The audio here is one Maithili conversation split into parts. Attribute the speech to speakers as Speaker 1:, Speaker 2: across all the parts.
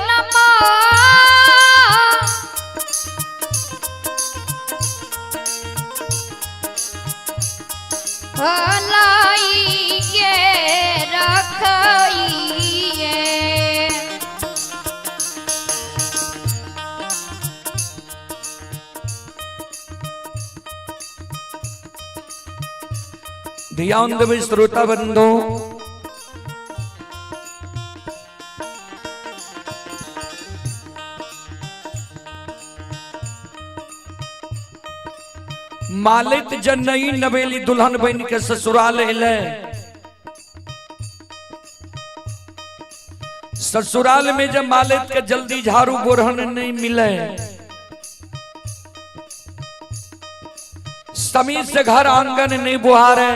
Speaker 1: नमा हलाई के रखइए।
Speaker 2: ध्यान देवे श्रोता बंधु, मालित जनई नवेली दुल्हन बन के ससुराल एले। ससुराल में जब मालित के जल्दी झाड़ू बोरहन नहीं मिले, समी से घर आंगन नहीं बुहारे,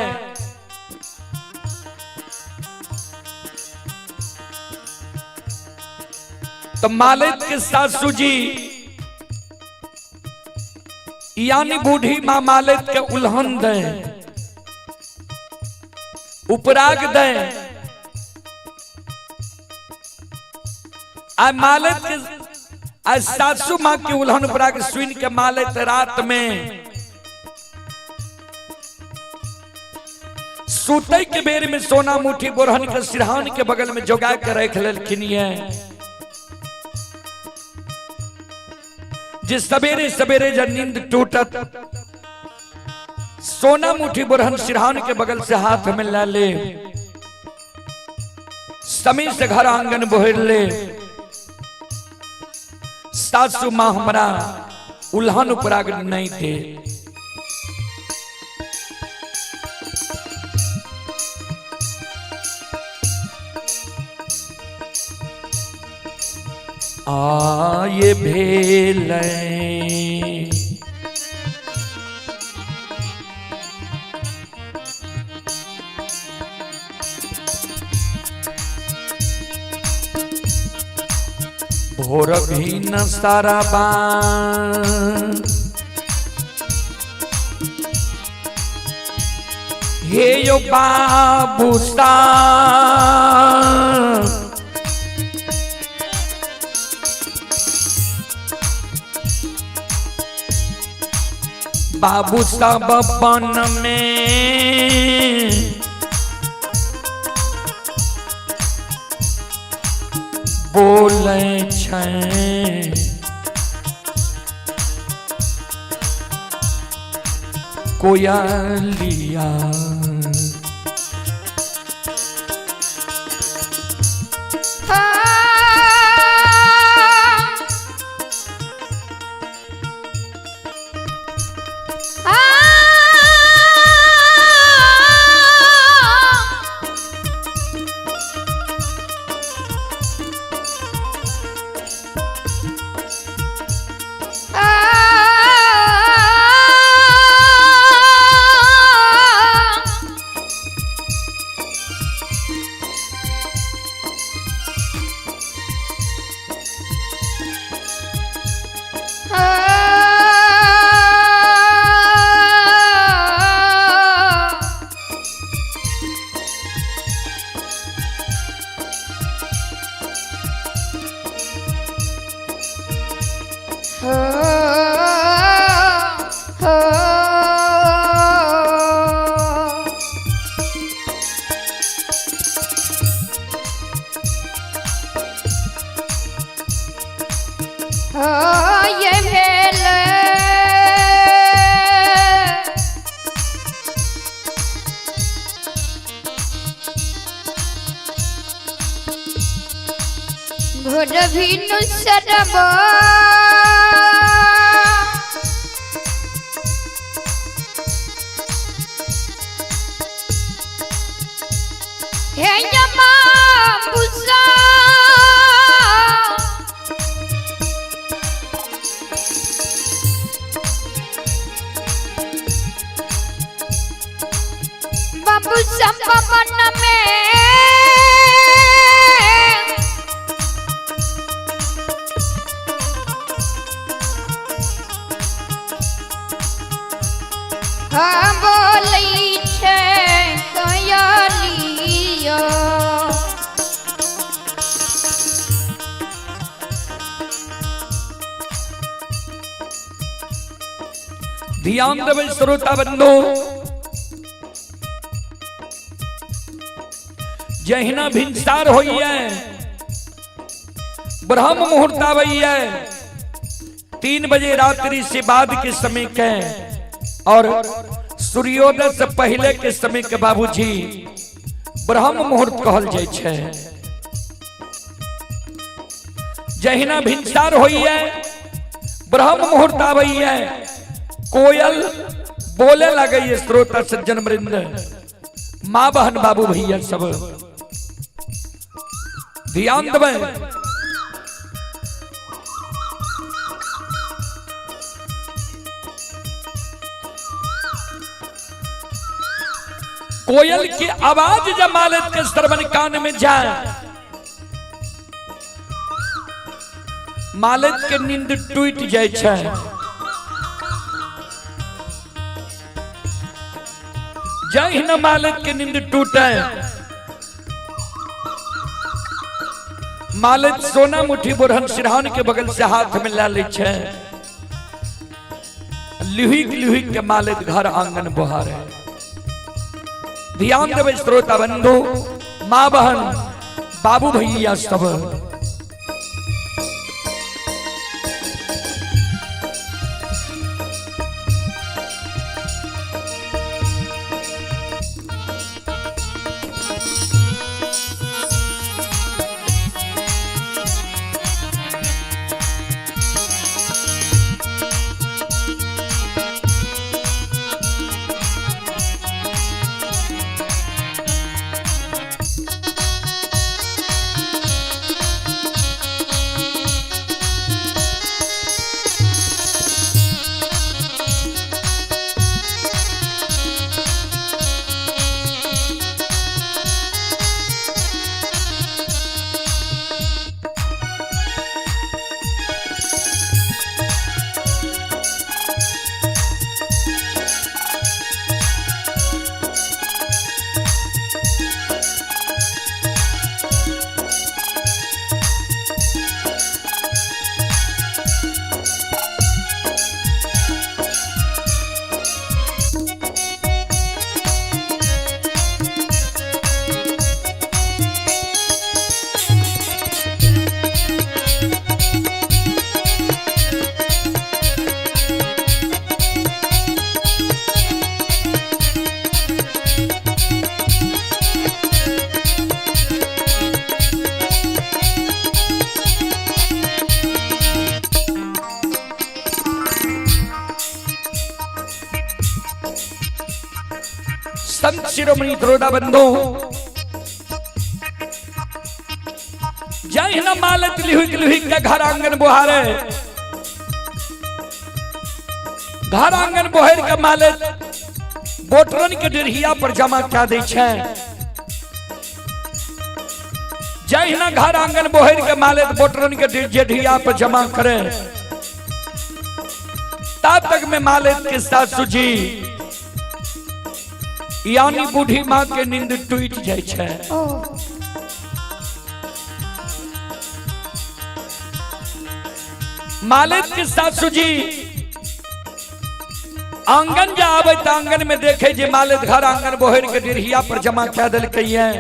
Speaker 2: तो मालित के सासू जी यानी बूढ़ी मां मालित के उल्हन दे, उपराग दे। आ मालित के आ सासू मां के उल्हन उपराग सुन के मालित रात में सुतई के बेर में सोना मुठी बोरहन के सिरहान के बगल में जोगा के रख लेलखिन ये, जे सवेरे सवेरे जब नींद टूटत सोना मुठी बोरहन सिरहान के बगल से हाथ में ला ले, समय से घर आंगन बोहर ले। सासू मां हमरा उल्हन उपराग नहीं दे। आये भेलै भोर भी न सारा हे यो बाबू सा बाबू सब बन में बोले छै कोयलिया।
Speaker 1: ये भेल भोर भिनु सरबा हे यमा बुसा बाबू संपवन में हाँ बोलै छै कयलियो।
Speaker 2: ध्यान देबै श्रोता बंधु, जहिना भिनसार होइए, ब्रह्म मुहूर्त आबैए, 3 बजे रात्रि से बाद के समय के और सूर्योदय से पहले के समय के बाबूजी ब्रह्म मुहूर्त कहल जाइ छै। जहिना भिनसार होइए, ब्रह्म मुहूर्त आबैए, कोयल बोले लगैए। श्रोता सज्जन वृंद, माँ बहन बाबू भैया सब ध्यान देबै। कोयल की आवाज जब मालिक के श्रवण कान में जाए, मालिक के नींद टूट जाए छै। जहिना मालिक के नींद टूटे, मालिक सोना मुट्ठी बोरहन सिरहान के बगल से हाथ में ला लै छै, लिहुक लिहुक के मालिक घर आंगन बोहारे। ध्यान देबै श्रोता बंधु, माँ बहन बाबू भैया सब। संत शिरोमणि द्रोड़ा बंधु, जहिना मालत लिहुक लिहुक के घर आंगन बोहारे, घर आंगन बोहर के मालत बोटरन के डेढ़िया पर जमा क्या दै छै। जहिना घर आंगन बोहर के मालत बोटरन के डेढ़िया पर जमा करे, तब तक में मालत के सासू जी यानी बूढ़ी माँ के नींद टूट जाय छै। मालिक के सासू जी आंगन जा आवे त आंगन में देखे जे मालिक घर आंगन बोहर के डेढ़िया पर जमा कह देलकै है,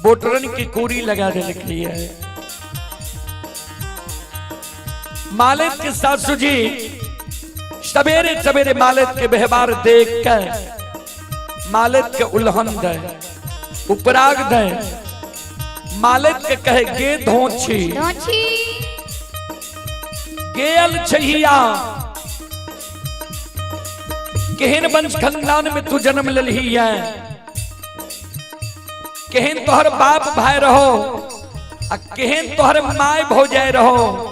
Speaker 2: बोटरन की कूड़ी लगा देलकै है। मालिक के सासू जी सवेरे सवेरे मालिक के व्यवहार देख के मालिक के उल्हन दे, उपराग दे, मालिक के कहे गे धोछी
Speaker 1: धोछी
Speaker 2: गेल छहिया, केहन वंश खानदान में तू जन्म लेलही है, केहन तोहर बाप भाई रहो आ केहन तोहर my भौजाई रहो,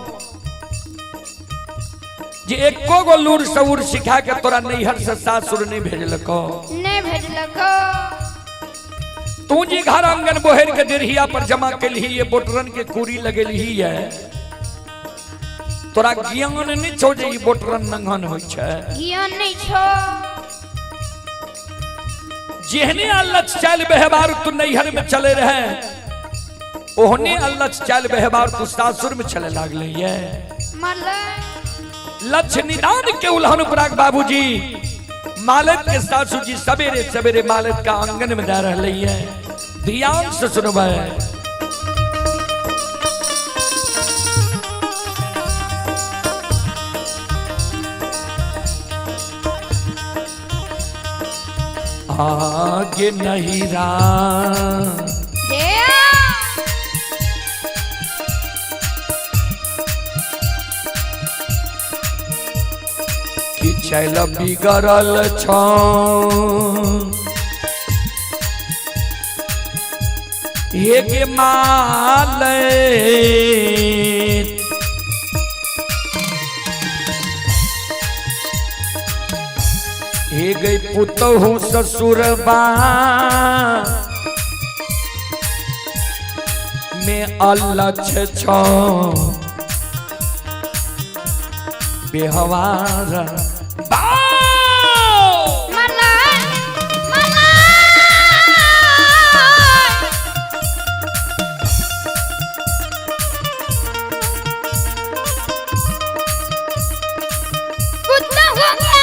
Speaker 2: जे एको गो लूर सऊर सिखा के तोरा नैहर से सासुर नहीं भेजलको,
Speaker 1: नहीं भेजलको।
Speaker 2: तू जे घर आंगन बोहर के डेढ़िया पर जमा केलही, ये बोटरन के कूड़ी लगेलही है, तोरा ज्ञान नहीं छौ जे ई बोटरन नंगन होइ छै,
Speaker 1: ज्ञान नहीं छौ।
Speaker 2: जेहने अल्लच चाल व्यवहार तू नैहर में चले रहे, ओहने अल्लच चाल व्यवहार तू सासुर में चले लागले ये।
Speaker 1: मरले।
Speaker 2: लक्ष्य निदान के उल्हन उपराग बाबूजी मालत के सासू जी सवेरे सवेरे मालत का आंगन में जा रही है। ध्यान से सुनबै। आगे नहीं रा कि चल बिगड़ल छौ हे गे माल हे गई पुतहु ससुरबा में अलक्ष छौ बेहवार बाओ!
Speaker 1: मला मला कुत्ता हो गया।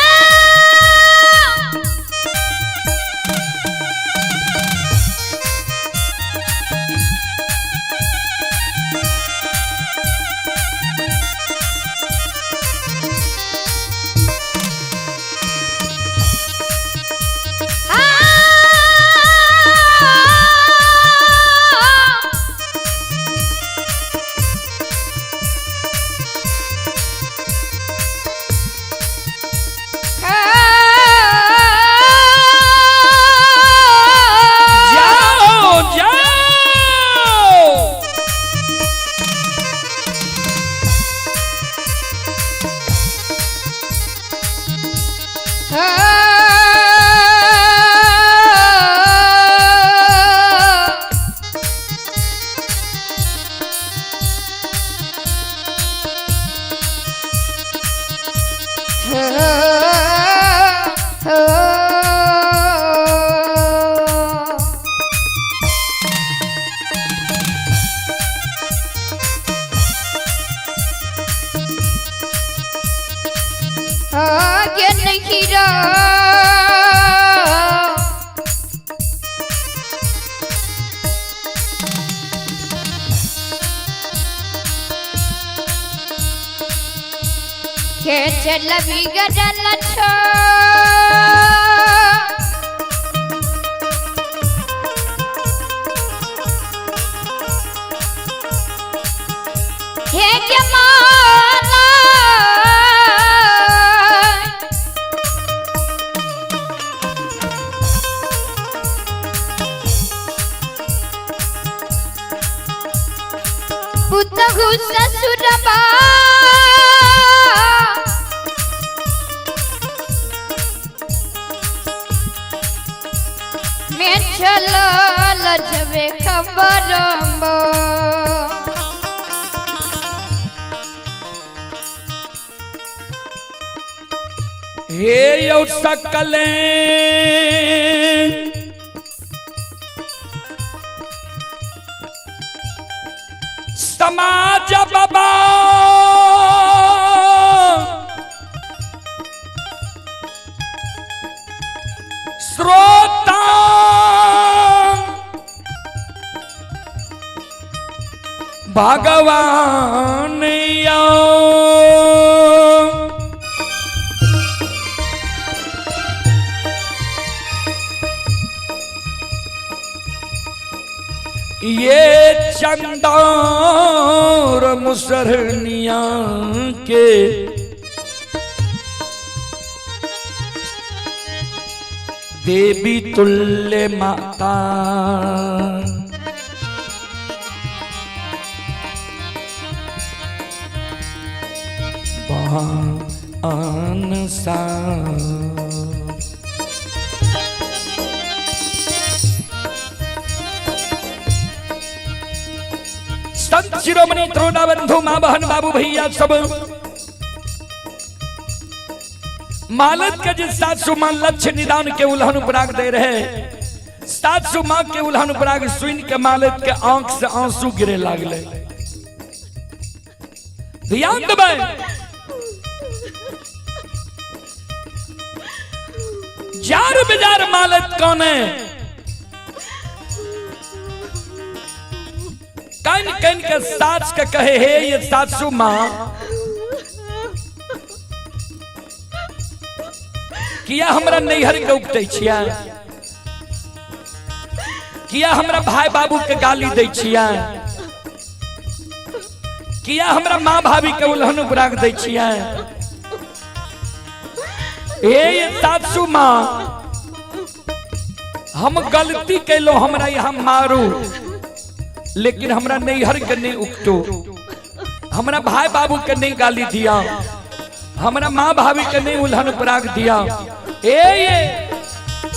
Speaker 1: आ
Speaker 2: जाओ जाओ।
Speaker 1: आगे नहीं रहा। के चल बिगड़ल छो। हे के माला पुतहु ससुरबा में चलल जबे खबरम्बो।
Speaker 2: हे यौ सकले समाज बाबा श्रोता भगवान यौ ये चंदौर मुसरनिया के देवी तुल्य माता बान सा। संत शिरोमणि त्रोणा बंधु माँ बहन बाबू भैया सब मालत के जिस सासू माँ लक्ष्य निदान के उल्हन उपराग दे रहे, सासू माँ के उल्हन उपराग सुन के मालत के आंख से आंसू गिरे लागले। ध्यान देबै। जार बेजार मालत कौन है, कन कन के सास के कहे हे ये सासू माँ, किया हमरा नैहर के उपटै छियै, किया हमरा भाई बाबू के गाली दै छियै, किया हमरा माँ भाभी के उल्हन उपराग दै छियै। हे सासू माँ, हम गलती कैलो, हमरा यहाँ मारू, लेकिन हमरा नैहर के नहीं उपटो, हमरा भाई बाबू के नहीं गाली दिया, हमरा माँ भाभी के नहीं उल्हन उपराग दिया। ए ये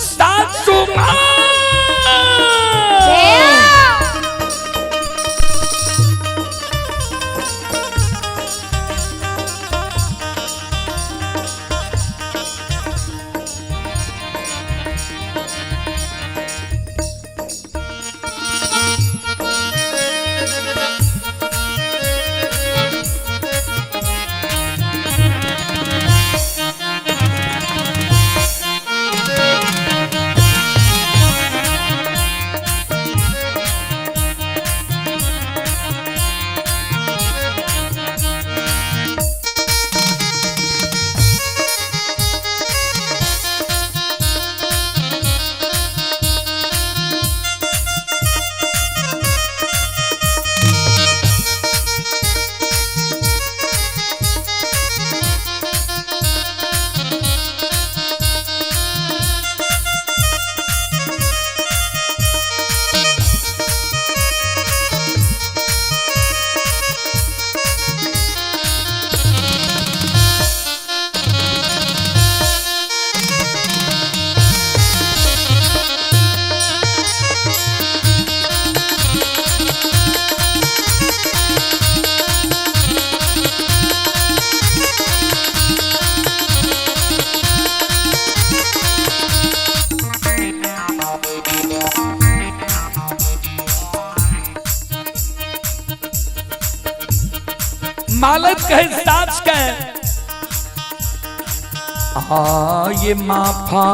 Speaker 2: सासू माँ, मालत कहे सास कहे आ ये माफा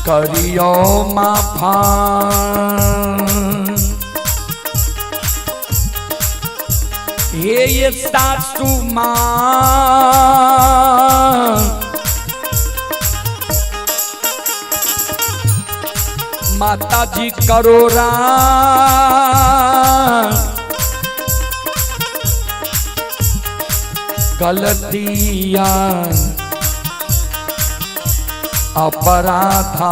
Speaker 2: करियो माफा, हे ये सासू माँ, माता जी करो राम गलतियां अपराधा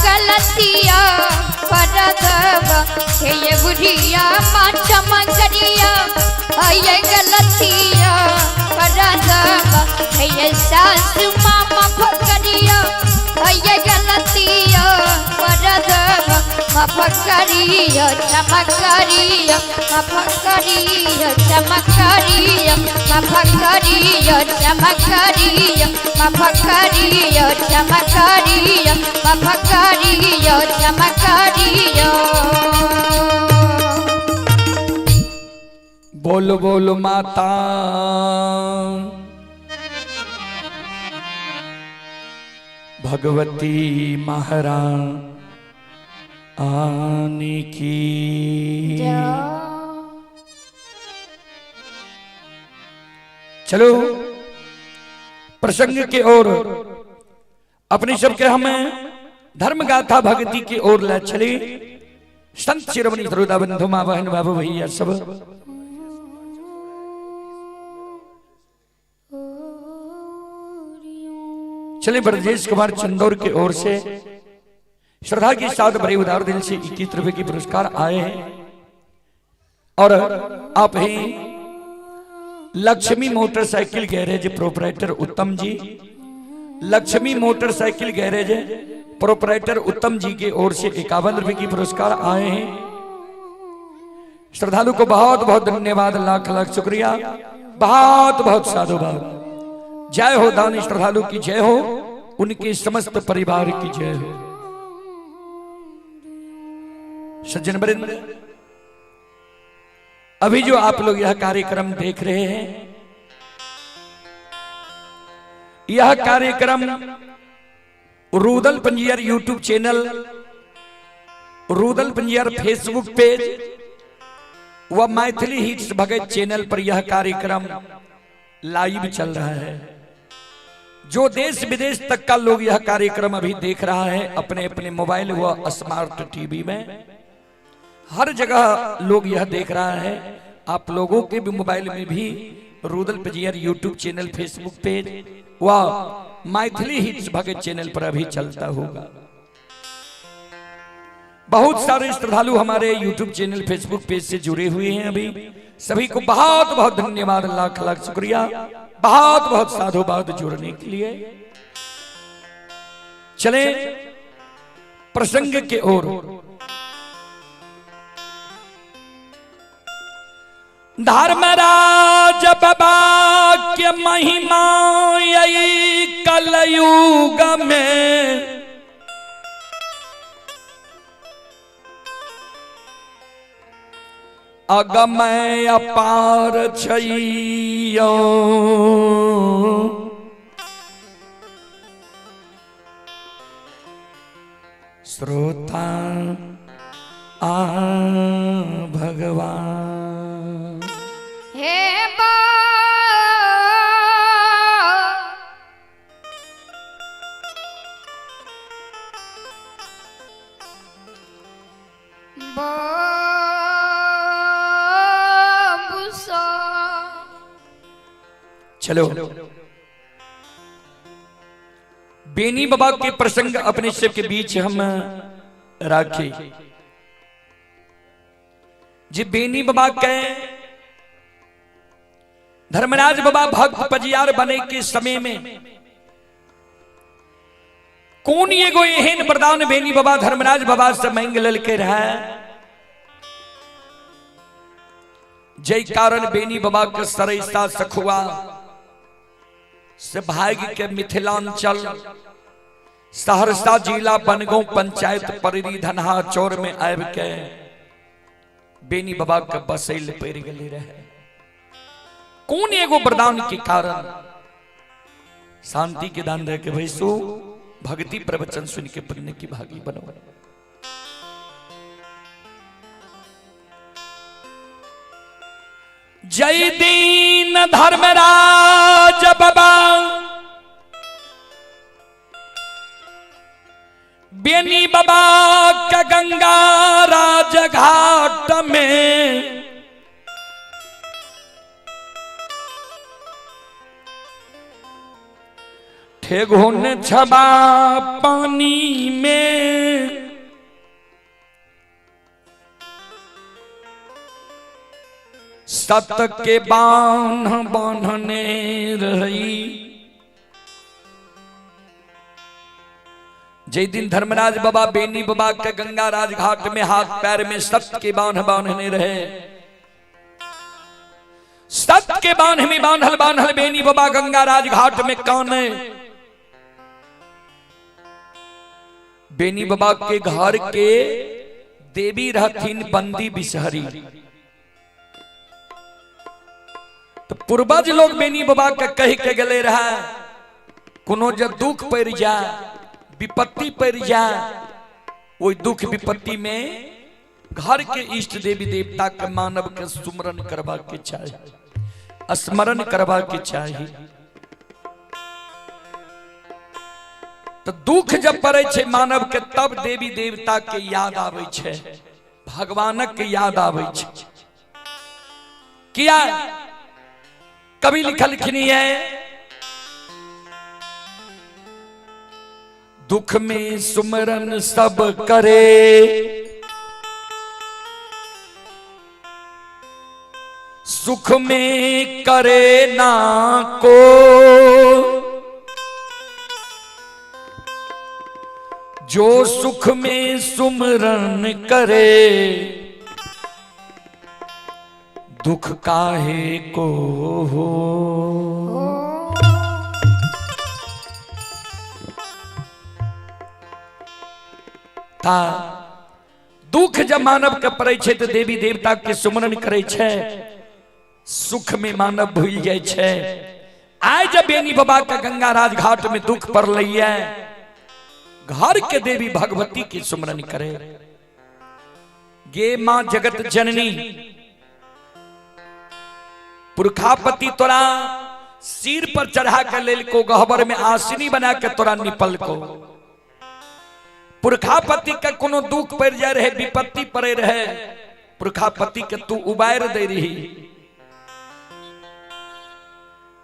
Speaker 1: गलतिया परदवा हे बुढ़िया माँ चमकरिया, ये गलतिया परदवा हे सासु मामा फकरिया, ये गलतिया परदवा माफ करियो क्षमा करियो माफ करियो क्षमा करियो माफ करियो क्षमा करियो माफ करियो क्षमा करियो माफ करियो क्षमा करियो।
Speaker 2: बोलो बोलो माता भगवती महारानी की। चलो प्रसंग के ओर अपने सबके हमें धर्म गाथा भक्ति की ओर ले चली। संत शिरोमणि श्रोता बंधु माँ बहन बाबू भैया सब चले। ब्रजेश कुमार चंदौर के ओर से श्रद्धा के साथ बड़े उदार दिल से 21 रुपए के पुरस्कार आए हैं और आप ही Lakshmi motorcycle garage proprietor Uttam ji, Lakshmi motorcycle garage proprietor Uttam ji के ओर से 51 रुपए की पुरस्कार आए हैं। श्रद्धालु को बहुत बहुत धन्यवाद, लाख लाख शुक्रिया, बहुत बहुत साधुवाद। जय हो दानी श्रद्धालु की जय हो, उनके समस्त परिवार की जय हो। सज्जन वृंद, अभी जो आप लोग यह कार्यक्रम देख रहे हैं, यह कार्यक्रम Rudal Panjiyar YouTube channel, Rudal Panjiyar Facebook page व मैथिली हिट्स भगत चैनल पर यह कार्यक्रम लाइव चल रहा है। जो देश विदेश तक का लोग यह कार्यक्रम अभी देख रहा है अपने अपने मोबाइल व स्मार्ट टीवी में, हर जगह लोग यह देख रहा है। आप लोगों के भी मोबाइल में भी Rudal Panjiyar YouTube channel, Facebook page व मैथिली हिट्स भगत चैनल पर अभी चलता होगा। बहुत सारे श्रद्धालु हमारे यूट्यूब चैनल, फेसबुक पेज से जुड़े हुए हैं अभी। सभी को बहुत बहुत धन्यवाद, लाख लाख शुक्रिया, बहुत बहुत साधुवाद जुड़ने के लिए। चले प्रसंग के ओर। धर्मराज बाबा के महिमा यही कलयुग में, अगमय अपार छैयो। श्रोता आ भगवान
Speaker 1: हे बा
Speaker 2: चलो बेनी बाबा के प्रसंग अपने सब के बीच हम राखे। जी बेनी बाबा के धर्मराज बाबा भक्त पजियार बने के समय में कौन एगो एहन वरदान बेनी बाबा धर्मराज बाबा से मांग ललके रहे, जय कारण बेनी बाबा के सरैसा सखुआ से भाग के मिथिलांचल सहरसा जिला बनगांव पंचायत पररी धनहा चौर में आबि के बेनी बाबा के बसैल पड़ गए रहे। कौन एगो वरदान के कारण शांति के दान दे के भैसो भक्ति प्रवचन सुन के पुण्य की भागी बनो। जय दीन धर्मराज बाबा बेनी बाबा का गंगा राज घाट में ठेघुन छबा पानी में सत के बांध बांधने रही जै दिन धर्मराज बाबा बेनी बाबा के गंगा राजघाट में हाथ पैर में सत्य के बांध बांधने रहे, सत्य के बांध में बांधल बांधल बेनी बाबा गंगा राजघाट में काने। बेनी बाबा के घर के देवी रहथिन बंदी बिसहरी। तो पूर्वज लोग बेनी बाबा के कह के गले रहा, कोनो जब दुख पड़ जा, विपत्ति पड़ जा, वही दुख विपत्ति में घर के इष्ट देवी देवता के मानव के सुमरन करवा के चाही, स्मरण करवा के चाही। तो दुख जब पड़े छे मानव के तब देवी देवता के याद आवे छे, भगवानक के याद आवे छे। किया कवि लिखलखिन है, दुख में सुमरन सब करे, सुख में करे ना को, जो सुख में सुमरन करे दुख काहे को हो। ता दुख जब मानव के पड़े छे तो देवी देवता के सुमरन करे छे, सुख में मानव भूल जाए छे। आय जब बेनी बाबा के गंगा राजघाट में दुख पड़ रही है, घर के देवी भगवती के सुमरन करे। गे मां जगत जननी, पुरखापति तोरा सिर पर चढ़ा के लेल को, गहबर में आसनी बना के तोरा निपल को। पुरखापति के कोनो दुख पड़ जाए रहे, विपत्ति पड़े रहे, पुरखापति के तू उबार दे रही।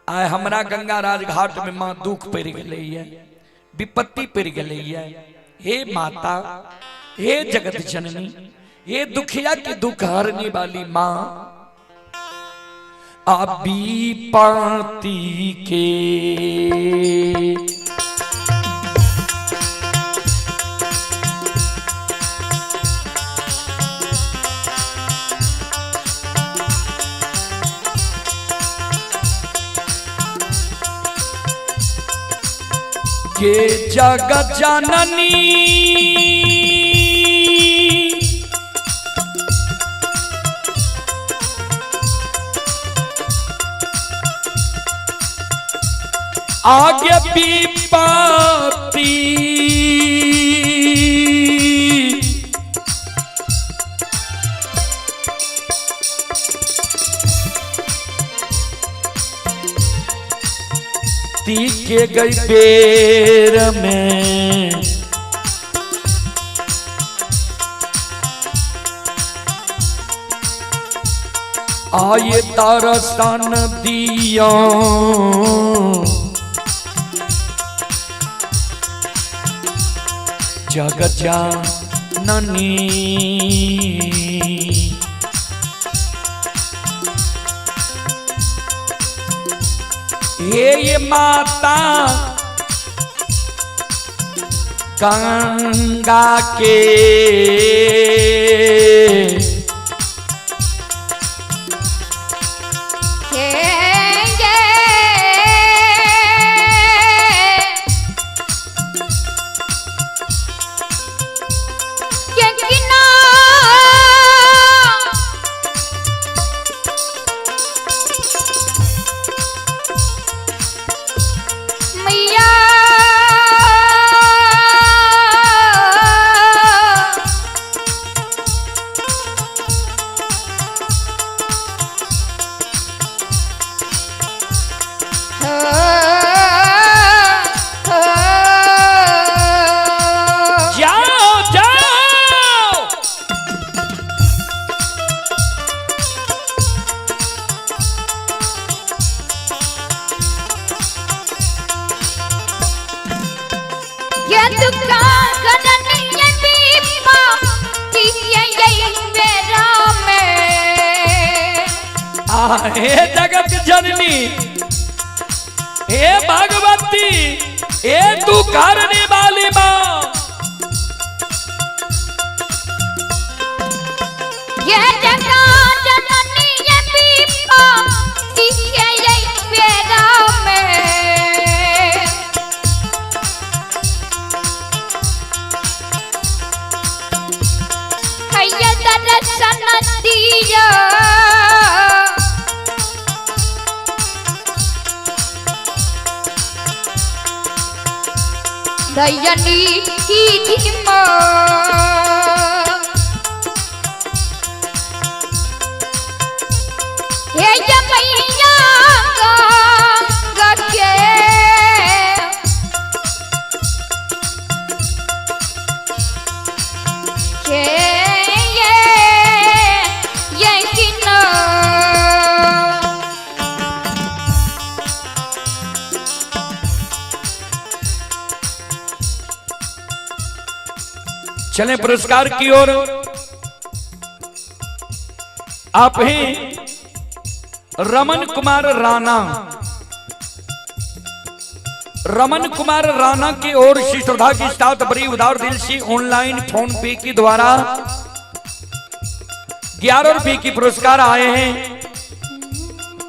Speaker 2: आय हमरा गंगा राजघाट में मां दुख पड़ गई है, विपत्ति पड़ गई है। हे माता, हे जगत जननी, हे दुखिया के दुख हरने वाली मां, अभी पाती के के जगत जननी, आगे विपत्ति के गई बेर में, आये तरसन दियो, जगत जननी। हे ये माता गंगा के जाओ जाओ। हे जगत जननी, हे भगवती, हे तू करने वाली मां,
Speaker 1: दयनी धीमा। हे मैया गंगा के के ये किना।
Speaker 2: चलें पुरस्कार की ओर। आप ही रमन कुमार राणा, रमन कुमार राणा की ओर से श्रद्धा के साथ बड़ी उदार दिल से ऑनलाइन फोन पे के द्वारा 11 रुपए की पुरस्कार आए हैं।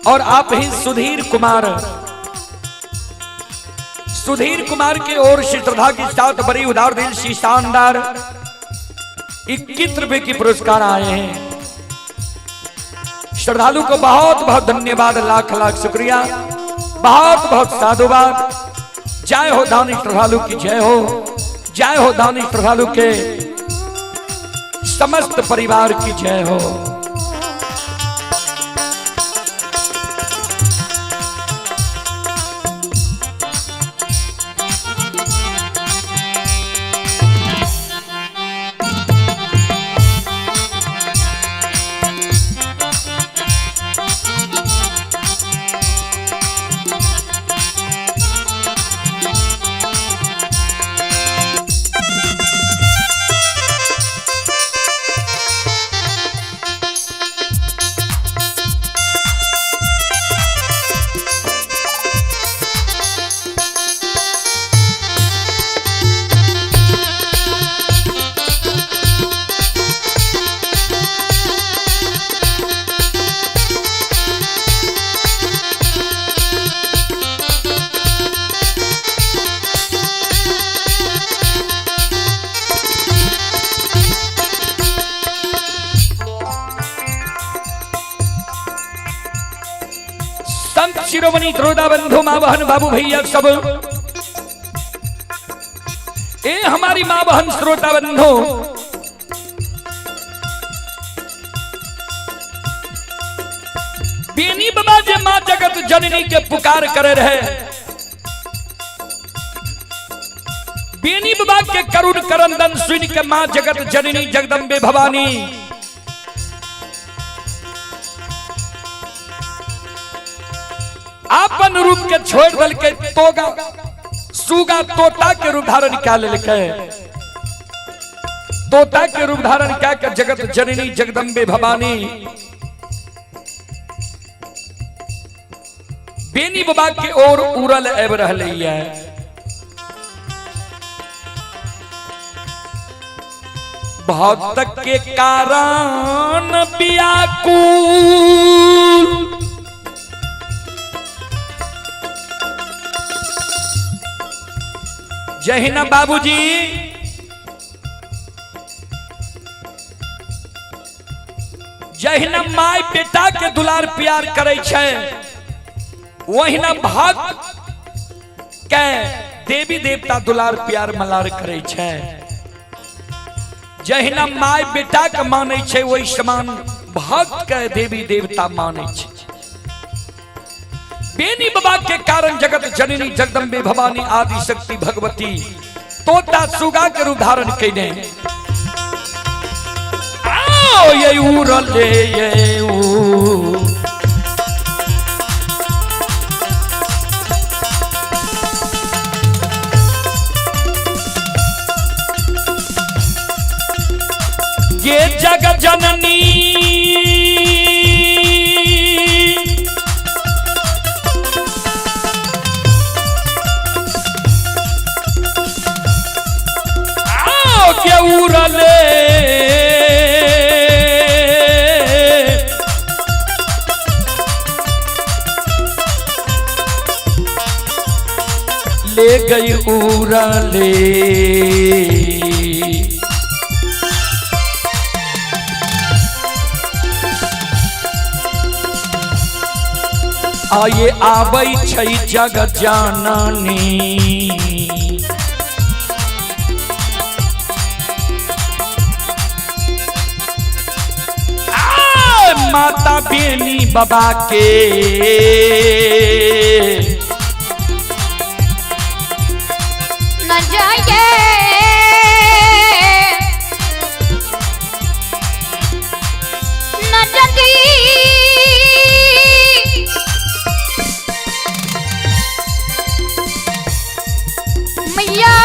Speaker 2: और आप ही सुधीर कुमार, सुधीर कुमार की ओर से श्रद्धा के साथ बड़ी उदार दिल से शानदार 21 रुपए की पुरस्कार आए हैं। श्रद्धालु को बहुत बहुत धन्यवाद, लाख लाख शुक्रिया, बहुत बहुत साधुवाद। जय हो दानी श्रद्धालु की जय हो, जय हो दानी श्रद्धालु के समस्त परिवार की जय हो। संत शिरोमणि श्रोता बंधु माँ बहन बाबू भैया सब, ए हमारी माँ बहन श्रोता बंधु, बेनी बाबा जे माँ जगत जननी के पुकार करे रहे, बेनी बाबा के करुण करंदन सुन के माँ जगत जननी जगदम्बे भवानी आपन रूप के छोड़ दल के तोगा सुगा तोता के रूप धारण क्या लेलकै, तोता के रूप धारण क्या के जगत जननी जगदम्बे भवानी बेनी बाबा के ओर उड़ल आबि रहलै। भक्त के कारण व्याकुल जहिना बाबूजी जहिना my बेटा के दुलार प्यार करे छै, वहिना भक्त के देवी देवता दुलार प्यार मलार करे छै। जहिना my बेटा के मानै छै वही समान भक्त के देवी देवता मानै छै। बेनी बाबा के कारण जगत जननी जगदम्बे भवानी आदि शक्ति भगवती तोता सुगा के रूप धारण कयने आओ ये उड़ले ये उ ये जग जननी के उड़ले ले गई उड़ले। आये आबै छै जग जननी। माता बेनी बाबा के
Speaker 1: न जाए न जदी मैया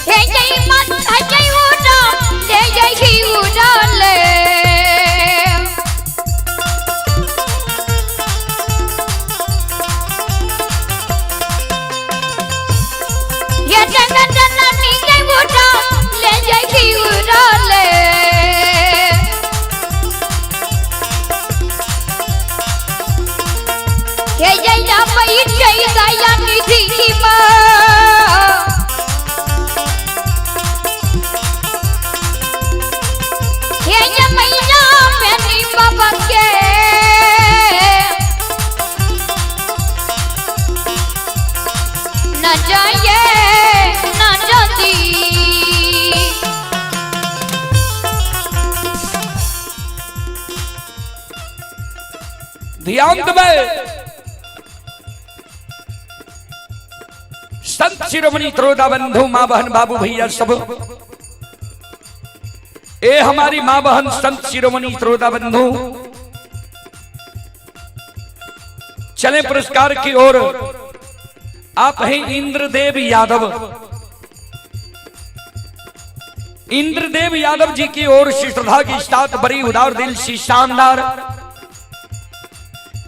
Speaker 1: हे जय माता जय उड़ा जय जय ही उड़ाले ये जगन जननी जय उड़ा ले जय ही उड़ाले हे जय राम जय दया निधि मां हे ये मैया मैनी बाबा के न जाए न जाती
Speaker 2: ध्यान देबै। संत शिरोमणि त्रोदा बंधु माँ बहन बाबू भैया सब, ए हमारी माँ बहन संत शिरोमणि त्रोदा बंधु, चले पुरस्कार की ओर। आप हैं इंद्रदेव यादव। इंद्रदेव यादव जी की ओर से श्रद्धा की साथ बड़ी उदार दिल से शानदार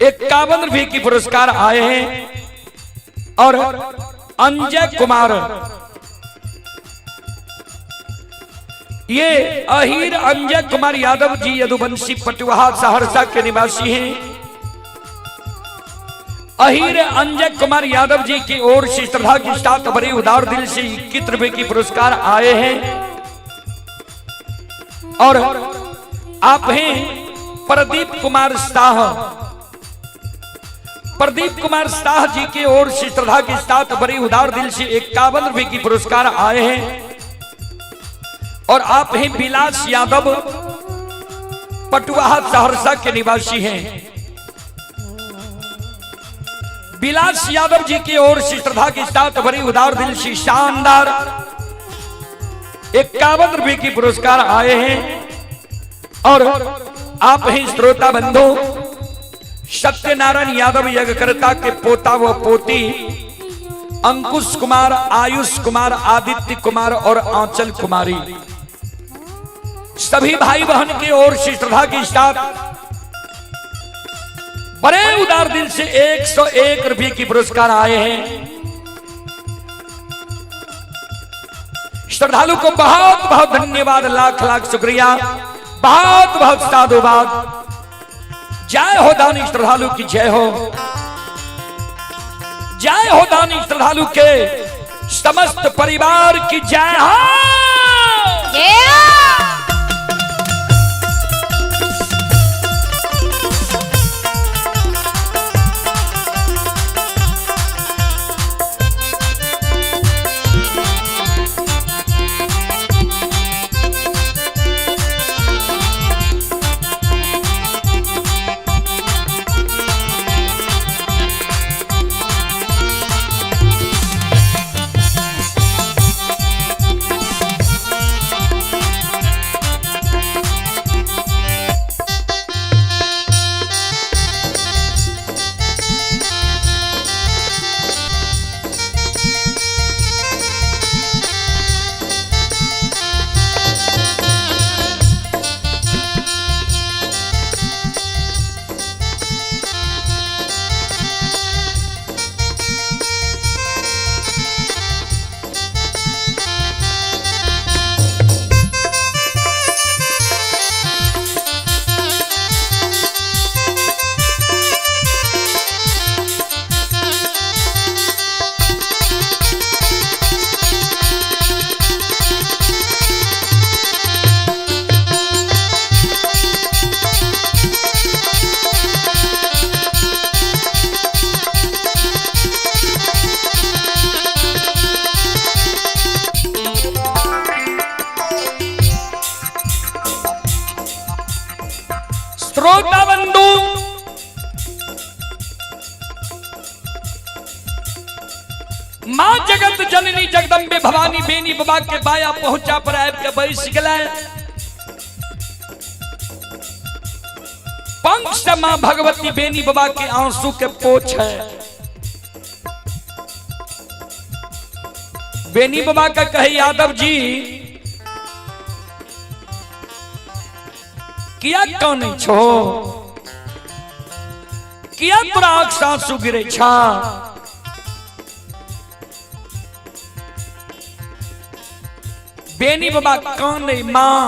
Speaker 2: 51 रुपए की पुरस्कार आए हैं। और अंजय कुमार, ये अहीर अंजय कुमार यादव जी यदुवंशी पटुहा सहरसा के निवासी हैं। अहीर अंजय कुमार यादव जी की ओर से श्रद्धा के साथ बड़े उदार दिल से 21 रुपए की पुरस्कार आए हैं। और आप हैं प्रदीप कुमार शाह। प्रदीप कुमार शाह जी की ओर से श्रद्धा के साथ बड़ी उदार दिल से 51 रुपए की पुरस्कार आए हैं। और आप हैं विलास यादव पटुआहा सहरसा के निवासी हैं। विलास यादव जी की ओर से श्रद्धा के साथ बड़ी उदार दिल से शानदार 51 रुपए की पुरस्कार आए हैं। और आप हैं श्रोता बंधु सत्यनारायण यादव यज्ञकर्ता के पोता व पोती अंकुश कुमार, आयुष कुमार, आदित्य कुमार और आंचल कुमारी, सभी भाई बहन की ओर से श्रद्धा के साथ बड़े उदार दिल से 101 रुपए की पुरस्कार आए हैं। श्रद्धालु को बहुत बहुत धन्यवाद, लाख लाख शुक्रिया, बहुत बहुत साधुवाद। जय हो दानी श्रद्धालु की जय हो, जय हो दानी श्रद्धालु के समस्त परिवार की जय हो।
Speaker 1: Yeah.
Speaker 2: बंधु मां जगत जननी जगदम्बे भवानी बेनी बाबा के बाया पहुंचा पर आबि के बैस गेलै। पंख से मां भगवती बेनी बाबा के आंसू के पोछ है। बेनी बाबा का कहे यादव जी किया कौन छो, किया तोरा आंख से आंसू गिरे छा? बेनी बाबा कौन नहीं मां,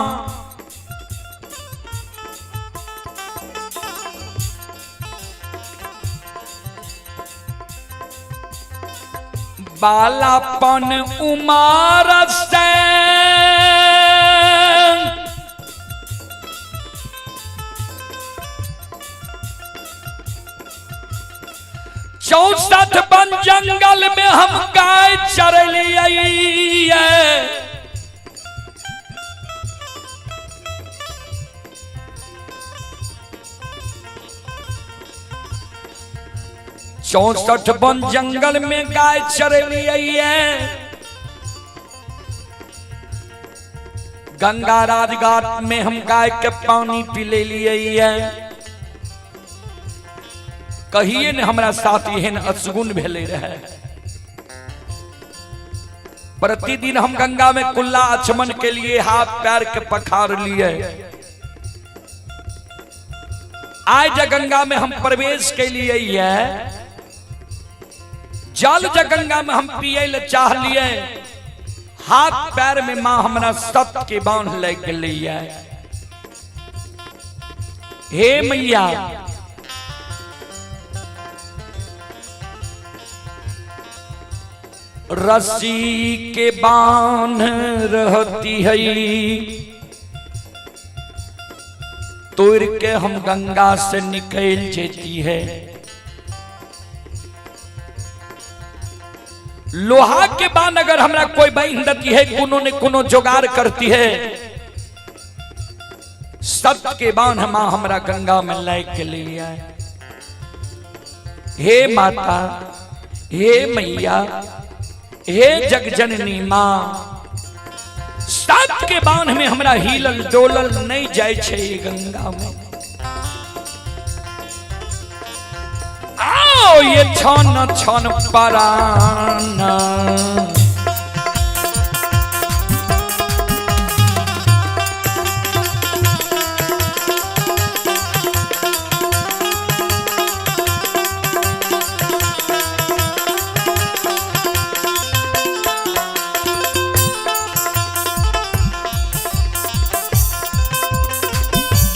Speaker 2: बालापन उमार से 64 वन जंगल में हम गाय चरलिए। 64 वन जंगल में गाय चरलिए। गंगा राजघाट में हम गाय के पानी पी ले लिए। कहिए ने हमरा साथ एहन असगुन भेले रहे। प्रतिदिन हम गंगा में कुल्ला आचमन के लिए हाथ पैर के पखार लिए। आज जब गंगा में हम प्रवेश के लिए है, जल जब गंगा में हम पिए ले चाह लिए, हाथ पैर में मां हमरा सत के बांध ले गेलिए। हे मैया, रस्सी के बांध रहती है, तोड़ के हम गंगा से निकल जेती है। लोहा के बांध अगर हमरा कोई बांध देती है, कोनो ने कोनो जुगाड़ करती है। सत के बांध मां हमरा गंगा में लाए के लिए आए। हे माता, हे मैया, हे जगजननी मां, सत के बांध में हमरा हिलल डोलल नहीं जाय छै गंगा में। आओ ये छन छन पराना,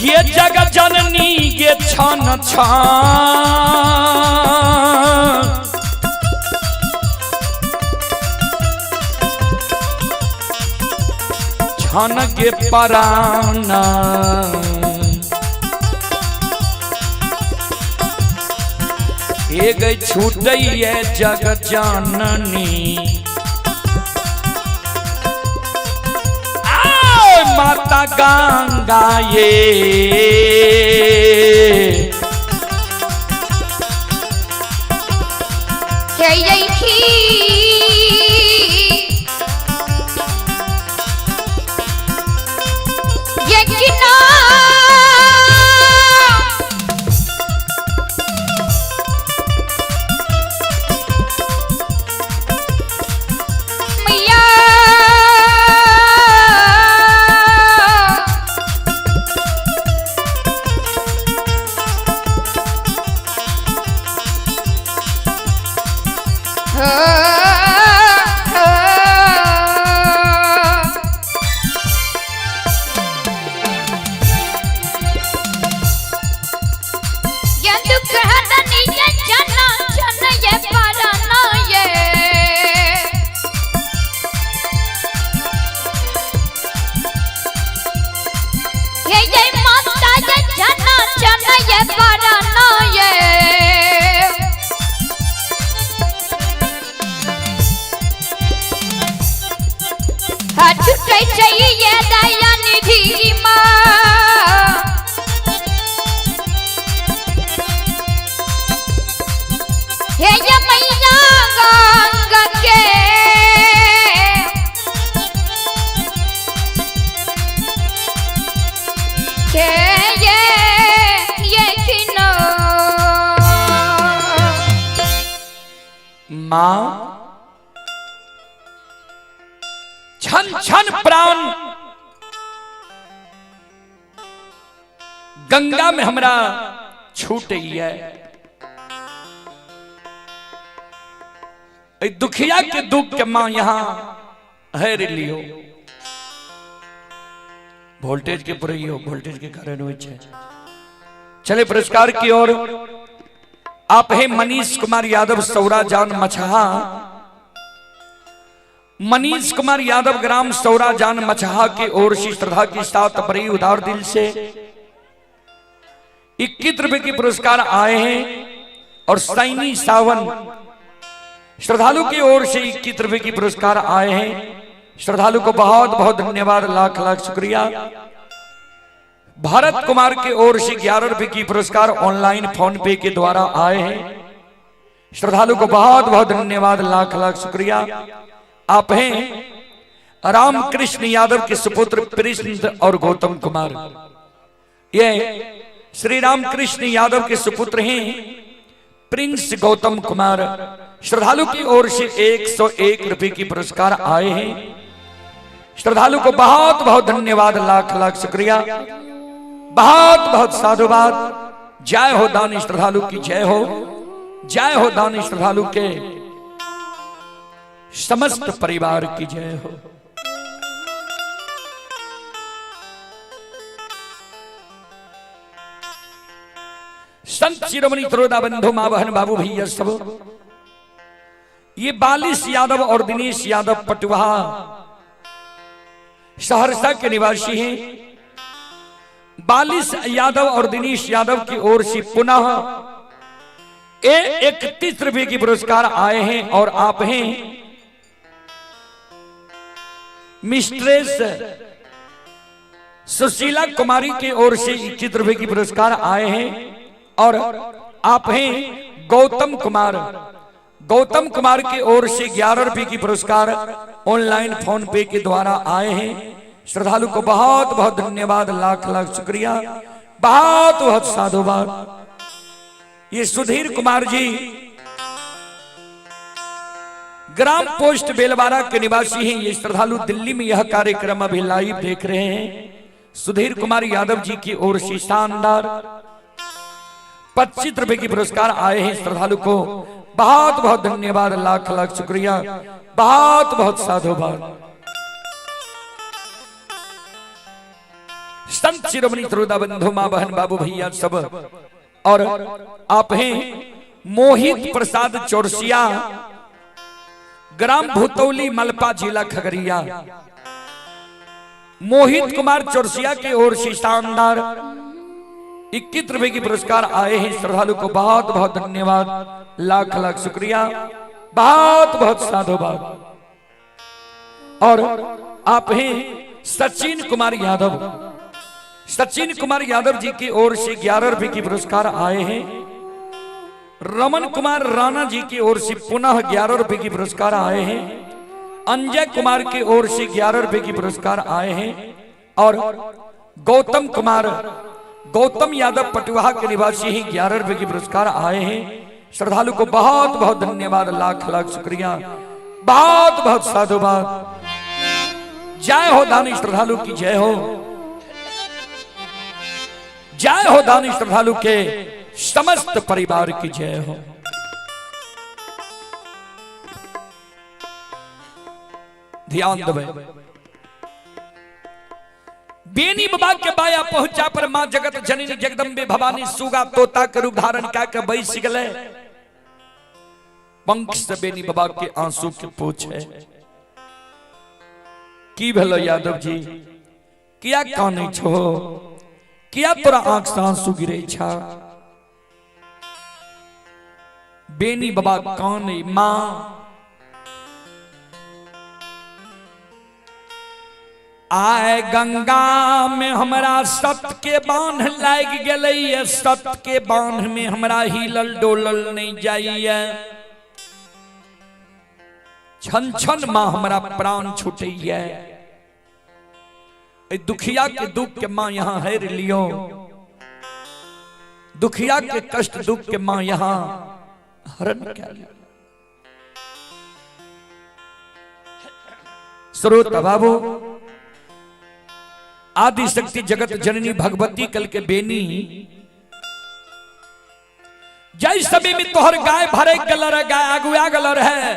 Speaker 2: ये जग जननी ये छन छन, छन के पराना। हे गई छूटैये जग जननी, माता गंगा ये।
Speaker 1: हे ये मैया गंगा के के ये किनो।
Speaker 2: मां छन छन प्राण गंगा में हमरा छूट है। दुखिया के दुख के मां यहां हेर लियो। वोल्टेज के पुरैयो, वोल्टेज के कारण होइ छै। चले पुरस्कार की ओर। आप है मनीष कुमार यादव सौरा जान मछहा। मनीष कुमार यादव ग्राम सौरा जान मछहा की ओर से श्रद्धा के साथ बड़ी उदार दिल से 21 रुपए के पुरस्कार आए हैं। और सैनी सावन श्रद्धालु की ओर से 21 रुपए की पुरस्कार आए हैं। श्रद्धालु को बहुत बहुत धन्यवाद, लाख लाख शुक्रिया। भारत कुमार की ओर से 11 रुपए की पुरस्कार ऑनलाइन फोन पे के द्वारा आए हैं। श्रद्धालु को बहुत बहुत धन्यवाद, लाख लाख शुक्रिया। आप हैं रामकृष्ण यादव के सुपुत्र कृष्ण और गौतम कुमार। ये श्री रामकृष्ण यादव के सुपुत्र हैं प्रिंस गौतम कुमार। श्रद्धालु की ओर से 101 रुपए की पुरस्कार आए हैं। श्रद्धालु को बहुत बहुत धन्यवाद, लाख लाख शुक्रिया, बहुत बहुत साधुवाद। जय हो दानी श्रद्धालु की जय हो, जय हो दानी श्रद्धालु के समस्त परिवार की जय हो। संत शिरोमणि त्रोदा बंधु माँ बहन बाबू भैया सब, ये बालिश यादव और दिनेश यादव पटवाहा सहरसा के निवासी हैं। बालिश यादव और दिनेश यादव की ओर से पुनः 31 रुपए की पुरस्कार आए हैं। और आप हैं मिस्ट्रेस सुशीला कुमारी की ओर से 21 रुपए की पुरस्कार आए हैं। और आप हैं गौतम कुमार, गौतम कुमार की ओर से 11 रुपए की पुरस्कार ऑनलाइन फोन पे के द्वारा आए हैं। श्रद्धालु को बहुत बहुत धन्यवाद, लाख लाख शुक्रिया, बहुत बहुत साधुवाद। ये सुधीर कुमार जी ग्राम पोस्ट बेलवारा के निवासी हैं। ये श्रद्धालु दिल्ली में यह कार्यक्रम अभी लाइव देख रहे हैं। सुधीर कुमार यादव जी की ओर से शानदार 25 रुपए की पुरस्कार आए हैं। श्रद्धालु को बहुत बहुत धन्यवाद, लाख लाख शुक्रिया, बहुत बहुत साधुवाद। संत शिरोमणि त्रोदा बंधु माँ बहन बाबू भैया सब, और आप हैं मोहित प्रसाद चौरसिया ग्राम भूतौली मलपा जिला खगड़िया। मोहित कुमार चौरसिया की ओर से शानदार 21 रुपए की पुरस्कार आए हैं। श्रद्धालु को बहुत बहुत धन्यवाद, लाख लाख शुक्रिया, बहुत बहुत साधुवाद। और आप हैं सचिन कुमार यादव, सचिन कुमार यादव जी की ओर से 11 रुपए की पुरस्कार आए हैं। रमन कुमार राणा जी की ओर से पुनः 11 रुपए की पुरस्कार आए हैं। अंजय कुमार की ओर से 11 रुपए की पुरस्कार आए हैं। और गौतम कुमार, गौतम यादव पटवाहा के निवासी हैं, 11 रुपए की पुरस्कार आए हैं। श्रद्धालु को बहुत बहुत धन्यवाद, लाख लाख शुक्रिया, बहुत बहुत साधुवाद। जय हो दानी श्रद्धालु की जय हो, जय हो दानी श्रद्धालु के समस्त परिवार की जय हो। ध्यान दबे बेनी बाबा के बाया पहुंचा पर मां जगत जननी जगदम्बे भवानी सुगा तोता के रूप धारण क्या के बैस गले। पंख से बेनी बाबा के आंसू के पूछे की भेलो यादव जी, किया कानै छो, किया तोरा आंख से आंसू गिरे छा। बेनी बाबा कानै, मां आए गंगा में हमरा सत के बांध लाग गेलै, सत के बांध में हमरा हिलल डोलल नहीं जाइए। छन छन माँ हमरा प्राण छूटैया। दुखिया के दुख के माँ यहाँ हेर लियो, दुखिया के कष्ट दुख के माँ यहाँ हरण कर लियो। श्रोता बाबू, आदि शक्ति जगत जननी भगवती कल के बेनी जय समय में तोहर गाय भरे गल रहे, गाय आगुआ गल रहे,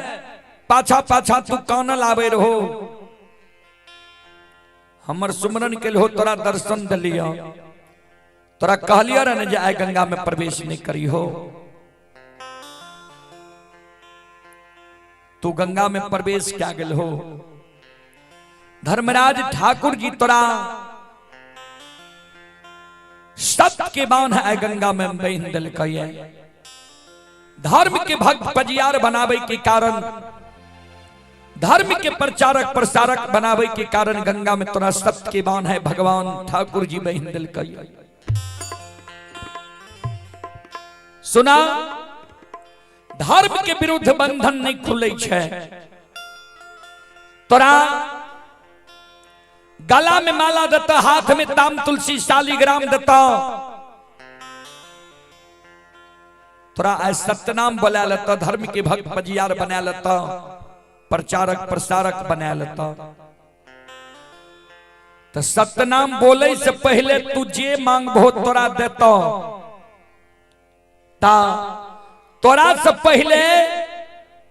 Speaker 2: पाछा पाछा तू कानल आवे रहो, हमर सुमरन के हो तोरा दर्शन दिलियो, तोरा कहलियो रहे ने जे आय गंगा में प्रवेश नहीं करी हो, तू गंगा में प्रवेश क्या गेल हो। धर्मराज ठाकुर जी तोरा सत्य के बांध आय गंगा में बहन दिलकै। धर्म के भक्त पजियार बनावे के कारण, धर्म के प्रचारक प्रसारक बनावे के कारण गंगा में तोरा सत्य के बांध है भगवान ठाकुर जी बहन दिलकै। सुना, धर्म के विरुद्ध बंधन नहीं खुले छै। तोरा गला में माला देता, हाथ में ताम तुलसी शालिग्राम देता, तोरा आय सत्यनाम बोला लेता, धर्म के भक्त पजियार बना लेता, प्रचारक प्रसारक बना लेता। तो सत्यनाम बोले से पहले तू जे मांगबो तोरा देता, ता तोरा से पहले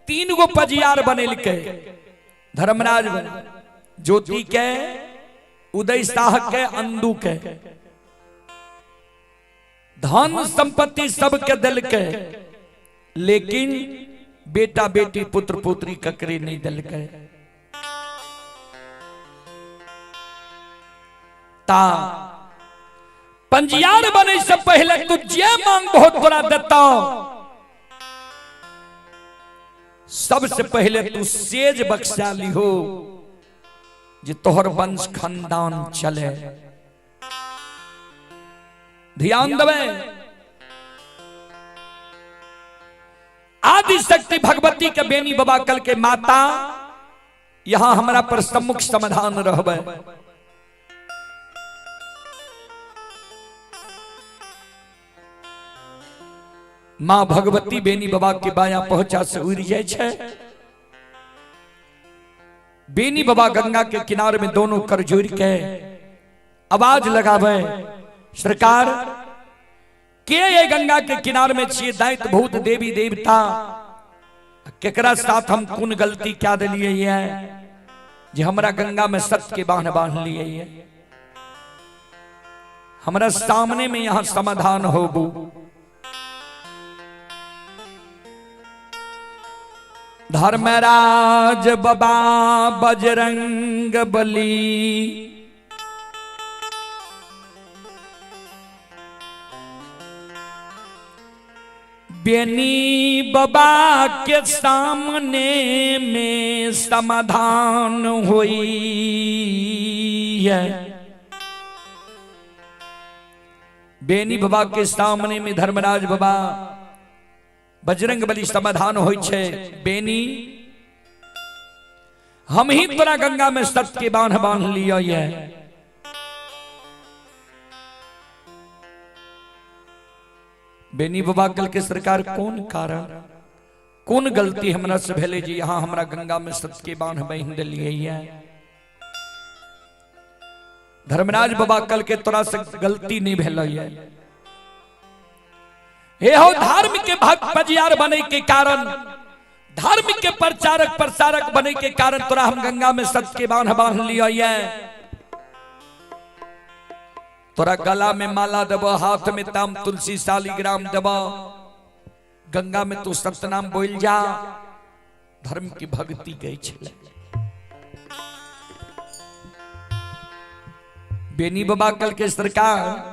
Speaker 2: 3 गो पजियार बनेलकै धर्मराज बने, ज्योति के, उदय शाह के, अंदू के। धन संपत्ति सबके दिलके, लेकिन बेटा बेटी पुत्र पुत्री ककरे नहीं दिलके। ता पंजियार बने से पहले तू जे मांग बहुत तोरा देता, सबसे पहले तू सेज बख्शा लिहो जे तोहर वंश खानदान चले। ध्यान देवे, आदि शक्ति भगवती के बेनी बाबा कल के माता यहां हमरा पर सम्मुख समाधान रहबे। मां भगवती बेनी बाबा के बाया पहुंचा से उड़ जाए छे। बेनी बाबा गंगा के किनारे में दोनों कर जोड़ के आवाज लगावे, सरकार के ये गंगा के किनारे में छिए दैत भूत देवी देवता, केकरा साथ हम कोन गलती क्या दिलिए है जे हमरा गंगा में सत्य के बांध बांध लिए है, हमरा सामने में यहां समाधान होबू। धर्मराज बाबा बजरंग बली बेनी बाबा के सामने में समाधान हुई है। बेनी बाबा के सामने में धर्मराज बाबा बजरंग बली समाधान होई छे। बेनी हम ही तोरा गंगा में सत्य के बांध बांध लियो ये। बेनी बाबा कल के सरकार कौन कारण कौन गलती हमरा से भेले जी यहाँ हमरा गंगा में सत्य के बांध बांध दिलिए ये। धर्मराज बाबा कल के तोरा से गलती नहीं भेल ये। हे हो धर्म के भक्त पजियार बने के कारण, धर्म के प्रचारक प्रसारक बने के कारण तोरा हम गंगा में सत्य के बांध बांध लियो ये। तोरा गला में माला देबो, हाथ में ताम तुलसी शालिग्राम देबो, गंगा में तू सतनाम बोल जा, धर्म की भक्ति गई छले। बेनी बाबा कल के सरकार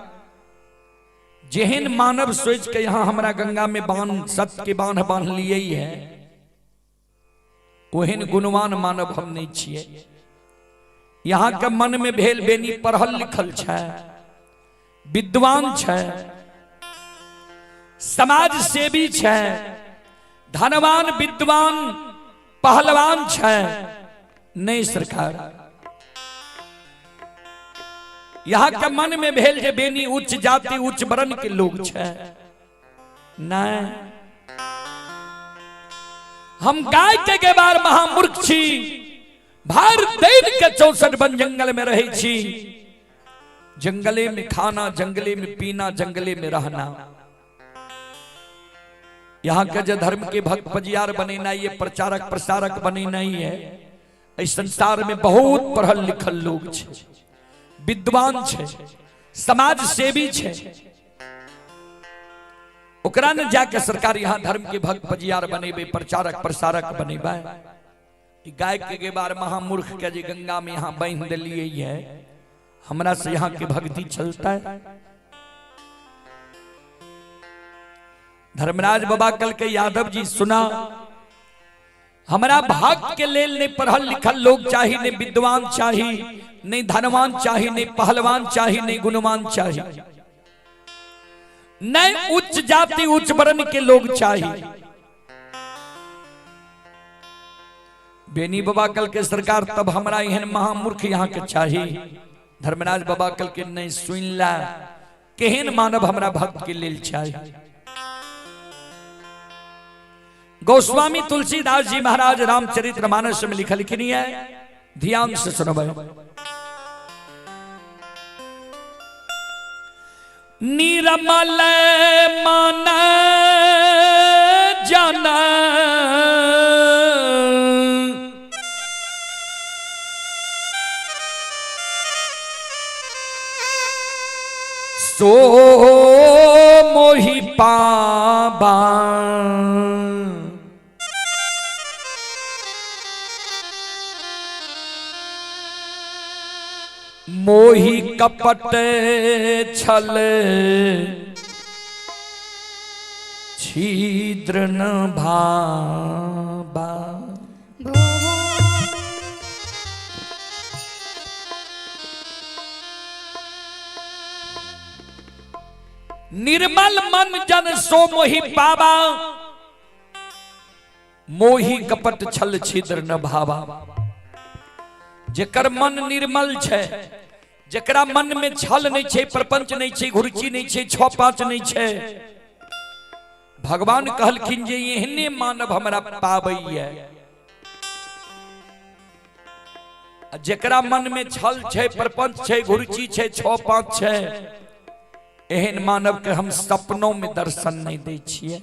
Speaker 2: जेहन मानव सोच के यहाँ हमरा गंगा में बांध सत्य के बांध बांध लिए है, ओहन गुणवान मानव हम नहीं छिए। यहाँ के मन में भेल बेनी पढ़ल लिखल छै, विद्वान छै, समाज सेवी छै, धनवान विद्वान पहलवान छै? नहीं सरकार। यहाँ के मन में भेल जे बेनी उच्च जाति उच्च वर्ण के लोग छै। नहीं, हम गाय के गेबार महामूर्ख छी, भर दिन के 64 वन जंगल में रहे छी, जंगले में खाना, जंगले में पीना, जंगले में रहना। यहाँ के जो धर्म के भक्त पजियार बनेना ये प्रचारक प्रसारक बनेना ही है। इस संसार में बहुत पढ़ल लिखल लोग छे, विद्वान छे, समाज सेवी छे, ओकरा ने जाके सरकार यहाँ धर्म के भक्त पजियार बनेबे, प्रचारक प्रसारक बनेबे। गाय के गेबार महामूर्ख के जे गंगा में यहाँ बांध दिलिए है, हमरा से यहाँ के भक्ति चलता है। धर्मराज बाबा कल के यादव जी सुना, हमरा भक्त के लेल नहीं पढ़ल लिखल लोग चाहिए, नहीं विद्वान चाहिए, नहीं धनवान चाहिए, नहीं पहलवान चाहिए, नहीं गुणवान चाहिए, नहीं उच्च जाति उच्च वर्ण के लोग चाहिए। बेनी बाबा कल के सरकार तब हमरा एहन महामूर्ख यहाँ के चाहिए। धर्मराज बाबा कल के नहीं सुन ला, केहन मानव हमरा भक्त के लेल चाहिए। गोस्वामी तुलसीदास जी महाराज रामचरित्र मानस में लिखल कि नहीं है, ध्यान से सुनो भाई। निरमल मन जन सो मोहि पाबा, मोहि कपट छल छिद्र न भाबा। निर्मल मन जन सो मोहि पाबा, मोहि कपट छल छिद्र न भावा। जेकर मन निर्मल छै, जेकरा मन में छल नहीं छै, प्रपंच नहीं छै, घुरची नहीं छै, छह पांच नहीं छै, भगवान कहलखिन जे एहने मानव हमरा पाबैया। जेकरा मन में छल छै, प्रपंच छै, घुरची छै, छह पांच छै, एहन मानव के हम सपनों में दर्शन नहीं दै छियै।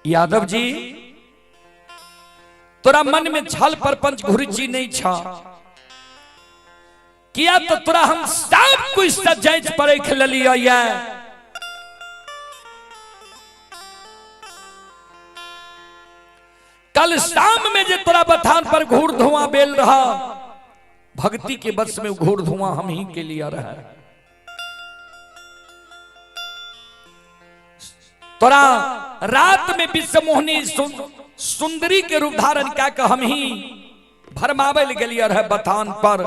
Speaker 2: यादव जी, तोरा मन में छल प्रपंच घुरची नहीं छ, किया तो तोरा हम सब कुछ सजाइज परख लेलियो ये। कल शाम में जे तोरा बथान पर घूर धुआं बेल रहा, भक्ति के बस में घूर धुआं हम ही के लिए रहा। तोरा रात में विश्वमोहिनी सुंदरी के रूप धारण क्या के हम ही भरमावे गेलिए रहे बथान पर।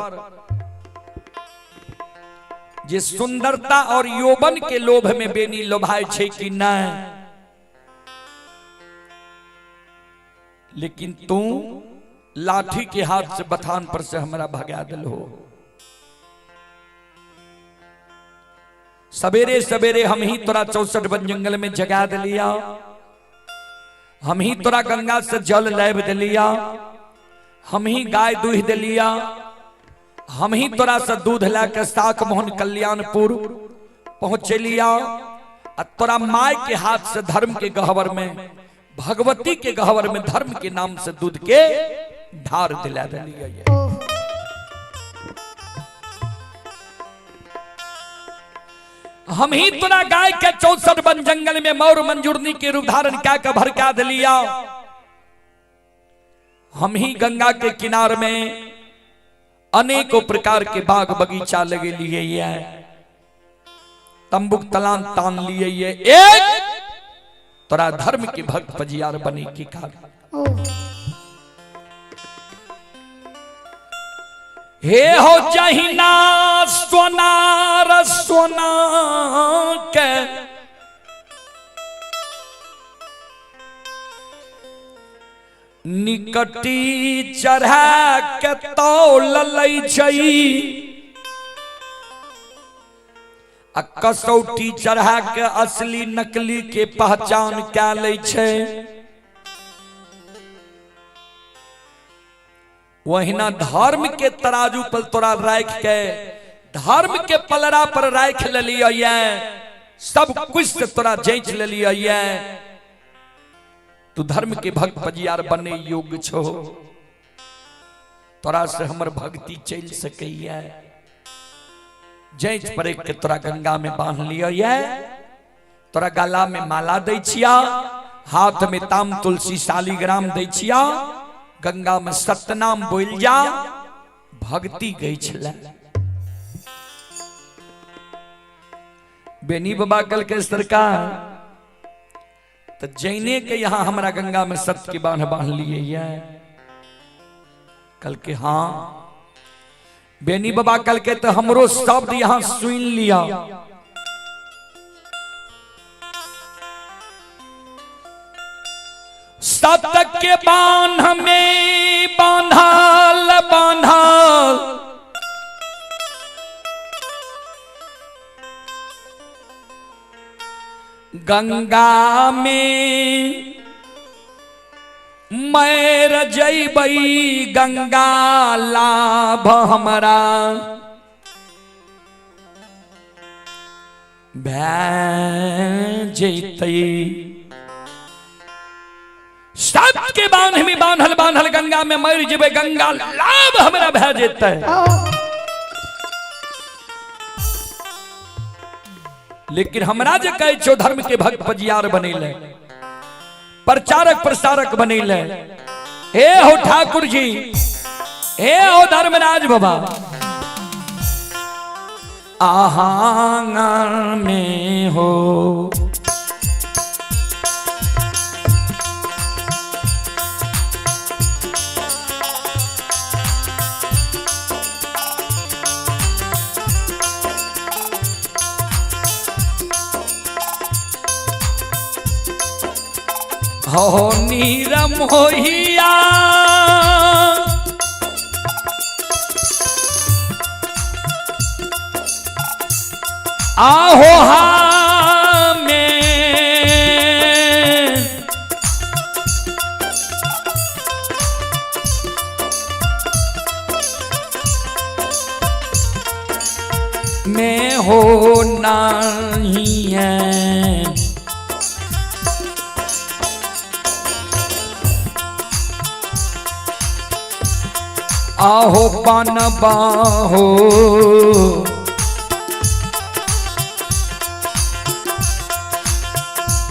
Speaker 2: जे सुंदरता और यौवन के लोभ में बेनी लोभाय छे कि नहीं, लेकिन तू लाठी के हाथ से बथान पर से हमरा भगा दिल हो। सवेरे सवेरे हम ही तोरा 64 वन जंगल में जगा दिलिया, हम ही तोरा गंगा से जल लाब दिलिया, हम ही गाय दूह दिलिया, हम ही तोरा से दूध लाके साख मोहन कल्याणपुर पहुंचेलिया, आ तोरा my के हाथ से धर्म के गहवर में, भगवती के गहवर में धर्म के नाम से दूध के धार दिला दिलिया। हम ही तोरा गाय के 64 वन जंगल में मौर मंजूरनी के रूप धारण क्या के भड़का दिलिया, हम ही गंगा के किनार में अनेकों प्रकार के बाग बगीचा लगे लिए ये, तंबुक तलान तान लिए ये, एक तोरा धर्म के भक्त पजियार बने की कारण। हे हो जहिना सोनार सोना के निकटी चढ़ा के तौल लै छै आ कसौटी चढ़ा के असली नकली के पहचान कै लै छै। वहिना धर्म के तराजू पर तोरा राख के धर्म के पलड़ा पर राख लेलियै ये, सब कुछ से तोरा जांच लेलियै ये, तू धर्म के भक्त पजियार बने योग्य छो, तोरा से हमर भक्ति चल सकैया। जांच पर के तोरा गंगा में बांध लियो ये, तोरा गला में माला दै छिया, हाथ में ताम तुलसी शालिग्राम दै छिया, गंगा में सतनाम बोल जा, भक्ति गई छला। बेनी बाबा कल के सरकार तो जैने के यहाँ हमारा गंगा में सत्य के बांध बांध लिए ये। कल के हाँ बेनी बाबा कल के तो हमरो शब्द यहाँ सुन लिया। सत्य के बांध में बांधाल बांधाल गंगा में मैर जैबई गंगा लाभ हमरा भै जैतई। सत के बांध में बांधल बांधल गंगा में मर जेबै गंगा लाभ हमरा भै जेतै। लेकिन हमरा जे कहै छौ धर्म के भक्त पजियार बनेले, प्रचारक प्रसारक बनेले, हे हो ठाकुर जी, हे हो धर्मराज बाबा, आहांगन में हो हो नीरम होहिया आहो हा में में हो नहीं है। आहो पान बाहो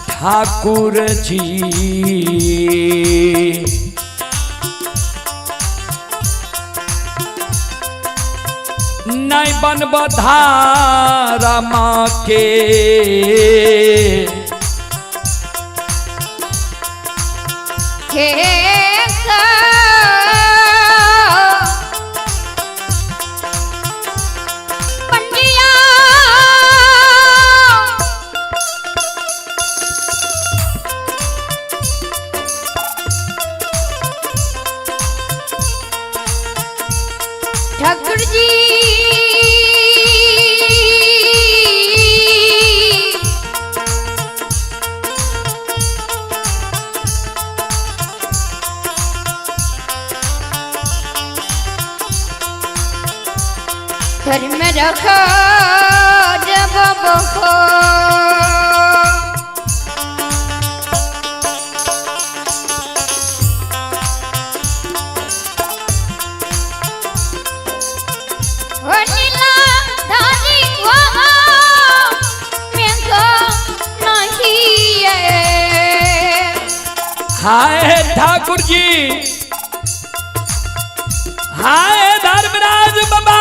Speaker 2: ठाकुर जी नहीं बनब धारा माँ के
Speaker 1: ठाकुर जी धर्म रखो जब बखो
Speaker 2: हाय ठाकुर जी, हाय धर्मराज बाबा,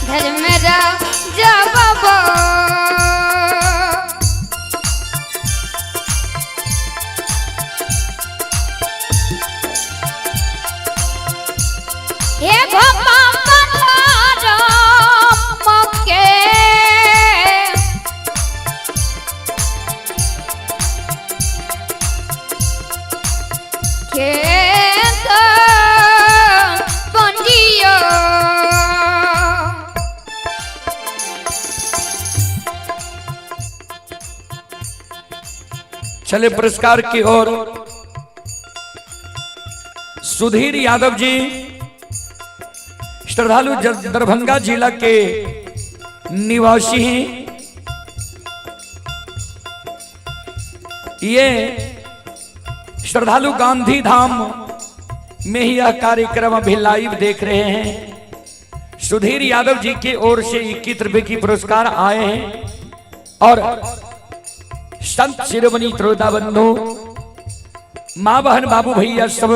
Speaker 1: धर्मराजा बाबा। हे भगवान के खेत बंदियो।
Speaker 2: चले पुरस्कार की ओर। सुधीर यादव जी श्रद्धालु दरभंगा जिला के निवासी हैं। ये श्रद्धालु गांधी धाम में ही यह कार्यक्रम अभी लाइव देख रहे हैं। सुधीर यादव जी की ओर से 21 रुपए की पुरस्कार आए हैं। और संत शिरोमणि त्रोदा बंधु माँ बहन बाबू भैया सब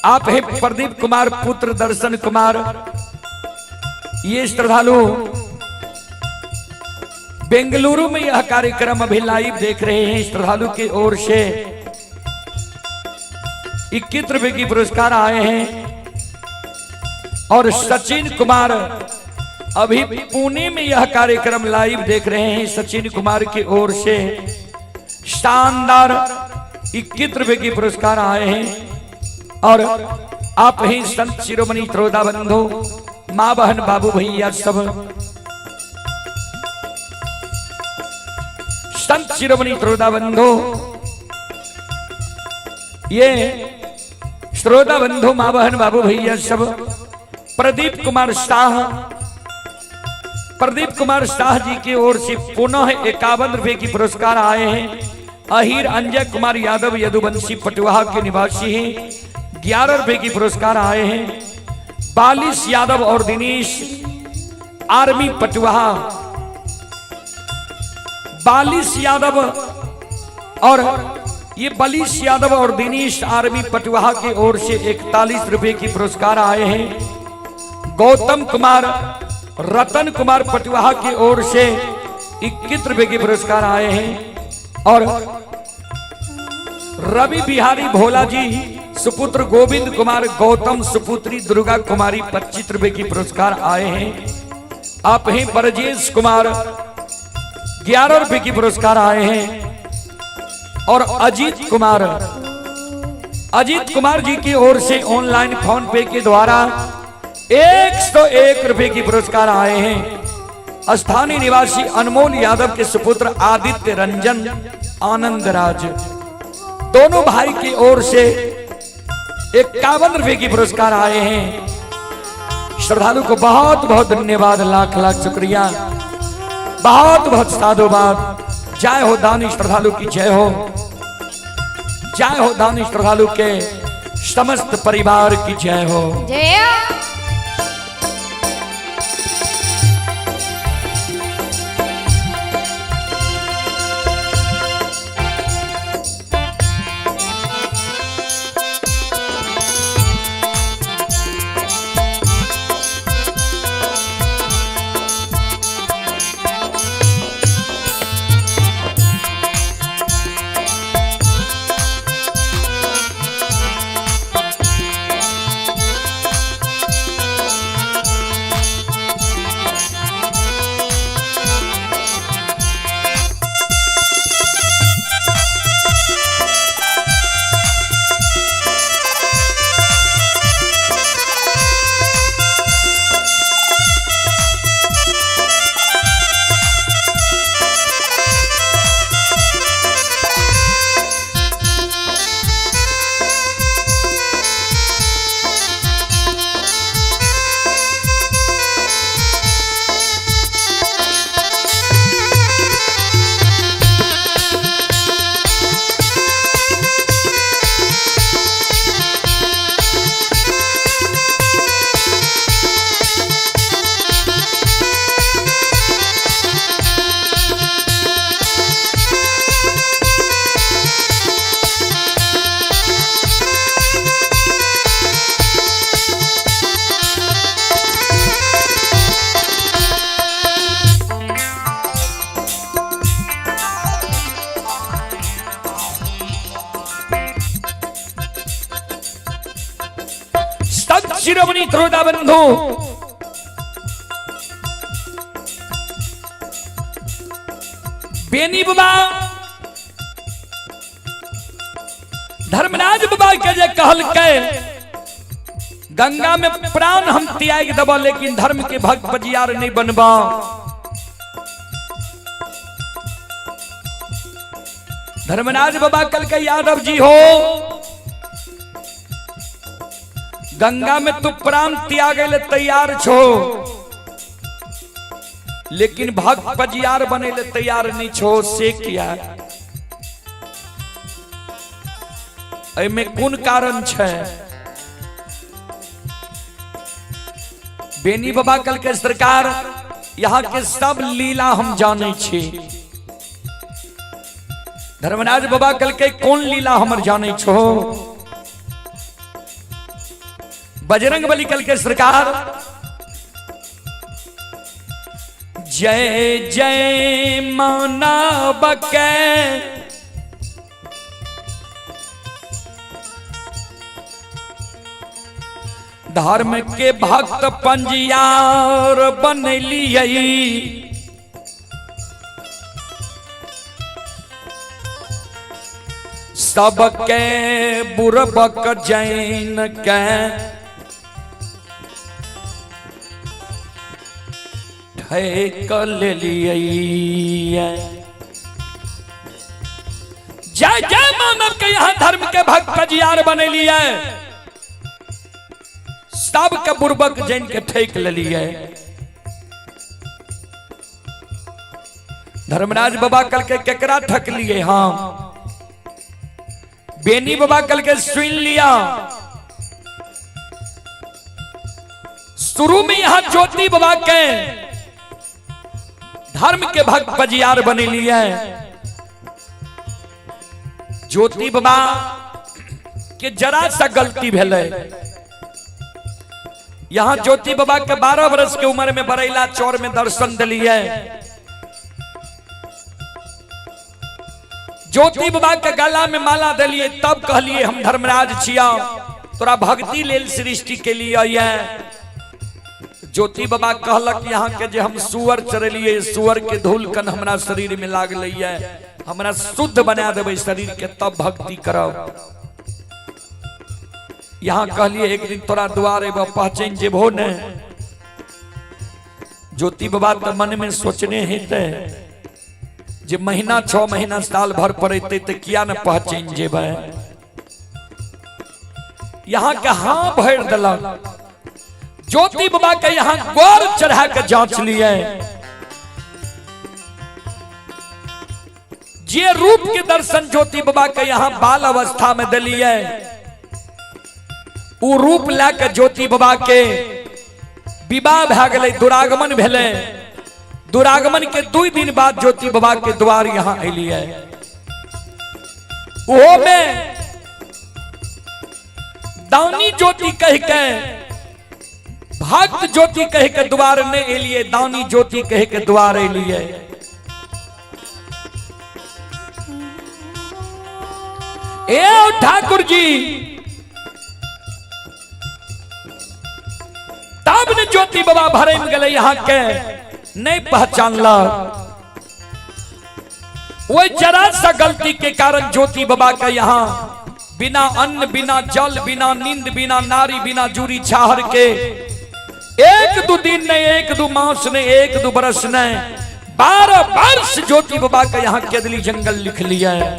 Speaker 2: आप हैं प्रदीप कुमार पुत्र दर्शन कुमार, ये श्रद्धालु बेंगलुरु में यह कार्यक्रम अभी लाइव देख रहे हैं। श्रद्धालु की ओर से 21 रुपए की पुरस्कार आए हैं। और सचिन कुमार अभी पुणे में यह कार्यक्रम लाइव देख रहे हैं। सचिन कुमार की ओर से शानदार 21 रुपए की पुरस्कार आए हैं। और आप ही संत शिरोमणि त्रोदा बंधु माँ बहन बाबू भैया सब संत शिरोमणि त्रोदा बंधु, ये श्रोता बंधु माँ बहन बाबू भैया सब प्रदीप कुमार शाह, प्रदीप कुमार शाह जी की ओर से पुनः 51 रुपए की पुरस्कार आए हैं। अहिर अंजय कुमार यादव यदुवंशी पटवाहा के निवासी हैं, 11 रुपए की पुरस्कार आए हैं। बालिश यादव और दिनेश आर्मी पटवाहा, बालिश यादव और ये बलिश यादव और दिनेश आर्मी पटवाहा की ओर से 41 रुपए की पुरस्कार आए हैं। गौतम कुमार रतन कुमार पटवाहा की ओर से 21 रुपए के पुरस्कार आए हैं। और रवि बिहारी भोला जी सुपुत्र गोविंद कुमार गौतम सुपुत्री दुर्गा कुमारी 25 रुपए की पुरस्कार आए हैं। आप ही ब्रजेश कुमार 11 रुपए की पुरस्कार आए हैं। और अजीत कुमार, अजीत कुमार जी की ओर से ऑनलाइन फोन पे के द्वारा 101 रुपए की पुरस्कार आए हैं। स्थानीय निवासी अनमोल यादव के सुपुत्र आदित्य रंजन आनंद राज दोनों भाई की ओर से 51 रुपए की पुरस्कार आए हैं। श्रद्धालु को बहुत बहुत धन्यवाद, लाख लाख शुक्रिया, बहुत बहुत साधुवाद। जय हो दानी श्रद्धालु की जय हो, जय हो दानी श्रद्धालु के समस्त परिवार की जय हो।
Speaker 1: जय।
Speaker 2: श्रोता बंधु, बेनी बाबा धर्मराज बाबा के जे कहलकै गंगा में प्राण हम त्याग देबो लेकिन धर्म के भक्त बजियार नहीं बनबो। धर्मराज बाबा कल के यादव जी हो, गंगा में तू प्राण त्यागे ले तैयार छो लेकिन भक्त बजियार बने ले तैयार नहीं छो, से किया? एमे कोन कारण छै? बेनी बाबा कल के सरकार यहाँ के सब लीला हम जाने छी। धर्मराज बाबा कल के कौन लीला हमर जाने छो? बजरंग बली कल के सरकार जय जय मानव के धर्म के भक्त पंजियार बनलियै, सबके बुरबक जैन के ठेक लेलियै। जय जय मानव के यहाँ धर्म के भक्त पंजियार बनेलियै, सबके बुरबक जैन के ठेक लेलियै। धर्मराज बाबा कल के केकरा ठकलिए हम? बेनी बाबा कल के सुन लिया। शुरू में यहां ज्योति बाबा के धर्म के भक्त बजियार बने लिए। ज्योति बाबा के जरा सा गलती भेलै। यहां ज्योति बाबा के 12 वर्ष के उम्र में बरैला चौर में दर्शन दिलिए। ज्योति बाबा के गला में माला दिलिए, तब कहलिए हम धर्मराज छिया, तोरा भक्ति लेल सृष्टि के लिए ये। ज्योति बाबा कहलक यहाँ के जे हम सुअर चरेलिए, सुअर के धूल कन हमरा शरीर में लागल है, हमरा शुद्ध बना देबै शरीर के तब भक्ति करब। यहाँ कहलिए एक दिन तोरा द्वार एबो पहचान जेबो ने। ज्योति बाबा तो मन में सोचने हेतै जे महीना 6 महीना साल भर पर एतै तऽ किया ने पहचान जेबै। यहाँ के हाँ भरि देलक। ज्योति बाबा के यहाँ गौर चढ़ा के जांच लिए, जे रूप के दर्शन ज्योति बाबा के यहाँ बाल अवस्था में दिलिए, उ रूप ला के ज्योति बाबा के विवाह भए गेलै, दुरागमन भेलै। दुरागमन के 2 दिन बाद ज्योति बाबा के द्वार यहाँ एलिए। ओहो में दानी ज्योति कह के, भक्त ज्योति कह के द्वार नहीं एलिए, दानी ज्योति कह के द्वार एलिए। ए ठाकुर जी, तब ने ज्योति बाबा भरे में गए यहाँ के नहीं पहचानल। वही जरा सा गलती के कारण ज्योति बाबा के यहाँ बिना अन्न बिना जल बिना नींद बिना नारी बिना जूरी छाहर के 1-2 दिन नहीं, 1-2 मास नहीं, 1-2 बरस नहीं, 12 वर्ष ज्योति बाबा के यहाँ केदली जंगल लिख लिया है।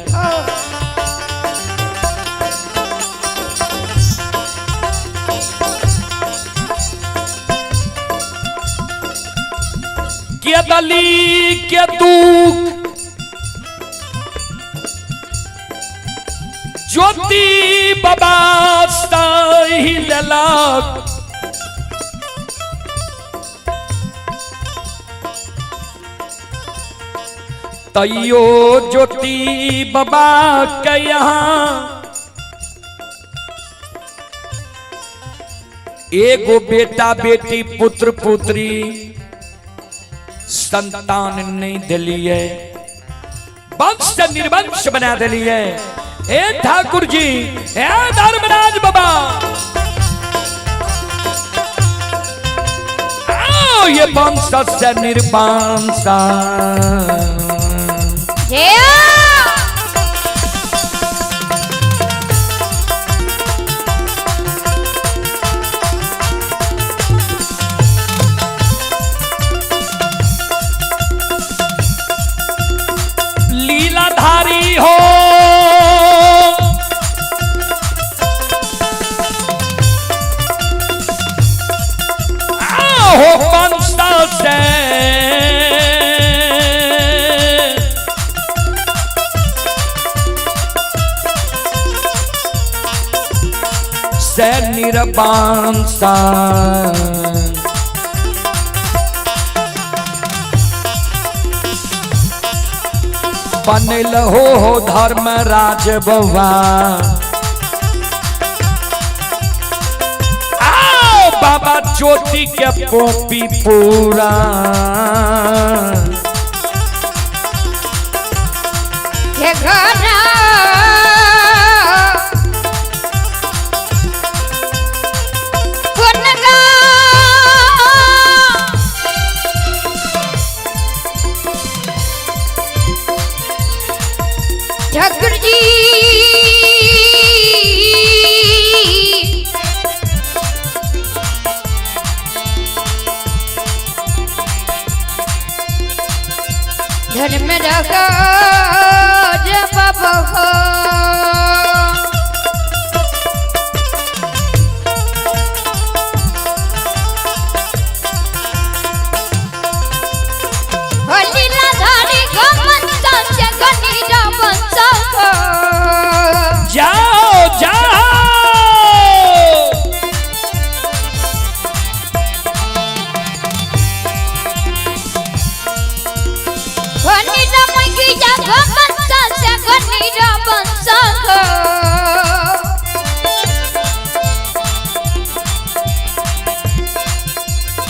Speaker 2: केदली के दुख ज्योति बाबा सही लेलक, तैयो ज्योति बाबा के यहाँ एगो बेटा बेटी पुत्र पुत्री संतान नहीं दिलिए, वंश से निर्वंश बना दिलिए। ए ठाकुर जी, ए धर्मराज बाबा, ये वंश से निर्वंश। लीलाधारी हो हो वंश से से निर्वंश। बनल हो धर्म राज बउआ, आओ बाबा ज्योति के पोपी पूरा।
Speaker 1: ठाकुर जी धर्म राज बाबा हो।
Speaker 2: जाओ जाओ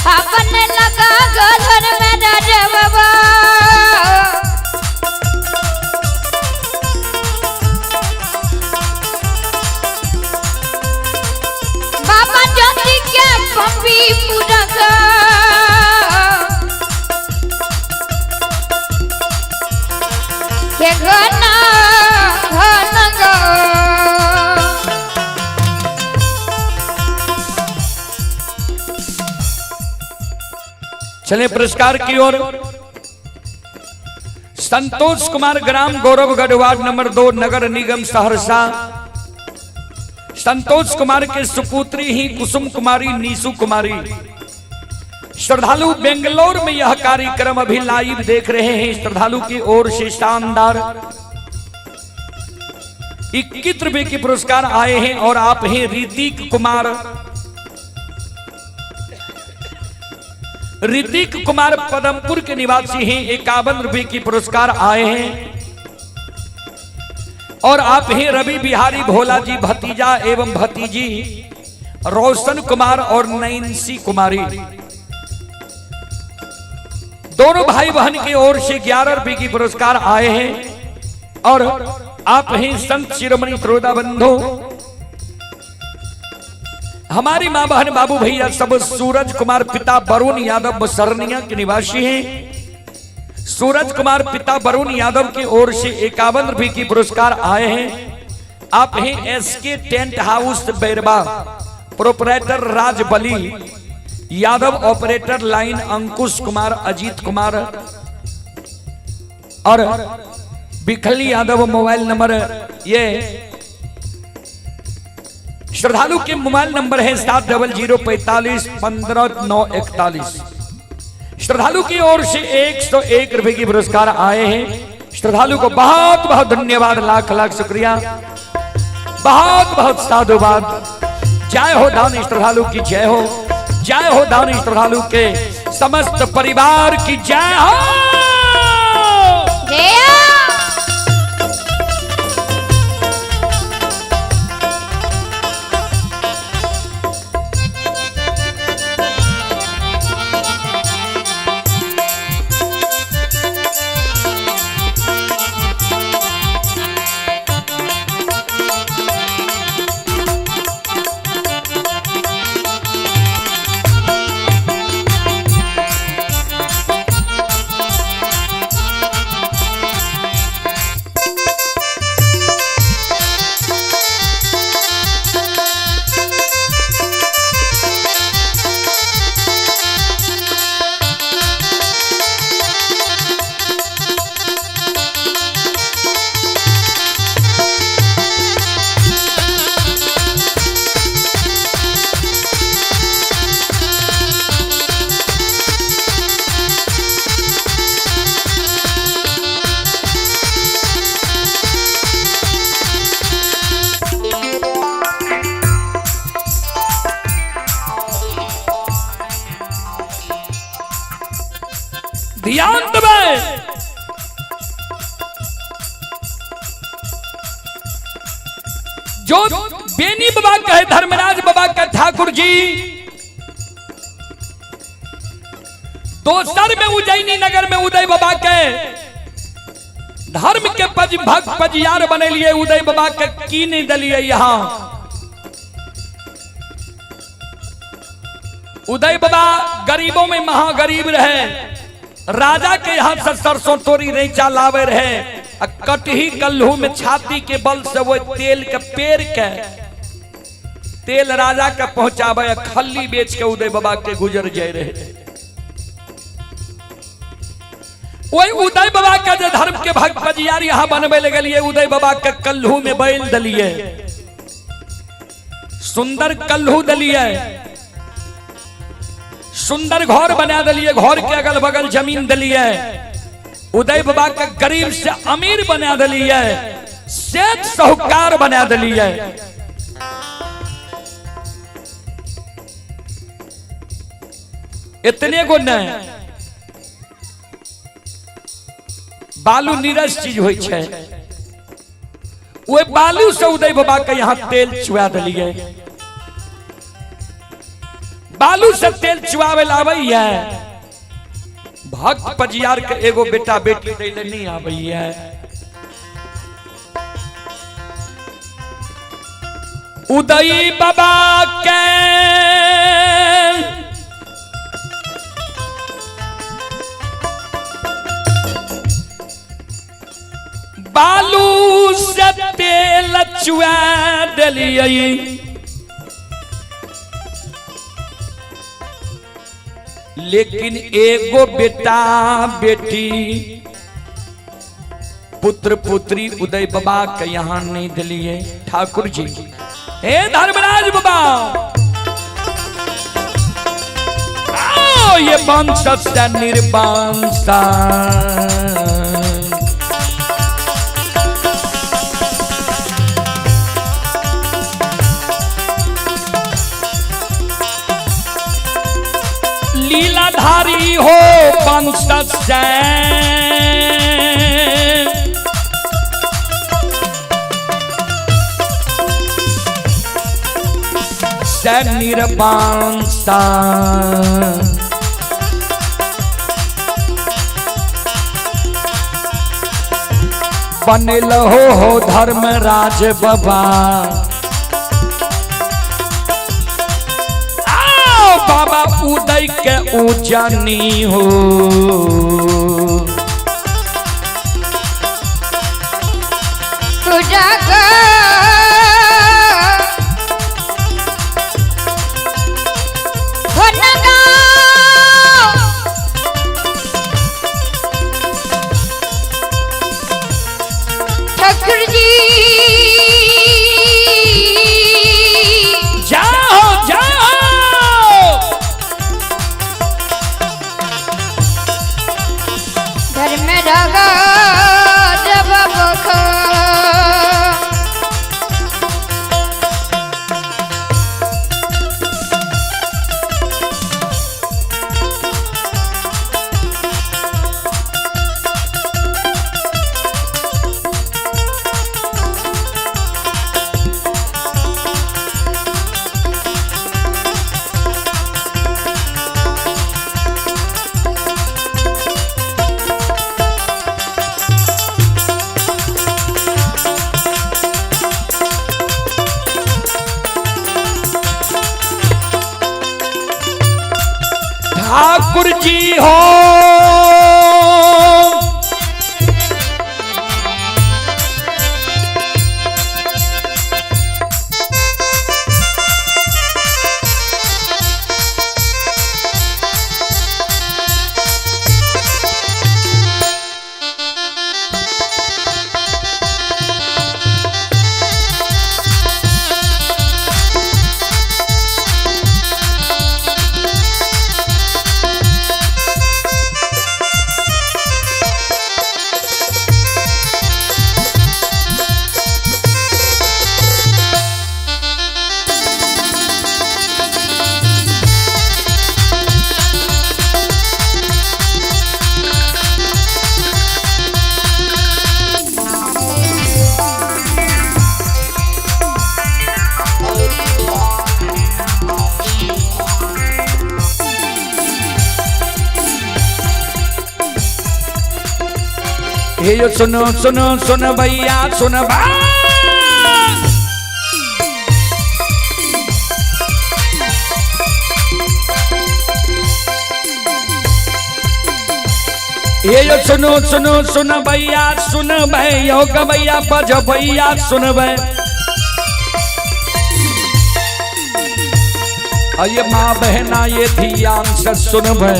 Speaker 1: अपन लगा घर में राजा बाबा। बाबा ज्योति के पपी पूरा के घना घन गो।
Speaker 2: चले पुरस्कार की ओर। संतोष कुमार, ग्राम गौरवगढ़, वार्ड नंबर 2, नगर निगम सहरसा। संतोष कुमार के सुपुत्री ही कुसुम कुमारी, नीसू कुमारी। श्रद्धालु बेंगलोर में यह कार्यक्रम अभी लाइव देख रहे हैं। श्रद्धालु की ओर से शानदार 21 रुपए के पुरस्कार आए हैं। और आप हैं ऋतिक कुमार, ऋतिक कुमार पदमपुर के निवासी हैं, 51 रुपए की पुरस्कार आए हैं। और आप हैं रवि बिहारी भोला जी भतीजा एवं भतीजी रोशन कुमार और नैन्सी कुमारी, दोनों भाई बहन की ओर से 11 रुपए की पुरस्कार आए हैं। और आप हैं संत शिरोमणि त्रोदा बंधु, हमारी मां बहन बाबू भैया सब सूरज कुमार पिता वरुण यादव मुसरनिया के निवासी हैं। सूरज कुमार पिता वरुण यादव की ओर से 51 रुपए की पुरस्कार आए हैं। आप हैं SK tent house Bairwa, proprietor Rajbali Yadav, operator line Ankush Kumar, Ajit Kumar और बिखली यादव। मोबाइल नंबर ये श्रद्धालु के मोबाइल नंबर है 700 45 15 941। श्रद्धालु की ओर से 101 रुपए की पुरस्कार आए हैं। श्रद्धालु को बहुत बहुत धन्यवाद, लाख लाख शुक्रिया, बहुत बहुत साधुवाद। जय हो दानी श्रद्धालु की जय हो, जय हो दानी श्रद्धालु के समस्त परिवार की जय हो। ध्यान देबै। जो बेनी बाबा कहे धर्मराज बाबा का ठाकुर जी दोसर में उज्जैनी नगर में उदय बाबा के धर्म के पज भक्त पजियार बनेलिए, उदय बाबा के की नहीं दिलिए। यहां उदय बाबा गरीबों में महागरीब रहे, राजा के यहाँ से सरसों तोरी रैचा लावे रहे, आ कटही कल्हू में छाती के बल से वो तेल के पेड़ के तेल राजा के पहुंचावे, खल्ली बेच के उदय बाबा के गुजर जाए रहे। वही उदय बाबा के जे धर्म के भक्त पजियार यहाँ बनबे लगलिए, उदय बाबा के कल्हू में बैल दलिए, सुंदर कल्हू दलिए, सुंदर घर बना दिलिए, घर के अगल बगल जमीन दिलिए, उदय बाबा के गरीब से अमीर बना दिलिए, सेठ साहूकार बना दिलिए। इतने गो नहीं, बालू नीरस चीज होई छै, ओहि बालू से उदय बाबा के यहाँ तेल चुआ दिलिए। बालू से तेल चुआवे आबैया, भक्त पजियार के एगो बेटा बेटी दै ले नहीं आबैया। उदय बाबा के बालू से तेल चुआ दिलिए, लेकिन एगो बेटा बेटी पुत्र पुत्री उदय बाबा के यहां नहीं दिलिए। ठाकुर जी हे धर्मराज बाबा, आओ ये वंश से निर्वंश, लीलाधारी हो वंश से निर्वंश। बनल हो धर्मराज बाबा, बाबा उदय के उजनी हो।
Speaker 1: ठाकुर जी
Speaker 2: जाओ जाओ,
Speaker 1: धर्म राज बाबा का।
Speaker 2: ठाकुर जी हो हे यो सुनो सुनो सुन भैया सुन हे यो सुनो सुनो सुन भैया सुन भैया गवैया बज भैया सुन भै। अये माँ बहना ये ध्यान से सुन भै।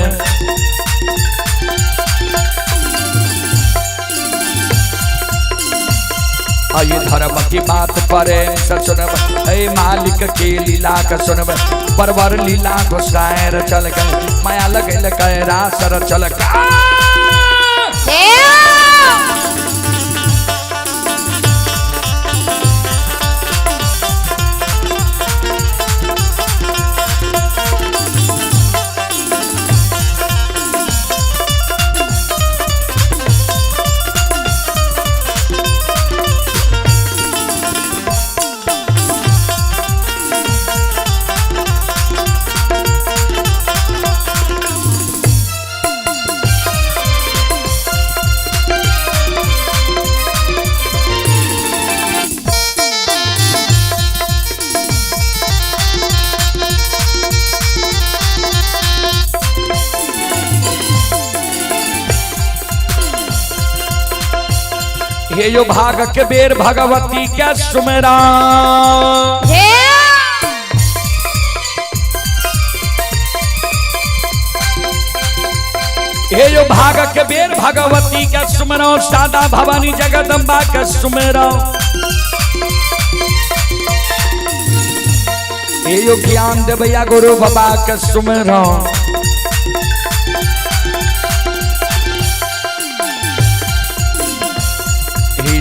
Speaker 2: अये धर्म की बात परे सुनब, अये मालिक के लीला का सुनब, परवर लीला घुसाएर चल गए, माया लगल कैरा सर चल गए। हे यो भाग के बेर भगवती क्या सुमेरा, हे यो भाग के बेर भगवती क्या सुमेरा, सादा भवानी जगदम्बा के सुमेरा, हे यो ज्ञान देवैया गुरु बाबा के सुमेरा।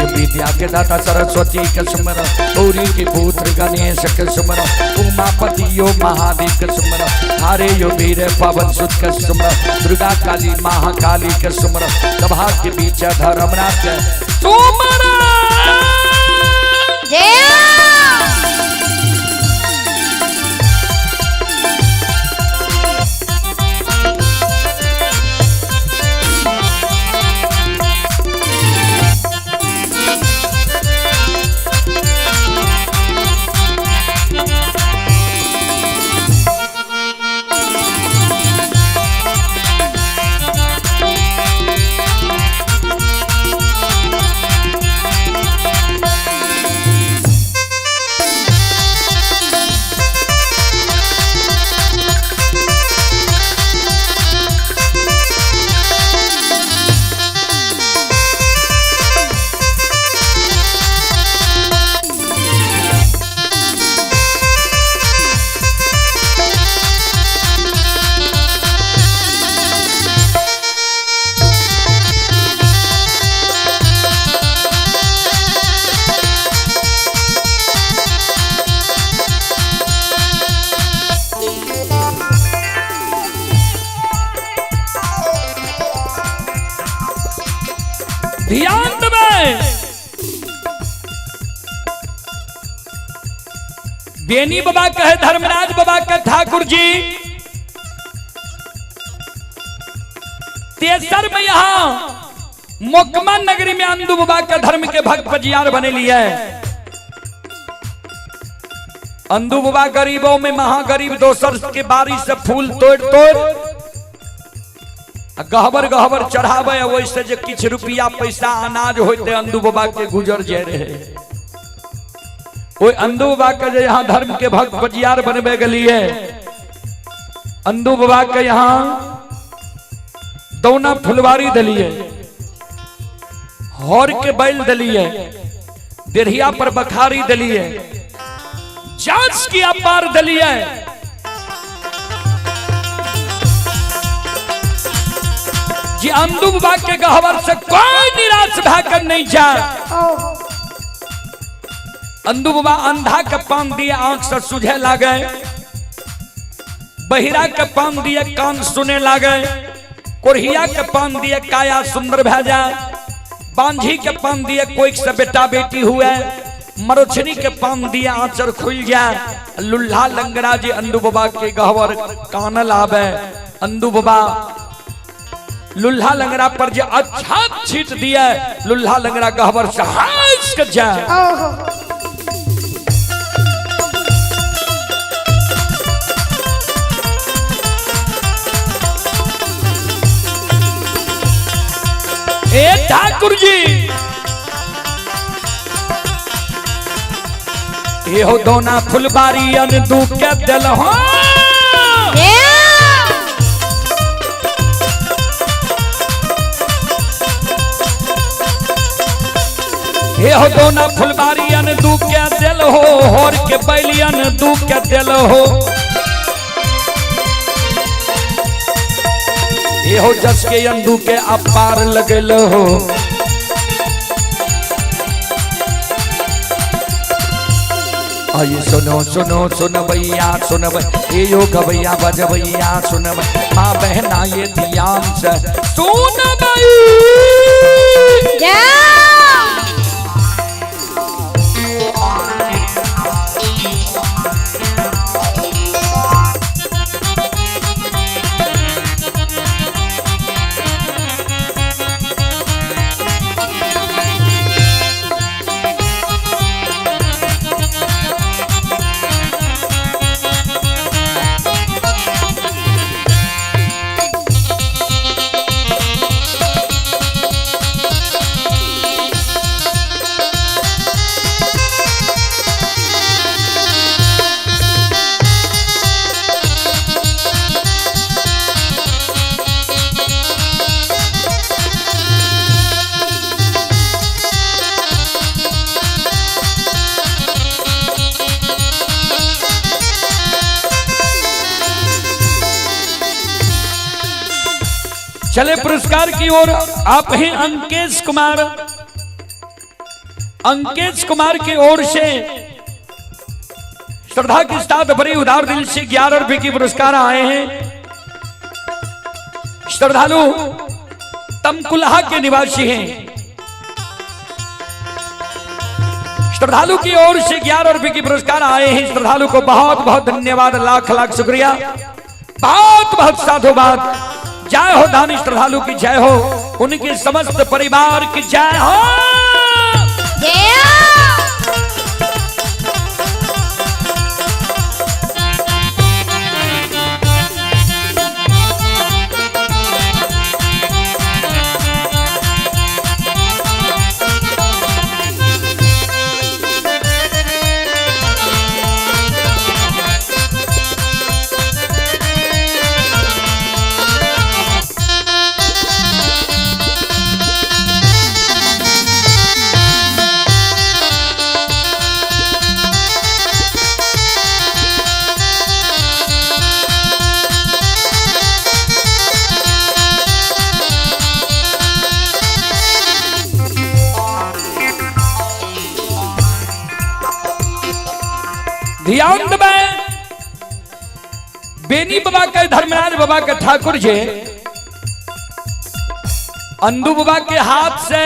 Speaker 2: विद्या के दाता सरस्वती के सुमर, गौरी के पुत्र गणेश के सुमर, उमापति यो महादेव के सुमर, हरे यो वीर पवन सुत के सुमर, दुर्गा काली महाकाली के सुमर, सभा के बीच धर्मराज के सुमर। ध्यान देबै। बेनी बाबा कहे धर्मराज बाबा के ठाकुर जी तेसर में यहां मोकमा नगरी में अंदू बाबा के धर्म के भक्त पजियार बने लिए। अंदू बाबा गरीबों में महागरीब, दोसर के बारी से फूल तोड़ तोड़ गहबर गहबर चढ़ावे, वैसे जे किछ रुपया पैसा अनाज होते अंदू बाबा के गुजर जे रहे। ओहि अंदू बाबा के जे यहाँ धर्म के भक्त पजियार बनबे गेलिए, अंदू बाबा के यहाँ दौना फुलवारी दिलिए, हर के बैल दिलिए, देढ़िया पर बखारी दिलिए, जांच की अपार दिलिए। जी अंदू बाबा के गहवर से कोई निराश भाकर नहीं जाए। अंदू बाबा अंधा के पान दिए आंख से सुझे लागे, बहिरा के पान दिए कान सुने लागे, कोढ़िया के पान दिए काया सुंदर भै जाए, बांझी के पान दिए कोई से बेटा बेटी हुए, मरोछनी के पान दिए आंचर खुल जाए, लुल्हा लंगड़ा जी अंदू बाबा के गहवर कानल आवे। अंदू बाबा लुल्हा लंगड़ा पर जे अच्छा छीट दिया, लुल्हा लंगड़ा गहबर से हंस के जाए।
Speaker 1: ओहो।
Speaker 2: ए ठाकुर जी, ये हो दोना फुलबारी अन दू के दिल हो।
Speaker 1: ए
Speaker 2: हे हो दोना फुलबारी अन दू के दिल हो, होर के बैलियन दू के दिल हो। ये हो जस के अंदू के अपार लगल हो। आइए सुनो सुनो सुनबैया सुनबै, ये यो गवैया बजबैया सुनबै, माँ बहना ये ध्यान से सुनबै।
Speaker 1: जा।
Speaker 2: चले पुरस्कार की ओर। आप हैं अंकेश कुमार, अंकेश कुमार की ओर से श्रद्धा के साथ बड़ी उदार दिल से 11 रुपए की पुरस्कार आए हैं। श्रद्धालु तमकुलहा के निवासी हैं। श्रद्धालु की ओर से 11 रुपए की पुरस्कार आए हैं। श्रद्धालु को बहुत बहुत धन्यवाद, लाख लाख शुक्रिया, बहुत बहुत साधुवाद। जय हो दानी श्रद्धालु की जय हो, उनके समस्त परिवार की जय हो। ध्यान देबै बेनी बाबा के, धर्मराज बाबा के ठाकुर जी अंदू बाबा के हाथ से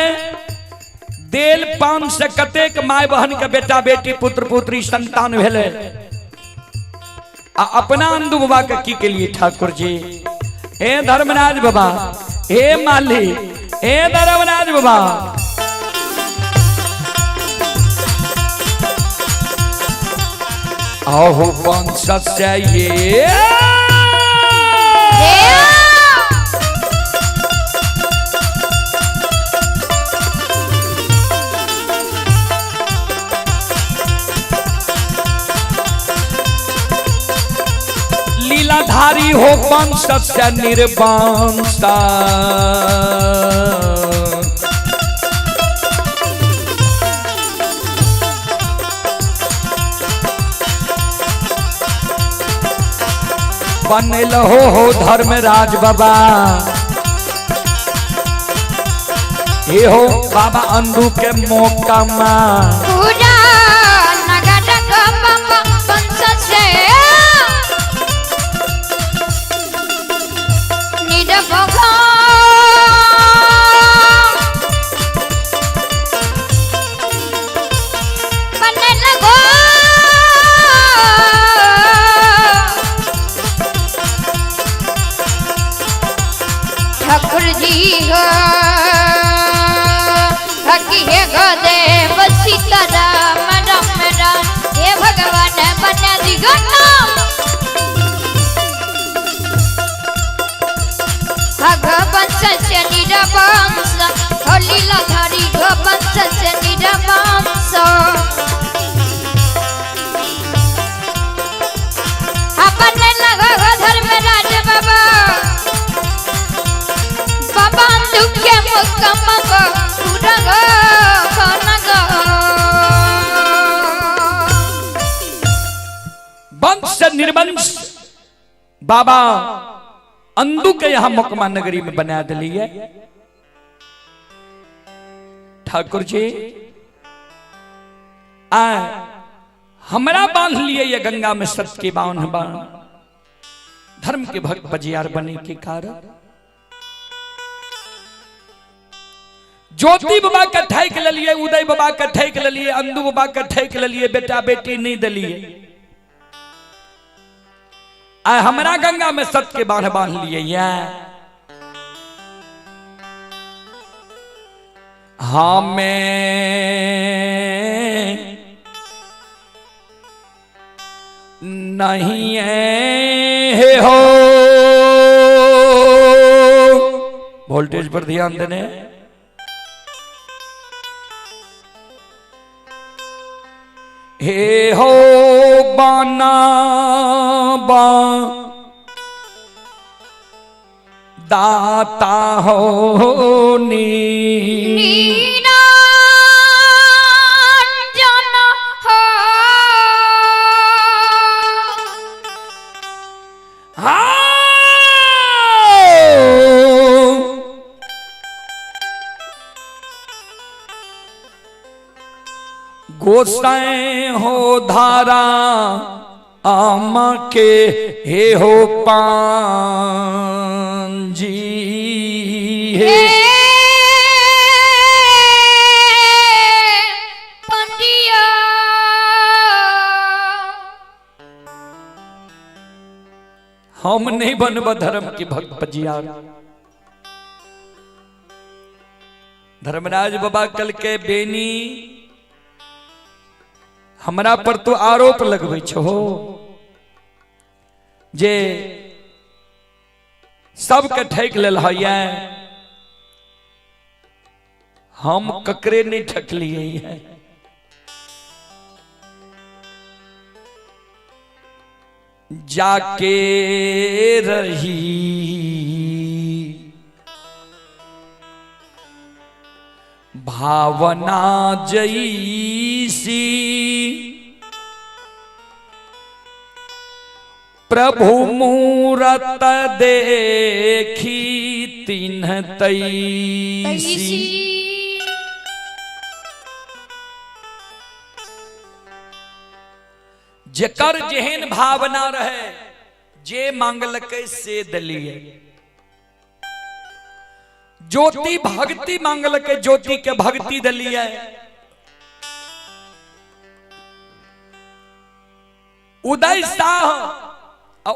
Speaker 2: देल पान से कतेक my बहन के बेटा बेटी पुत्र पुत्री संतान भेले, आ अपना अंदू बाबा के की के लिए ठाकुर जी। हे धर्मराज बाबा, हे माली, हे धर्मराज बाबा, अहो वंश से ये लीलाधारी हो वंश से निर्वंश। बनल हो धर्मराज बाबा, हे हो बाबा अंदू के मौका मां।
Speaker 1: पूरा नगर बाबा वंश से निरभोग बनल गो ठाकुर जी हो हकी हे गो देव सीताराम राम राम हे भगवान बना दी गो नाम। भगवंश से निरवंश हो लीलाधारी भगवंश से निरवंश। अपन लगो धर्मराज बाबा बाबा दुखे मुकम गो पूरा गो कौन गो।
Speaker 2: वंश से निर्वंश बाबा अंदू के यहां मोकमा नगरी में बना दिली है। ठाकुर जी आ हमरा बांध लिए ये गंगा में सत्य के बांध बांध धर्म के भक्त बजियार बने के कारण ज्योति बाबा के ठैक लिए, उदय बाबा के ठैक लिए, अंदू बाबा के ठैक लिए, बेटा बेटी नहीं दिलिए। आ हमरा गंगा में सत्य के बांध बांध लिए ये हमें नहीं है हो। वोल्टेज पर ध्यान देने। हे हो बाना बा दाता हो नी
Speaker 1: निरंजन हो।
Speaker 2: हाँ गोसाई हो धारा आमा के हे हो पांजी हे
Speaker 1: पंडिया
Speaker 2: हम नहीं बनब धर्म के भक्त पजियार। धर्मराज बाबा कल के बेनी हमरा पर तो आरोप लगबै छहो जे सबके ठकि लेल है, हम ककरे नहीं ठकलिए है। जाके रही भावना जैसी प्रभु मूरत देखी तिन्ह तैसी। जेकर जेहन भावना रहे जे मांगलकै से दलिए। ज्योति भक्ति मांगलकै ज्योति के भक्ति दलिए। उदय शाह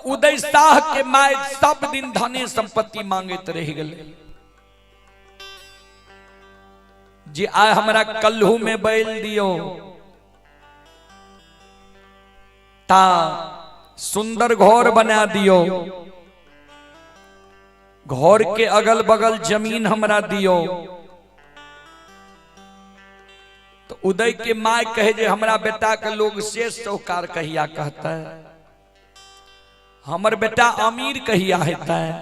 Speaker 2: उदय शाह के my सब दिन धने संपत्ति मांगैत रह गेलै जे आय हमरा कल्हू में बैल दियो ता सुंदर घर बना दियो, घर के अगल बगल जमीन हमरा दियो। तो उदय के my कहे जे हमरा बेटा के लोग शेष साहूकार कहिया कहता है, हमर बेटा अमीर कहिया हेता है।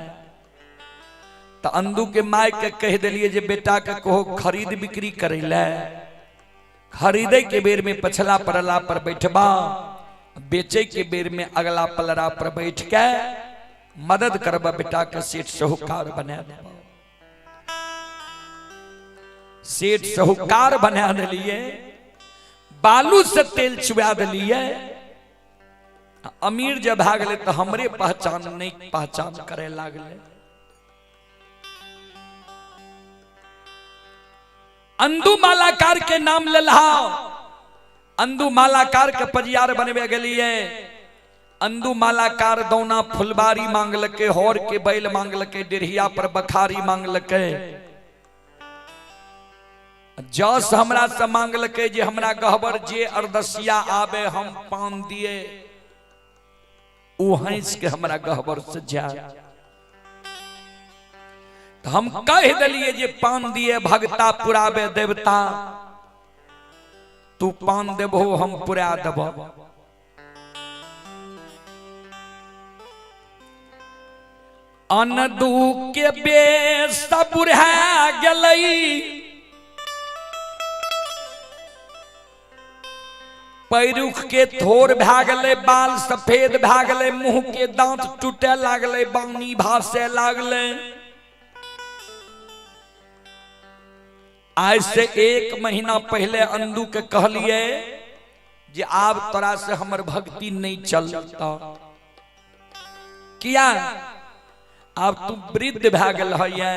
Speaker 2: तो अंदू के my के कह दिलिए जे बेटा के कहो खरीद बिक्री करे ले, खरीदे के बेर में पछला परला पर बैठबा, बेचे के बेर में अगला पलरा पर बैठ के मदद करबा, बेटा के सेठ साहूकार बना देबा। सेठ साहूकार बना दिलिए, बालू से तेल चुआ दिलिए। अमीर जब भा गेलै तो हमरे पहचान नहीं पहचान करे लागले। अंदू मालाकार के नाम लेलहा, अंदू मालाकार के परियार बनबे गेलिए। अंदू मालाकार दौना फुलबारी मांगलकै, हौर के बैल मांगलकै, डेढ़िया पर बखारी मांगलकै। जस हमरा से मांगलकै जे हमरा गहबर जे अरदसिया आबे हम पान दिए, ओ हंस के हमरा गहबर से जा। तो हम कह दिलिए जे पान दिए भगता पुराबे देवता, तू पान देबो हम पुरा देबो। अनदू के बेस बुढ़ा गेलै, पैरुख के थोर भए गेलै, बाल सफेद भए गेलै, मुंह के दांत टूटे लागलै, बानी भासे लागलै। आज से 1 महीना पहले अंदू के कहलिए जे आब तोरा से हमर भक्ति नहीं चलता, किया आब तू वृद्ध भए गेल है,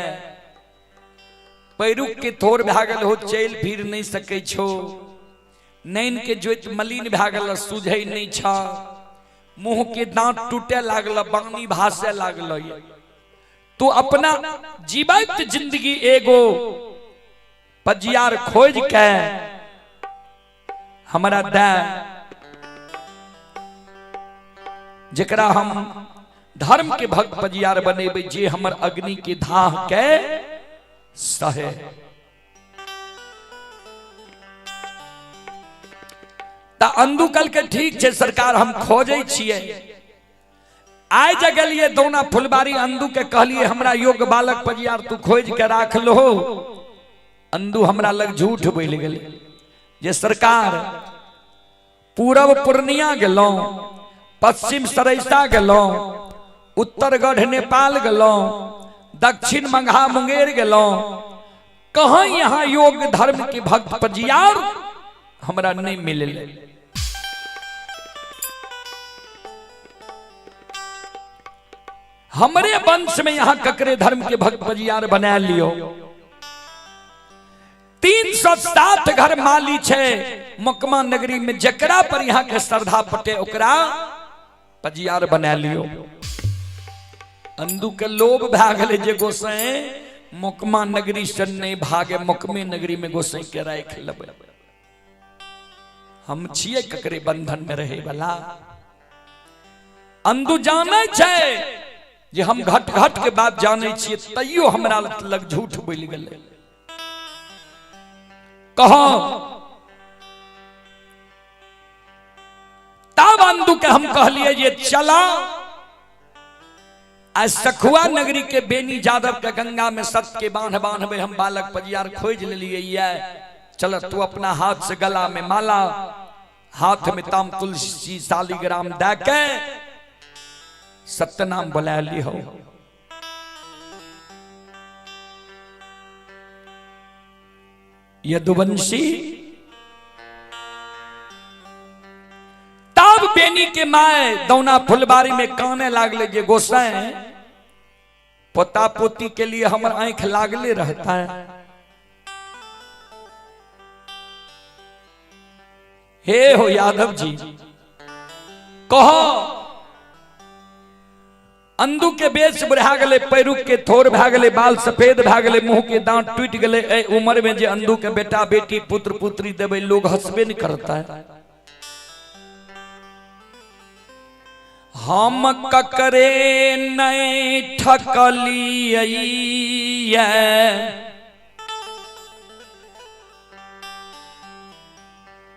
Speaker 2: पैरुख के थोर भए गेल हो, चलि फिर नहीं सकै छो, नैन के जोत मलिन भए गेल, सुझै नहीं छ, मुंह के दांत टूटे लागल, बानी भासे लागल। तू अपना जीवैत जिंदगी एगो पजियार खोज के हमरा दे, जकरा हम धर्म के भक्त पजियार बनेबै, जे हमर अग्नि के धाह के सहे। ता अंदू कल के ठीक छै सरकार, हम खोजै छियै। आइ जगलिए दौना फुलबारी, अंदू के कहलिए हमरा योग्य बालक पजियार तू खोज के राख लो। अंदू हमरा लग झूठ बोलि गेलै जे सरकार पूरब पूर्णिया गेलहुँ, पश्चिम सरैसा गेलहुँ, उत्तरगढ़ नेपाल गेलहुँ, दक्षिण मंघा मुंगेर गेलहुँ, कहाँ यहाँ योग्य धर्म के भक्त पजियार हमरा नहीं मिललै। हमरे वंश में यहाँ ककरे धर्म के भक्त पजियार बना लियो। 307 घर माली छे मोकमा नगरी में, जकरा पर यहाँ के श्रद्धा पटे ओकरा पजियार बना लियो। अंदू के लोभ भए गेलै जे गोसाई मोकमा नगरी से नहीं भागे, मोकमे नगरी में गोसाई के राखि लेबै, हम छियै ककरे बंधन में रहे वाला। अंदू जानै छै जे हम घट घट के बात जानै छियै, तैयो हमरा लग झूठ बोलि गेलै। कहो तब अंदू के हम कहलिए जे चला आ सखुआ नगरी के बेनी यादव के गंगा में सत के बांध बांधबे, हम बालक पजियार खोज लेलिए ये, चल तू अपना हाथ से गला में माला, हाथ में ताम तुलसी शालिग्राम दे के सत्यनाम बोला ली हो। यदुवंशी तब बेनी के my दौना फुलबारी में काने लागले जे गोसाई पोता पोती के लिए हमर आंख लागले रहता है। हे हो यादव जी कहो अंदू के बेच बढ़ा गेलै, पैरुख के थोर भए गेलै, बाल सफेद भए गेलै, मुंह के दांत टूटि गेलै। एहि उम्र में जे अंदू के बेटा बेटी पुत्र पुत्री देबै लोग हंसबे नहीं करता है। हम ककरे नहीं ठकलियै,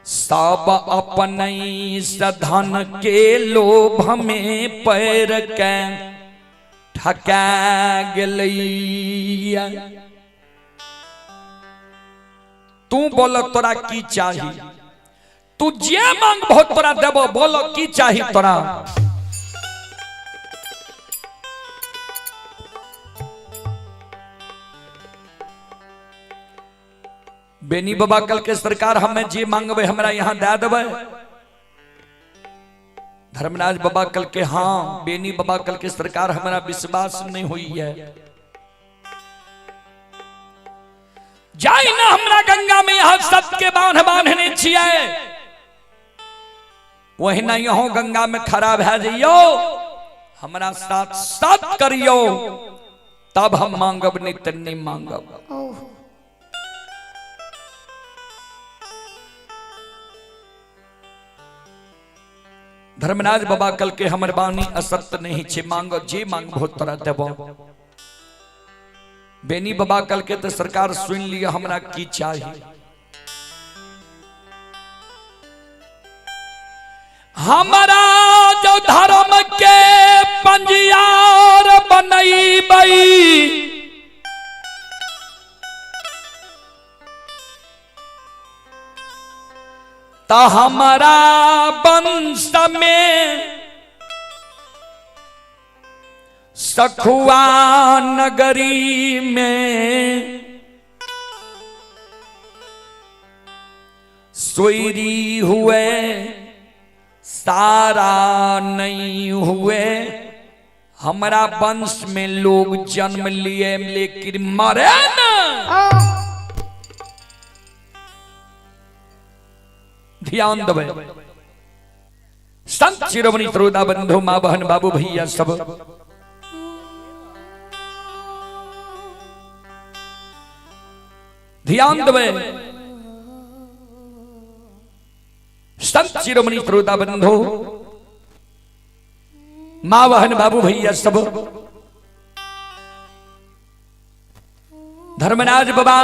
Speaker 2: सब अपने धन के लोभ में पैर के ठका गेलैया। तू बोल तोरा की चाही, तू जे मांगबो तोरा देबो, बोल की चाही तोरा। बेनी बाबा कल के सरकार हमें जे मांगबे हमरा यहाँ दे देबै। धर्मराज बाबा कल के हाँ। बेनी बाबा कल के सरकार हमरा विश्वास नहीं हुई है, जाई ना हमरा गंगा में यहाँ सत के बांध बांधने छियै। ओहिना यहाँ गंगा में खड़ा भए जइयो, हमरा साथ साथ करियो, तब हम मांगब, नहीं त नहीं मांगब। धर्मराज बाबा कल के हमर बानी असत्य नहीं छे, मांगो जे मांगबो तोरा देबो। बेनी बाबा कल के तो सरकार सुन लिया हमरा की चाहिए। हमारा जो धर्म के पंजियार बनैबै, तो हमारा वंश में सखुआ नगरी में सोयरी हुए सारा नहीं हुए। हमारा वंश में लोग जन्म लिए लेकिन मरे ना। ध्यान दबे संत शिरोमणि श्रोता बंधु माँ बहन बाबू भैया सब, ध्यान दबे संत शिरोमणि श्रोता बंधु माँ बहन बाबू भैया सब। धर्मराज बाबा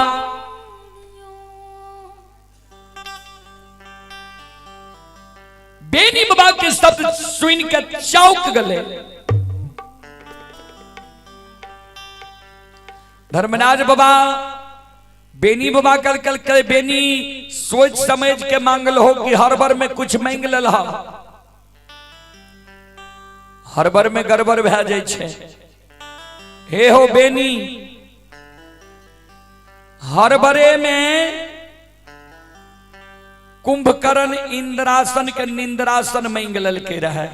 Speaker 2: बेनी बाबा के शब्द सुन के चौक गले। धर्मराज बाबा बेनी बाबा कल कल कल बेनी सोच समझ के मांगल हो कि हर बार में कुछ मांग लेल, हर बार में गड़बड़ भए जाइ छै। हे हो बेनी, हर बरे में कुंभकर्ण इंद्रासन के निंद्रासन मांग लेलके रहे।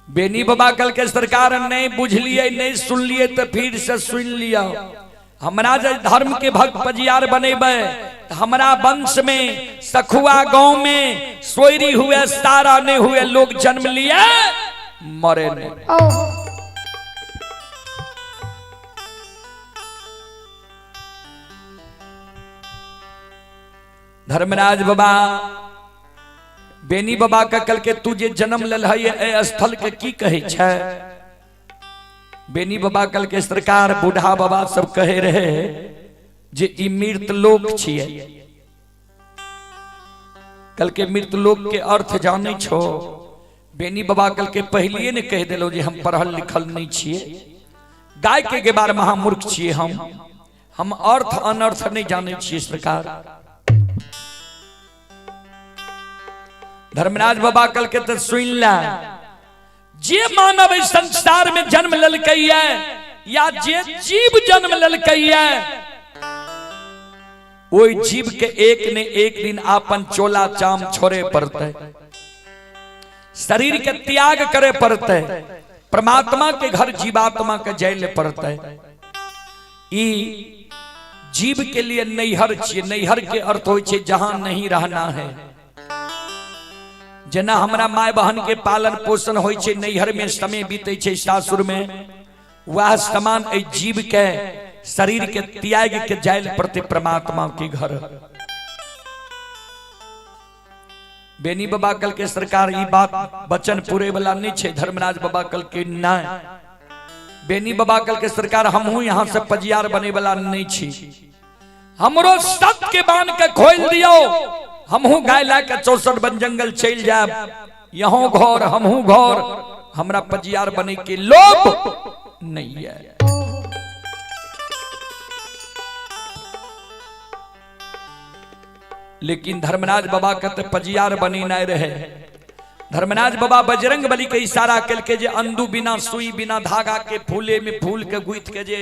Speaker 2: बेनी बाबा कल के सरकार नहीं बुझलिए नहीं सुनलिए तो फिर से सुन लिया। हमरा जे धर्म के भक्त पजियार बनेबै, हमरा वंश में सखुआ गांव में सोयरी हुए सारा नहीं हुए लोग जन्म लिए मरे नहीं। धर्मराज बाबा बेनी बाबा का कल के तू जे जन्म लेल है स्थल के की कहे छै? बेनी बाबा कल के सरकार बूढ़ा बाबा सब कहे रहे जे ई मृत लोक छिए। कल के मृत लोक के अर्थ जाने छो? बेनी बाबा कल के पहलिए ने कह देलो जे हम पढ़ल लिखल नहीं छिए, गाय के गेबार महामूर्ख छिए, हम अर्थ अनर्थ नहीं जाने छिए सरकार। धर्मराज बाबा कल के तो सुन ला, जे मानव इस संसार में जन्म ललकै है या जे जीव जन्म ललकै है, ओई जीव के एक ने एक दिन आपन चोला चाम छोड़े पड़ते, शरीर के त्याग करे पड़ते, परमात्मा के घर जीवात्मा के जैल पड़ते। ई जीव के लिए नैहर छिए। नैहर के अर्थ होय छै जहां नहीं रहना है। जेना हमरा my बहन के पालन पोषण होय छै नैहर में, समय बीते छै सासुर में, वह समान ए जीव के शरीर के त्याग के जायल प्रति परमात्मा के घर। बेनी बाबा कल के सरकार ई बात वचन पूरे वाला नहीं छे। धर्मराज बाबा कल के नहीं, बेनी बाबा कल के सरकार हमहू यहाँ से पजियार बने वाला नहीं छी, हमरो सत के बांध के खोल दियो, हमहू गाय ला के 64 वन जंगल चल जाए, यहों घर हमहू घर, हमरा पजियार बने के लोभ नहीं है। लेकिन धर्मराज बाबा के तो पजियार बनी नहीं रहे। धर्मराज बाबा बजरंग बली के इशारा कल के जे अंदू बिना सुई बिना धागा के फूले में फूल के गुथ के जे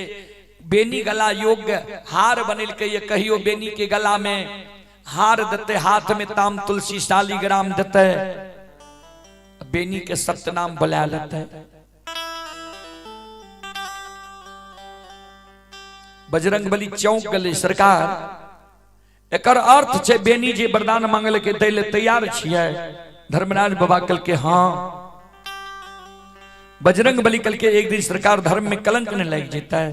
Speaker 2: बेनी गला योग्य हार बनेल के, ये कहियो बेनी के गला में हार देते, हाथ में ताम तुलसी शालिग्राम देते, बेनी के सत्यनाम बुला लेते। बजरंग बली चौंक गले, सरकार एकर अर्थ छै बेनी जे वरदान मांगलकै दै ले तैयार छियै। धर्मराज बाबा कहलकै हाँ। बजरंग बली कहलकै एक दिन सरकार धर्म में कलंक नहीं लागि जेतै।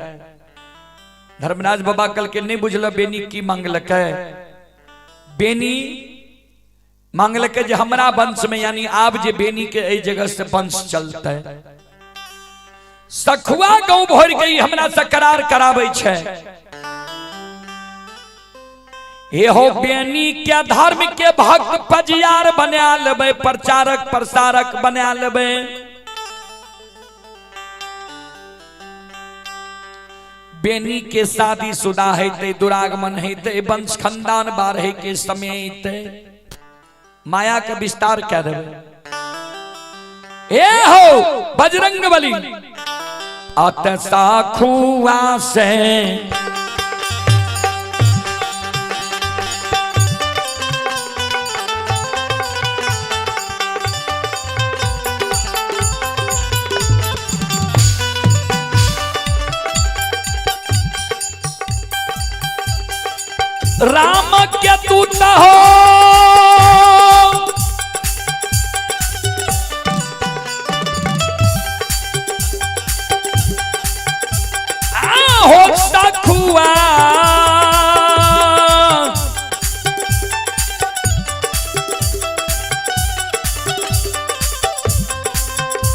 Speaker 2: धर्मराज बाबा कहलकै नहीं बुझल बेनी की मांगलकै। बेनी मांगलकै जे हमरा वंश में यानी आब जे बेनी के एहि जगह से वंश चलतै। सखुआ गाँव भरि के हमरा से करार कराबै छै। एहो बेनी के धर्म के भक्त पजियार बना लेबै, प्रचारक प्रसारक बना लेबै। बेनी के शादी शुदा हेतै, दुरागमन हेतै, वंश खानदान बाढ़े के समय एतै, माया के विस्तार कए देबै। ए हो बजरंग बली अत साखुआ से राम के दूत हो हो सखुआ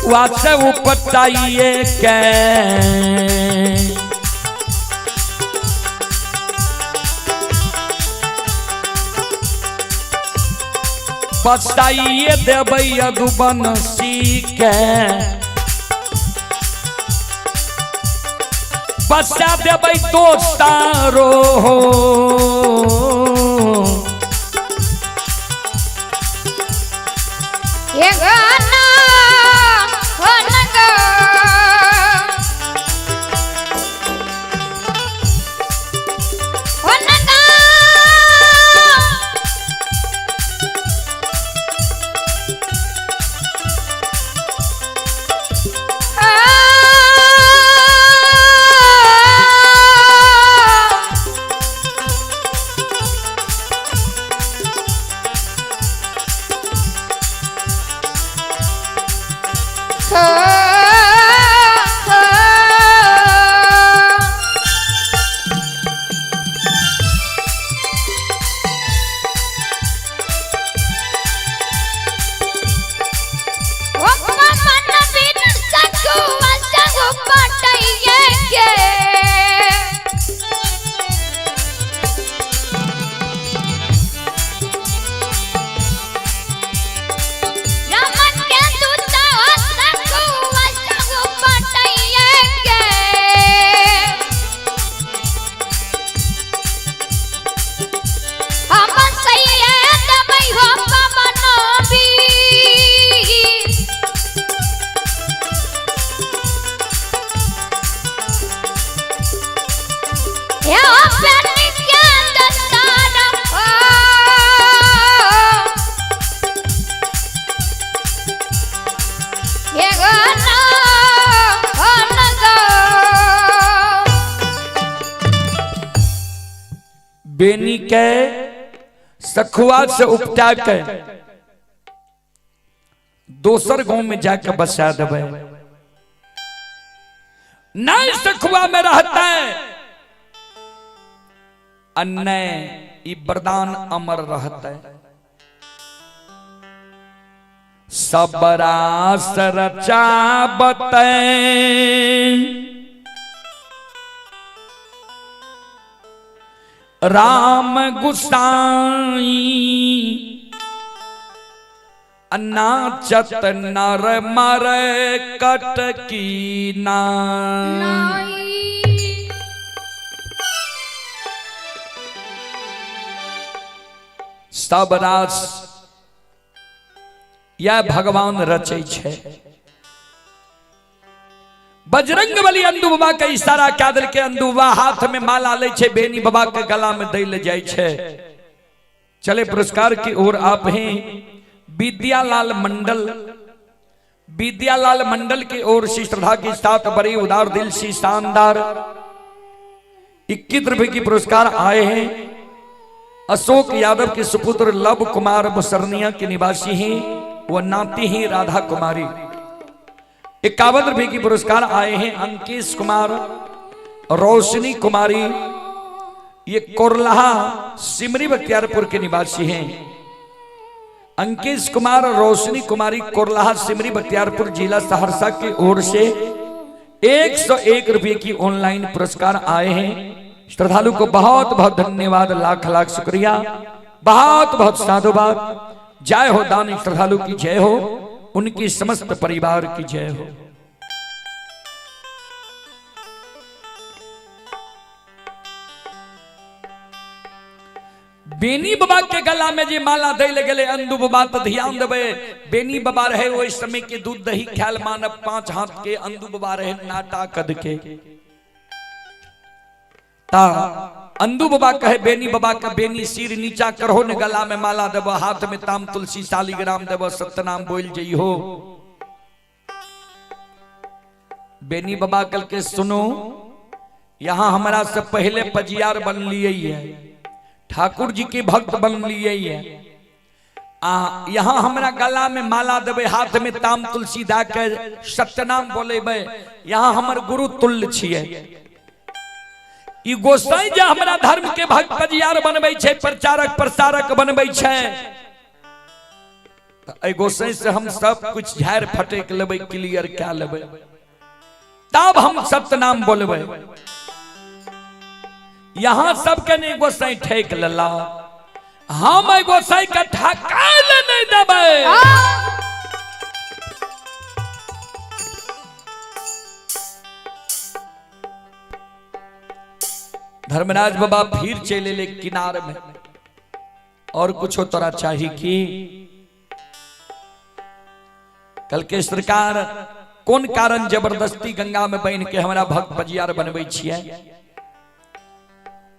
Speaker 2: वासे उपटाइए के बसाइए देबै यदुवंशी के, बसा देबै तो सारो हो।
Speaker 1: हे गाना हो नगा हो नगा
Speaker 2: बेनी के सखुआ से उपटा के दोसर गांव में जाके बसा देबै। नहीं सखुआ में रहता है अन्य ई वरदान अमर रहता है। सबरास रचाबतै राम गुसाई नाचत नर मर कटकी ना। सब रास यह भगवान रचै छै। बजरंग बली अंदू बाबा के इशारा कए देलकै। अंदू बाबा हाथ में माला लै छै, बेनी बाबा के गला में दै ले जाइ छै। चले पुरस्कार की ओर आप हैं विद्यालाल मंडल। विद्यालाल मंडल की ओर से श्रद्धा के साथ बड़ी उदार दिल से शानदार 21 रुपए की पुरस्कार आए हैं। अशोक यादव के सुपुत्र लव कुमार मुसरनिया के निवासी हैं, वह नाती हैं राधा कुमारी। 51 रुपए की पुरस्कार आए हैं अंकेश कुमार, रोशनी कुमारी, ये कोरलाहा सिमरी बख्तियारपुर के निवासी हैं। अंकेश कुमार, रोशनी कुमारी, कोरलाहा सिमरी बख्तियारपुर जिला सहरसा की ओर से 101 रुपए की ऑनलाइन पुरस्कार आए हैं। श्रद्धालु को बहुत बहुत धन्यवाद, लाख लाख शुक्रिया, बहुत बहुत साधुवाद। जय हो दानी श्रद्धालु की जय हो, उनकी समस्त परिवार की जय हो। बेनी बाबा के गला में जे माला दे ले गेले अंदू बाबा, तो ध्यान देबे बेनी बाबा रहे ओहि समय के दूध दही ख्याल मानब 5 हाथ के, अंदू बाबा रहे नाटा कद के। ता अंदू बाबा कहे बेनी बाबा के बेनी सिर नीचा करहो ने गला में माला देबो, हाथ में ताम तुलसी शालिग्राम देबो, सत्यनाम बोल जइहो। बेनी बाबा कल के सुनो, यहाँ हमारा से पहले पजियार बन लिए है, ठाकुर जी के भक्त बन लिए है, आ यहाँ हमरा गला में माला देबे, हाथ में ताम तुलसी दा के सत्यनाम बोलेबे, यहाँ हमर गुरु तुल्य छिए। ई गोसाई जे हमरा धर्म के भक्त पजियार बनबै छै, प्रचारक प्रसारक बनबै छै, त एहि गोसाई से हम सब कुछ झाड़ फटेक लेबै, क्लियर कए लेबै, तब हम सत्यनाम बोलबै। यहाँ सबके नहीं गोसाई ठेक लेला, हम एहि गोसाई के ठकाय ले नहीं देबै। धर्मराज बाबा फिर चले ले किनार में, और कुछ तोरा चाहिए की? कल के सरकार कौन कारण जबरदस्ती गंगा में बन के हमरा भक्त बजियार बनबै छियै?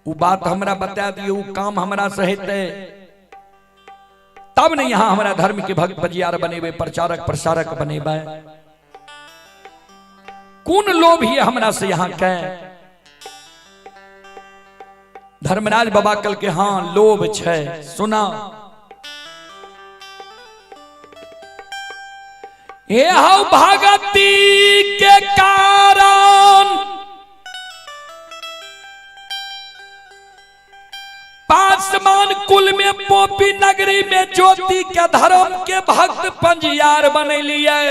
Speaker 2: उ बात हमरा बता दियो, उ काम हमरा से हेतै तब ने यहाँ हमरा धर्म के भक्त बजियार बनेबै, प्रचारक प्रसारक बनेबै। कौन लोभ ये हमरा से यहाँ के? धर्मराज बाबा कल के हाँ लोभ छै, सुना हे हौ भगती के कारण पासमान कुल में पोपी नगरी में ज्योति के धर्म के भक्त पंजियार बनेलिए।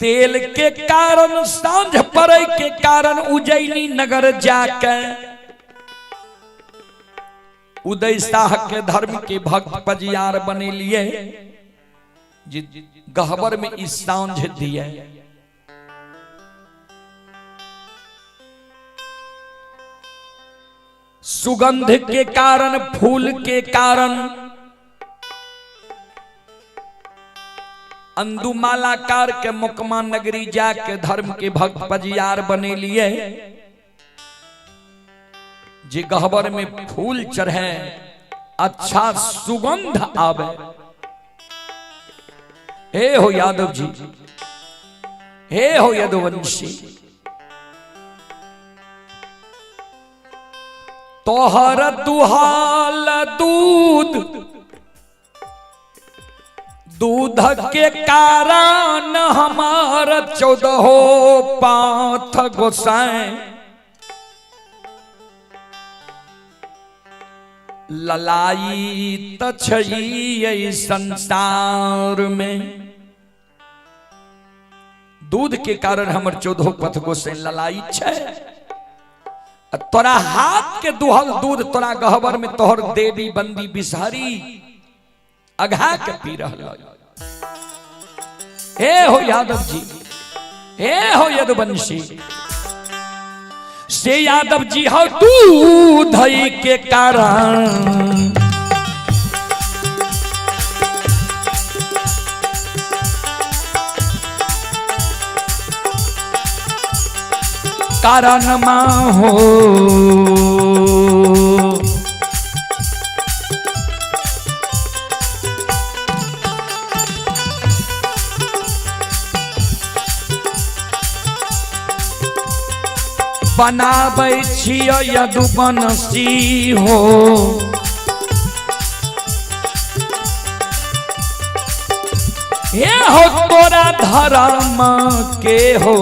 Speaker 2: तेल के कारण सांझ पड़े के कारण उज्जैनी नगर जाके उदय शाह के धर्म के भक्त पजियार बनेलिए, गहबर में इस सांझ दिए। सुगंध के कारण फूल के कारण अंदु मालाकार के मुकमा नगरी जाके धर्म के भक्त पजियार बने लिए, जे गहबर में फूल चढ़े अच्छा सुगंध आवे। हे हो यादव जी, हे हो यदुवंशी, तोहर दुहाल दूध दूध के कारण हमार 14 पाथ गोसाई ललाई तछई संसार में। दूध के कारण हमर 14 पथ गोसाई ललाई छै। तोरा हाथ के दुहल दूध तोरा गहबर में तोहर देवी बंदी बिसहरी अघा के पी रहल। हे हो यादव जी, हे हो यदुवंशी, से यादव जी हो दूध के कारण कारण मां हो बनाबै छियै यदुवंशी हो। हे हो तोरा धर्म के हो।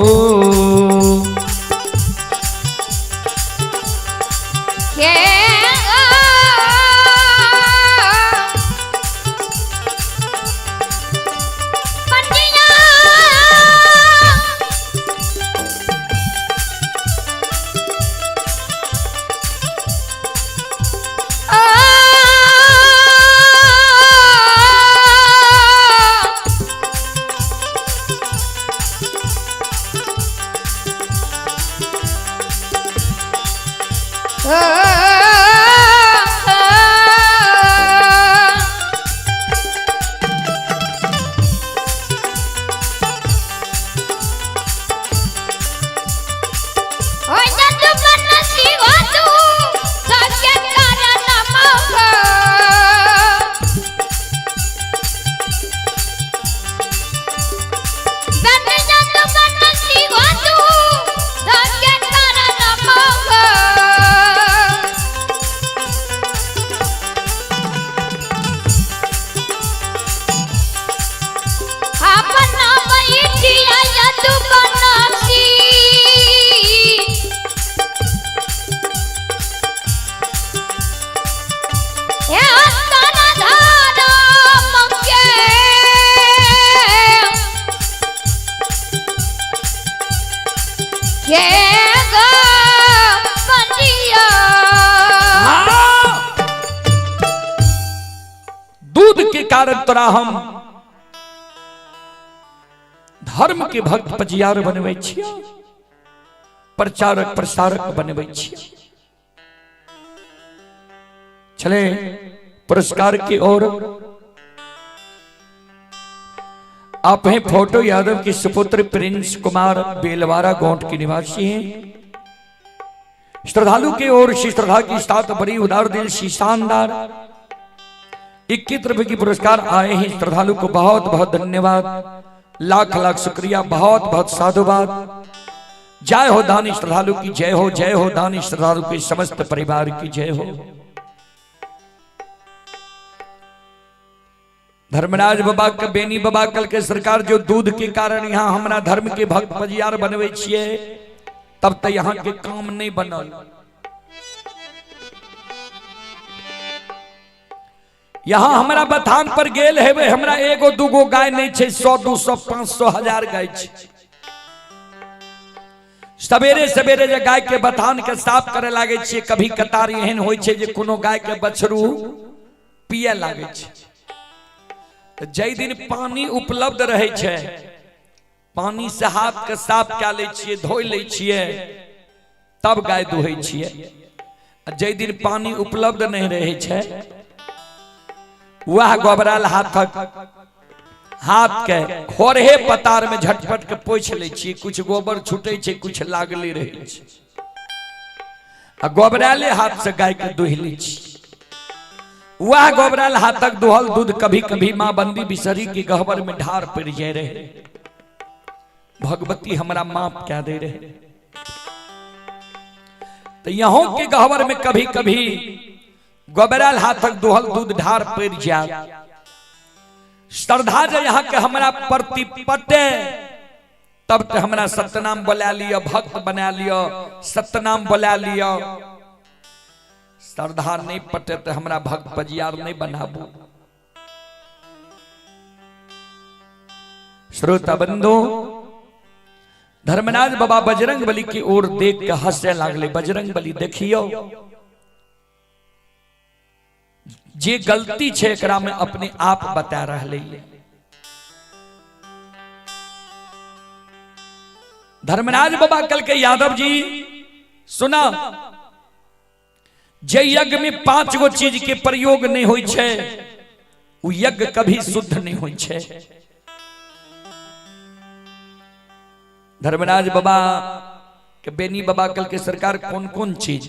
Speaker 1: के पंडिया
Speaker 2: हाँ! दूध के कारण तोरा हम धर्म के भक्त पजियार बनबै छियै, प्रचारक प्रसारक बनबै छियै। चले पुरस्कार की ओर। आप हैं फोटो यादव के सुपुत्र प्रिंस कुमार बेलवारा गोंट के निवासी हैं। श्रद्धालु की ओर से श्रद्धा की साथ बड़ी उदार दिल सी शानदार 21 रुपए की पुरस्कार आए हैं। श्रद्धालु को बहुत बहुत धन्यवाद, लाख लाख शुक्रिया, बहुत बहुत साधुवाद। जय हो दानी श्रद्धालु की जय हो, जय हो दानी श्रद्धालु के समस्त परिवार की जय हो। धर्मराज बाबा के बेनी बाबा कल के सरकार जो दूध के कारण यहाँ हमरा धर्म के भक्त पजियार बनवे छिए, तब तक यहाँ के काम नहीं बनल। यहाँ हमरा बथान पर गेल हेबे, हमरा एगो दूगो गाय नहीं छे, 100 200 500 1000 गाय छे। सवेरे सवेरे जे गाय के बथान के साफ करे लागे छिए, कभी कतार एहन होय छे जे कोनो गाय के बछरू पिए लागे छे। जै दिन पानी उपलब्ध रहे छे, पानी से हाथ के साफ कए लै छिए, धोइ लै छिए, तब गाय दुहै छिए। जै दिन पानी उपलब्ध नहीं रहे छे, वह गोबराल हाथक हाथ के खोरहे पतार में झटपट के पोछि लै छिए, कुछ गोबर छूटे छे, कुछ लागले रहे छे, आ गोबराले हाथ से गाय के दुहि लै छिए। वह गोबराल हाथक दुहल दूध कभी कभी माँ बंदी बिसरी के गहबर में ढार पड़ जाए रहे। भगवती हमरा माफ क्या दे रहे। तो यहों के गहबर में कभी कभी गोबराल हाथक दुहल दूध ढार पड़ जाए। श्रद्धा जे यहाँ के हमरा प्रति पटे, तब तो हमरा सतनाम बोला लियो, भक्त बना लियो, सतनाम बोला लियो। श्रद्धा नहीं पटे तो हमरा भक्त पजियार नहीं बनाबू। श्रोता बंधु, धर्मराज बाबा बजरंग बली की ओर देख के हंसे लागले। बजरंग बली देखियो जे गलती छे एकरा में अपने आप बता रहले। धर्मराज बाबा कल के यादव जी सुना, जे यज्ञ में 5 गो चीज के प्रयोग नहीं होई छे, उ यज्ञ कभी शुद्ध नहीं होई छे। धर्मराज बाबा के बेनी बाबा कल के सरकार कौन कौन चीज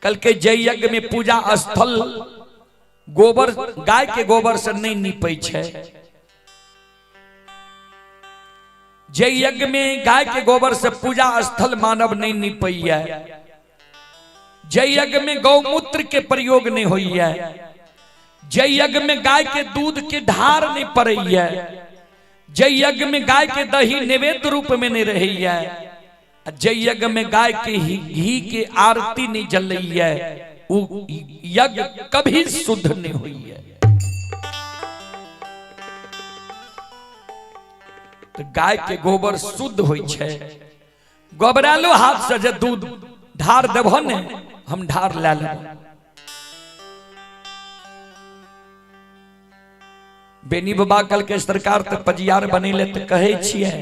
Speaker 2: कल के जय यज्ञ में पूजा स्थल गोबर गाय के गोबर से नहीं नीपै छे, जे यज्ञ में गाय के गोबर से पूजा स्थल मानव नहीं निपैया, जे यज्ञ में गौमूत्र के प्रयोग नहीं होइया, जे यज्ञ में गाय के दूध के ढार नहीं पड़ैया, जे यज्ञ में गाय के दही नैवेद्य रूप में नहीं रहैया, जे यज्ञ में गाय के घी के आरती नहीं जलैया, उ यज्ञ कभी शुद्ध नहीं होइया। तो गाय के गोबर शुद्ध होइ छै। गोबरालो हाथ से जे दूध ढार देबहो ने, हम ढार लै लेब। बेनी बाबा कल के सरकार तो पजियार बनेले तो कहे छियै,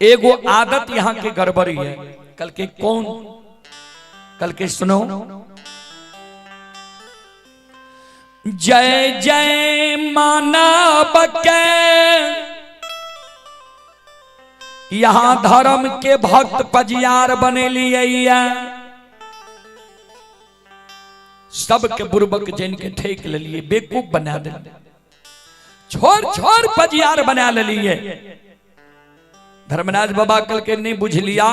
Speaker 2: एगो आदत यहाँ के गड़बड़ी है। कल के कौन? कल के सुनो, जय जय मानव के यहाँ धर्म के भक्त पजियार बनेलिए, सबके बुरबक जन के ठेक लेलिए, बेवकूफ बना दे, छोड़ छोड़ पजियार बना लेलिए। धर्मराज बाबा कल के नहीं बुझ लिया,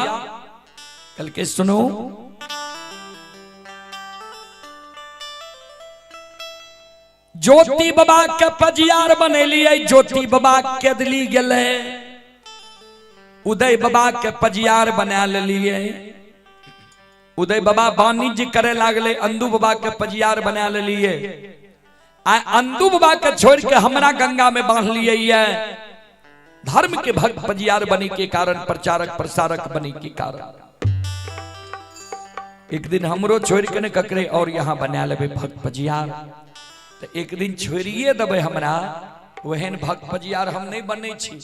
Speaker 2: कल के सुनो, ज्योति बाबा के पजियार बनेलिए, ज्योति बाबा के दिली गेले, उदय बाबा के पजियार बना लेलिए, उदय बाबा वाणिज्य करे लागले, अंदू बाबा के पजियार बना लेलिए, आ अंदू बाबा के छोड़ के हमरा गंगा में बांध लिए। धर्म के भक्त पजियार बने के कारण, प्रचारक प्रसारक बने के कारण, एक दिन हमरो छोड़ के ने ककरे और यहाँ बना लेबे भक्त पजियार, तो एक दिन छोड़िए देबे हमरा, ओहन भक्त पजियार हम नहीं बने छी।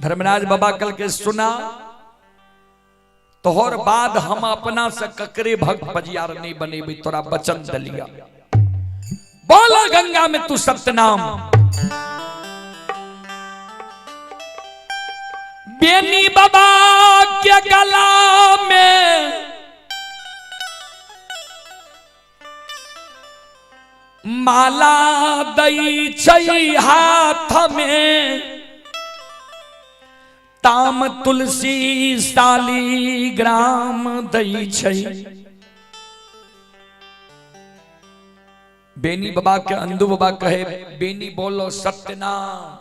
Speaker 2: धर्मराज बाबा कल के सुना, तोहर बाद हम अपना से ककरे भक्त पजियार नहीं बनेबे, तोरा वचन दलिया। बोला गंगा में तू सत्यनाम। बेनी बाबा के गला में माला दई छै हाथ में, ताम तुलसी शालीग्राम दई छै। बेनी बाबा के अंदू बाबा कहे, बेनी बोलो सत्यनाम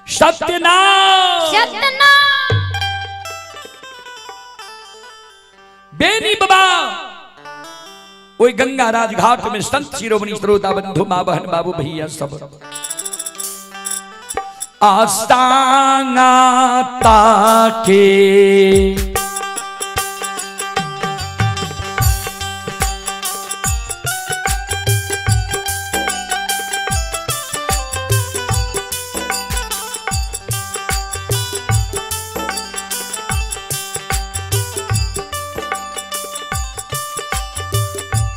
Speaker 2: सत्यनाम
Speaker 1: सत्यनाम।
Speaker 2: बेनी बाबा ओई गंगा राजघाट में संत शिरोमणि श्रोता बंधु माँ बहन बाबू भैया सब आस्तांगा ताके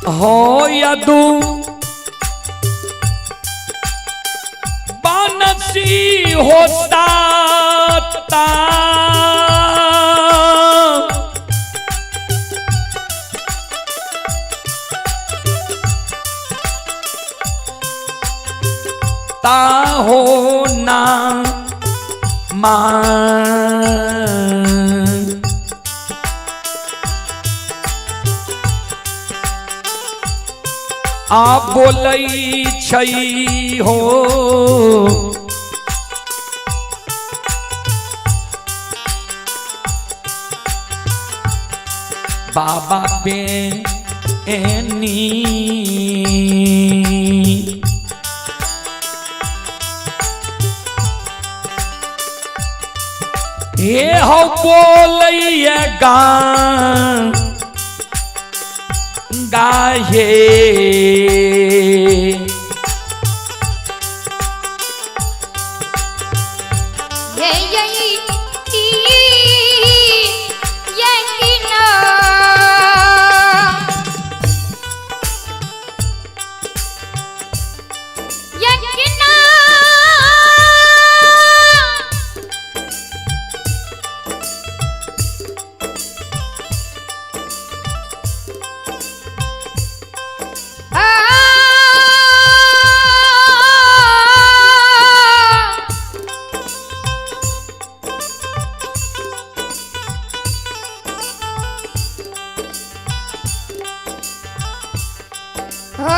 Speaker 2: हो यदु बानसी होता ता, ता हो ना मान। आ बोलई छै हो बाबा बेनी, हे हो बोलई गान गाहे,
Speaker 1: ये यही की यकीना, यकीना, आ सात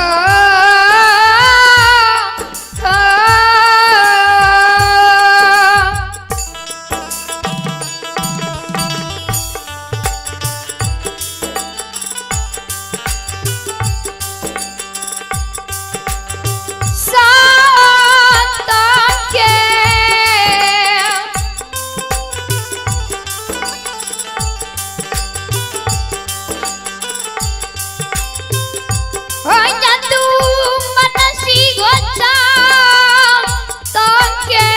Speaker 1: के जादू मनसी गोचा तके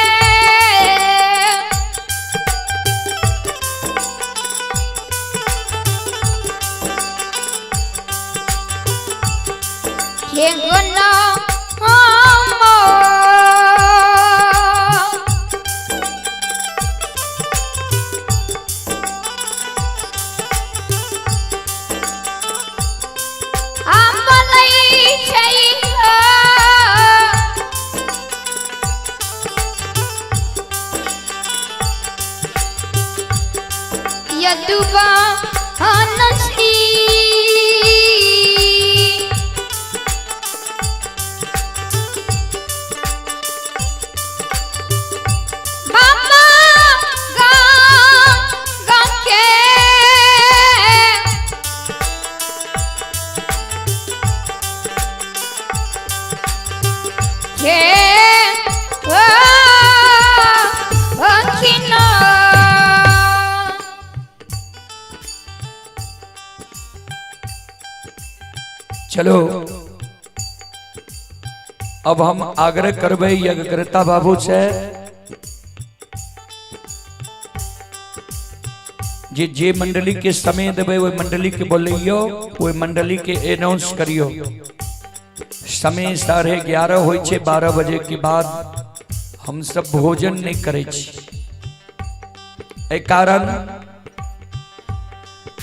Speaker 1: हेगना हम आंबलई छै यदुबा हनसी बाबा गा गा के हे ओ अखिना
Speaker 2: चलो अब हम आग्रह करबै यज्ञकर्ता बाबू से जे जे मंडली के समय देबै ओहि मंडली के बोलैयो, ओहि मंडली के अनाउंस करियो। समय 11:30 होइ छै, 12 बजे के बाद हम सब भोजन नहीं करै छी। एहि कारण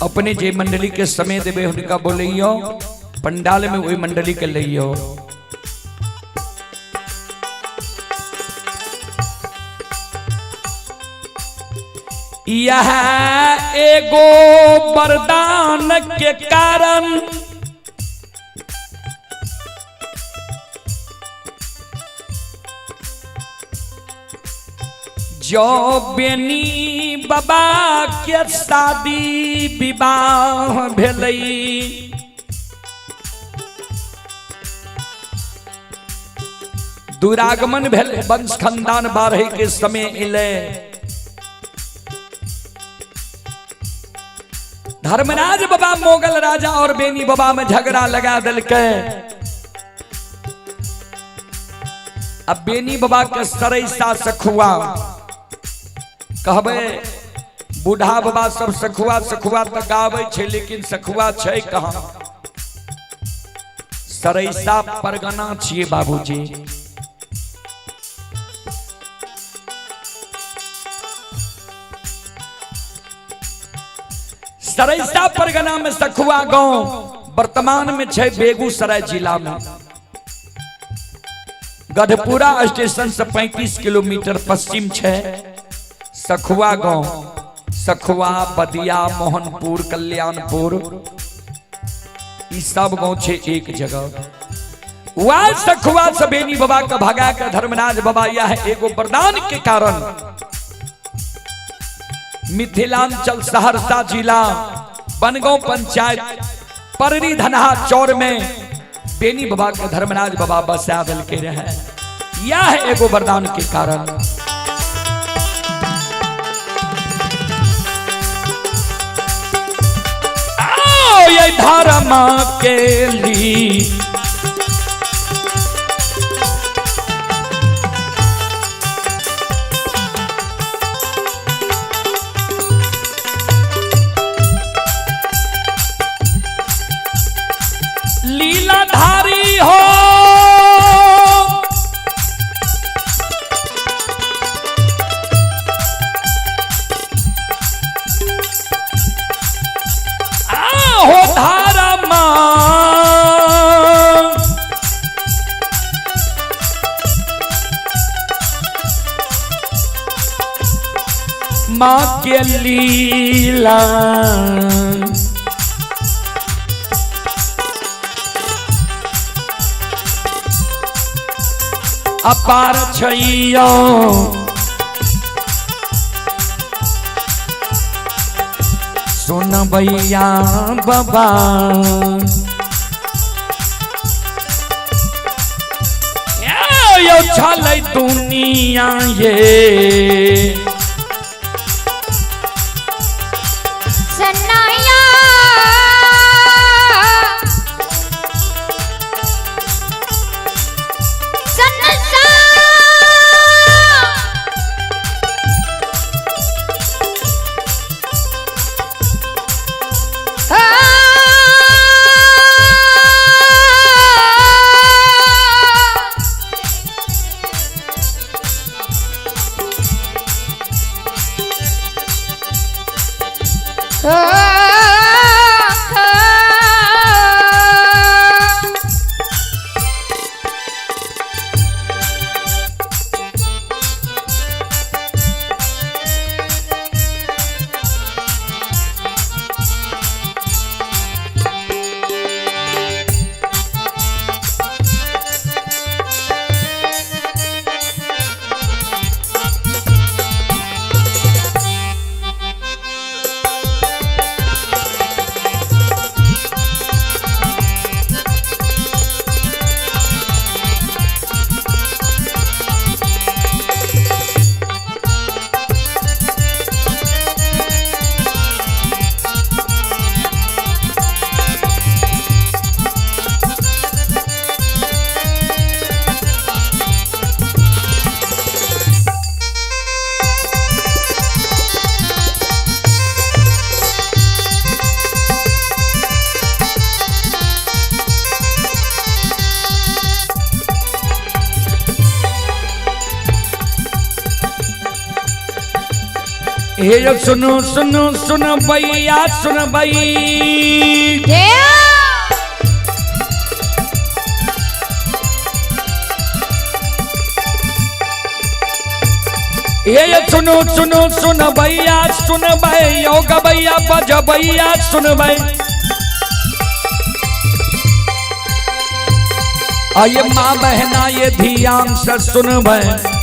Speaker 2: अपने जे मंडली के समय देबै हुनका बोलैयो, पंडाल में वही मंडली के लइयो। यह एगो वरदान के कारण जो बेनी बाबा के शादी विवाह भेलई, दुरागमन भेल, वंश खानदान बाढ़े के समय एलै। धर्मराज बाबा मोगल राजा और बेनी बाबा में झगड़ा लगा दिलकै। अब बेनी बाबा के सरैसा सखुआ कहबै, बूढ़ा बाबा सब सखुआ सखुआ तऽ गाबै छै, लेकिन सखुआ छै कहाँ? सरैसा परगना छियै बाबूजी। सरैसा परगना में सखुआ गांव वर्तमान में छै बेगूसराय जिला में, गढ़पुरा स्टेशन से 35 किलोमीटर पश्चिम छै सखुआ गांव। सखुआ, बदिया, मोहनपुर, कल्याणपुर, ई सब गांव छै एक जगह। वह सखुआ से बेनी बाबा के भगा के धर्मराज बाबा यह एगो वरदान के कारण मिथिलांचल सहरसा जिला बनगांव पंचायत पररी धनहा चौर में बेनी बाबा के धर्मराज बाबा बसा दिल के रहे। यह एगो वरदान के कारण। आओ ये धर्म के लिए लीलाधारी हो, हो धारा माँ के लीला अपार छैयो। सुनबैया बाबा यो छलै दुनिया ये
Speaker 1: सनाया
Speaker 2: हे यो सुनो सुनो सुन भैया सुन भई। हे यो सुनो सुनो सुन भैया सुन भई योग भैया बज भैया सुन भई। आये माँ बहना ये ध्यान से सुन भई।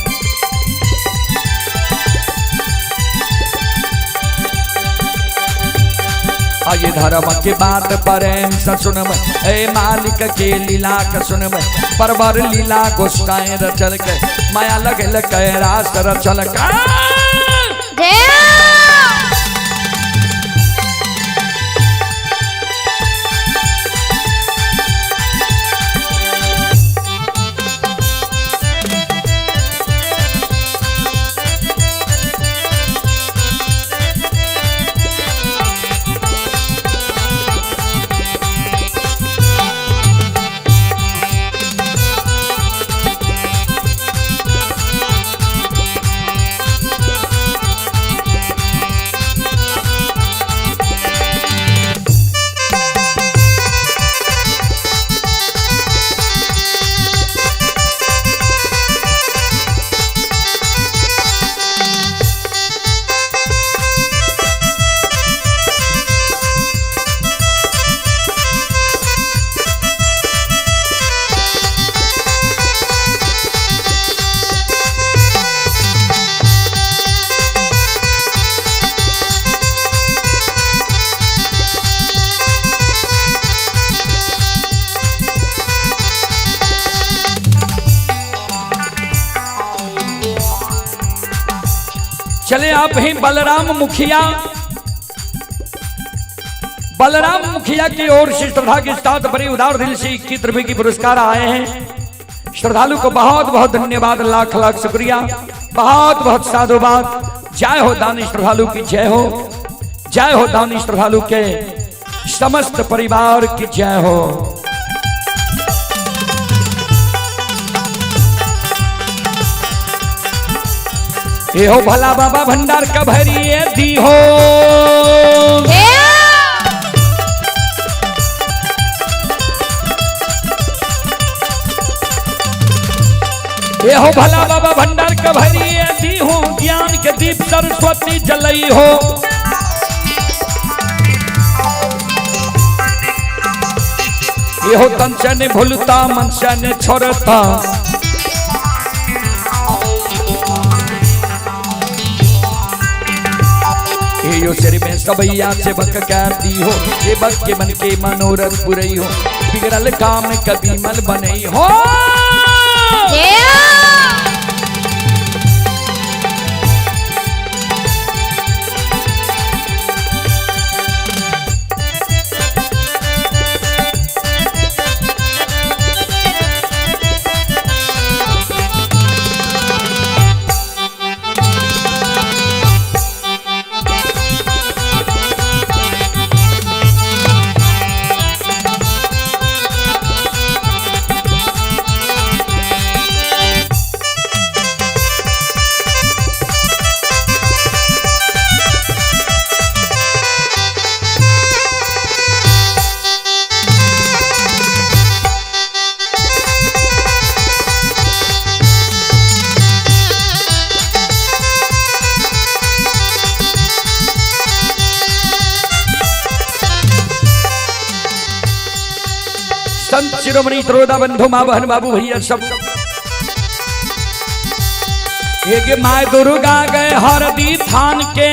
Speaker 2: आये धर्म के बात प्रेम से सुनब ए मालिक के लीला के सुनब परवर लीला गोसाई रचल के माया लगल के रास रचल के। चले आप ही बलराम मुखिया, बलराम मुखिया की ओर से श्रद्धा के साथ बड़ी उदार दिल से 21 रुपए की पुरस्कार आए हैं। श्रद्धालु को बहुत बहुत धन्यवाद, लाख लाख शुक्रिया, बहुत बहुत साधुवाद। जय हो दानी श्रद्धालु की जय हो, जय हो दानी श्रद्धालु के समस्त परिवार की जय हो। ये हो भला बाबा भंडार का भरिए दी हो। ये हो भला बाबा भंडार का भरिए दी हो, ज्ञान के दीप सरस्वती जलई हो। ये हो तन से ने भूलता मन से ने छोड़ता, हे यो सिर में सबैया सेवक कहती हो, सेवक के मन के मनोरथ पुरई हो, बिगड़ल काम कभी मल बनई हो। संत शिरोमणि त्रोदा बंधु माँ बहन बाबू भैया सब एक my Durga गए हरदी थान के,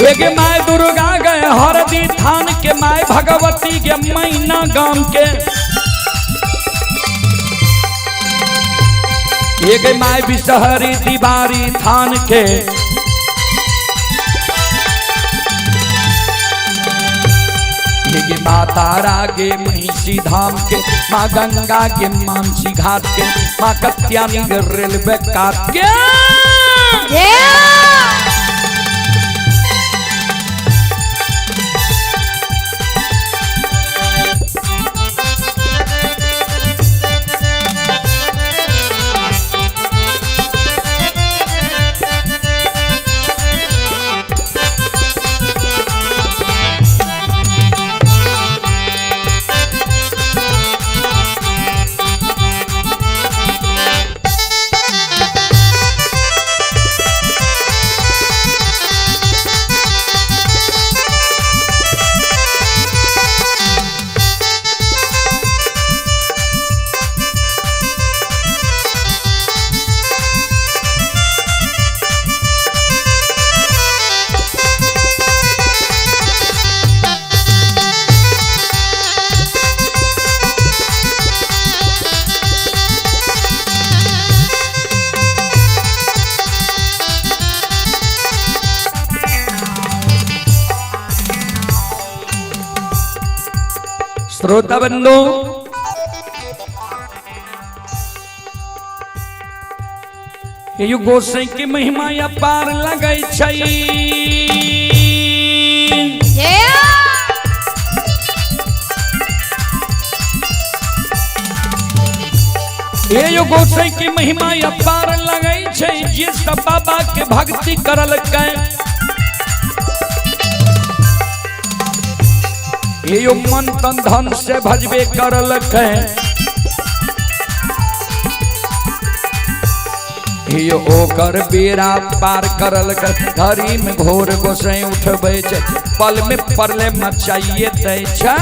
Speaker 2: एक my Durga गए हरदी थान के, my Bhagwati के मैना गाम के, एक my Bishahari दीवारी थान के, एक माँ तारा के महिषी धाम के, माँ गंगा के मानसी घाट के, माँ कत्यानी के रेलवे काट के। श्रोता बंधु, यो गोसाई के महिमा अपार लगै छै। यो गोसाई के महिमा अपार लगै छै, जे सब बाबा के भक्ति करलकै। यो मन तन धन से भजबे करलकै। यो ओकर बेड़ा पार करलकै। घड़ी में घोर गोसाई उठबै छै, पल में परले मचाइए दै छै।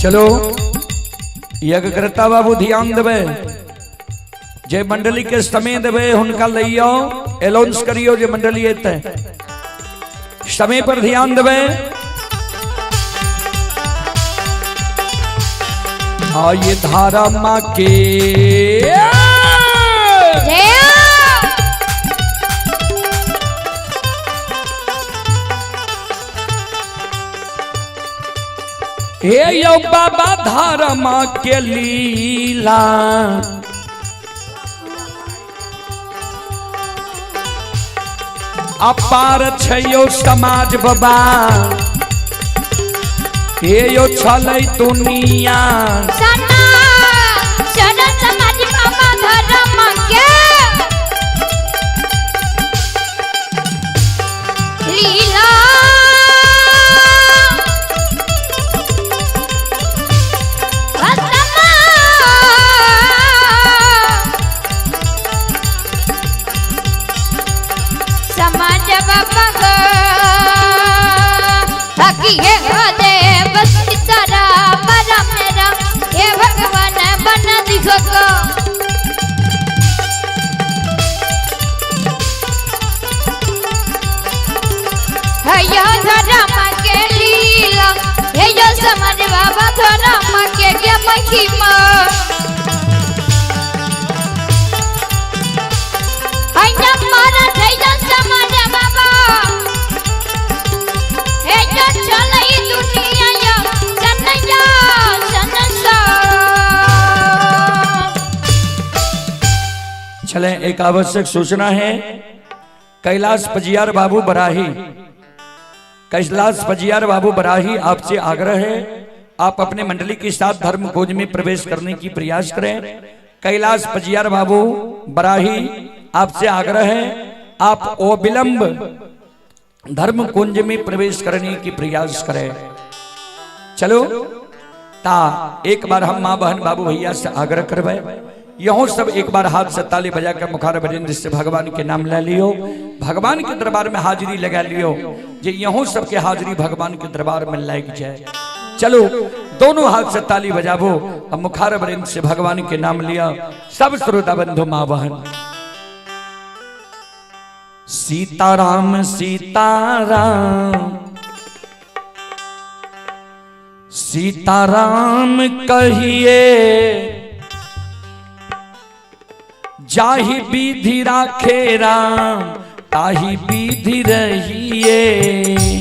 Speaker 2: चलो यज्ञकर्ता बाबू ध्यान देवे, जे मंडली के समय देवे हुनका लइयो, अनाउंस करियो जे मंडली एते समय पर ध्यान देवे। ये धारा माँ के हे यो बाबा धारा माँ के लीला, अपार छयो समाज बाबा, हे यो छलै दुनिया।
Speaker 1: सना शरण समाज बाबा धर्म के लीला, समाज बाबा देव सीताराम राम राम, हे भगवान बना दिखो को। हे धर्म के लीला, हे यो समाज बाबा धर्म के महिमा। समाज बाबा हे जो चलई दुनिया यो सनया सनसा।
Speaker 2: चले एक आवश्यक सूचना है, कैलाश पजियार बाबू बराही, कैलाश पजियार बाबू बराही आपसे आग्रह है, आप अपने मंडली के साथ धर्म खोज में प्रवेश करने की प्रयास करें। कैलाश पजियार बाबू बराही आपसे आग्रह है, आप अविलंब धर्म कुंज में प्रवेश करने की प्रयास करें। चलो ता एक बार हम माँ बहन बाबू भैया से आग्रह करवाए, यहों सब एक बार हाथ से ताली बजाकर मुखार बजेंद्र से भगवान के नाम ले लियो, भगवान के दरबार में हाजिरी लगा लियो, जे यहों सबके हाजिरी भगवान के दरबार में लग जाए। चलो दोनों हाथ से ताली बजाबो और मुखार बजेंद्र से भगवान के नाम लिया। सब श्रोता बंधु माँ बहन, सीताराम सीताराम सीताराम कहिए, जाहि विधि राखे राम ताहि विधि रहिए।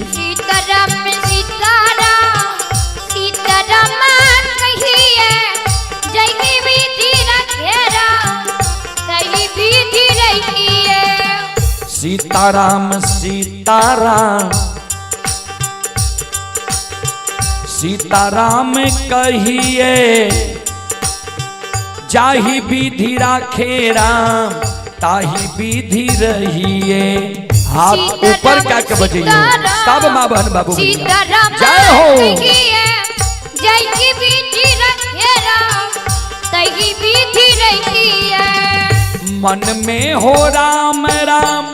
Speaker 1: सीताराम सीताराम सीताराम कहिए, जाहि विधि राखे राम ताहि विधि रहिए।
Speaker 2: सीताराम सीताराम सीताराम कहिए, जाहि विधि राखे राम ताहि विधि रहिए। हाथ ऊपर क्या के बजाइए सब माँ बहन बाबू भैया, जय हो।
Speaker 1: जाहि विधि राखे राम ताहि विधि रहिए।
Speaker 2: मन में हो राम राम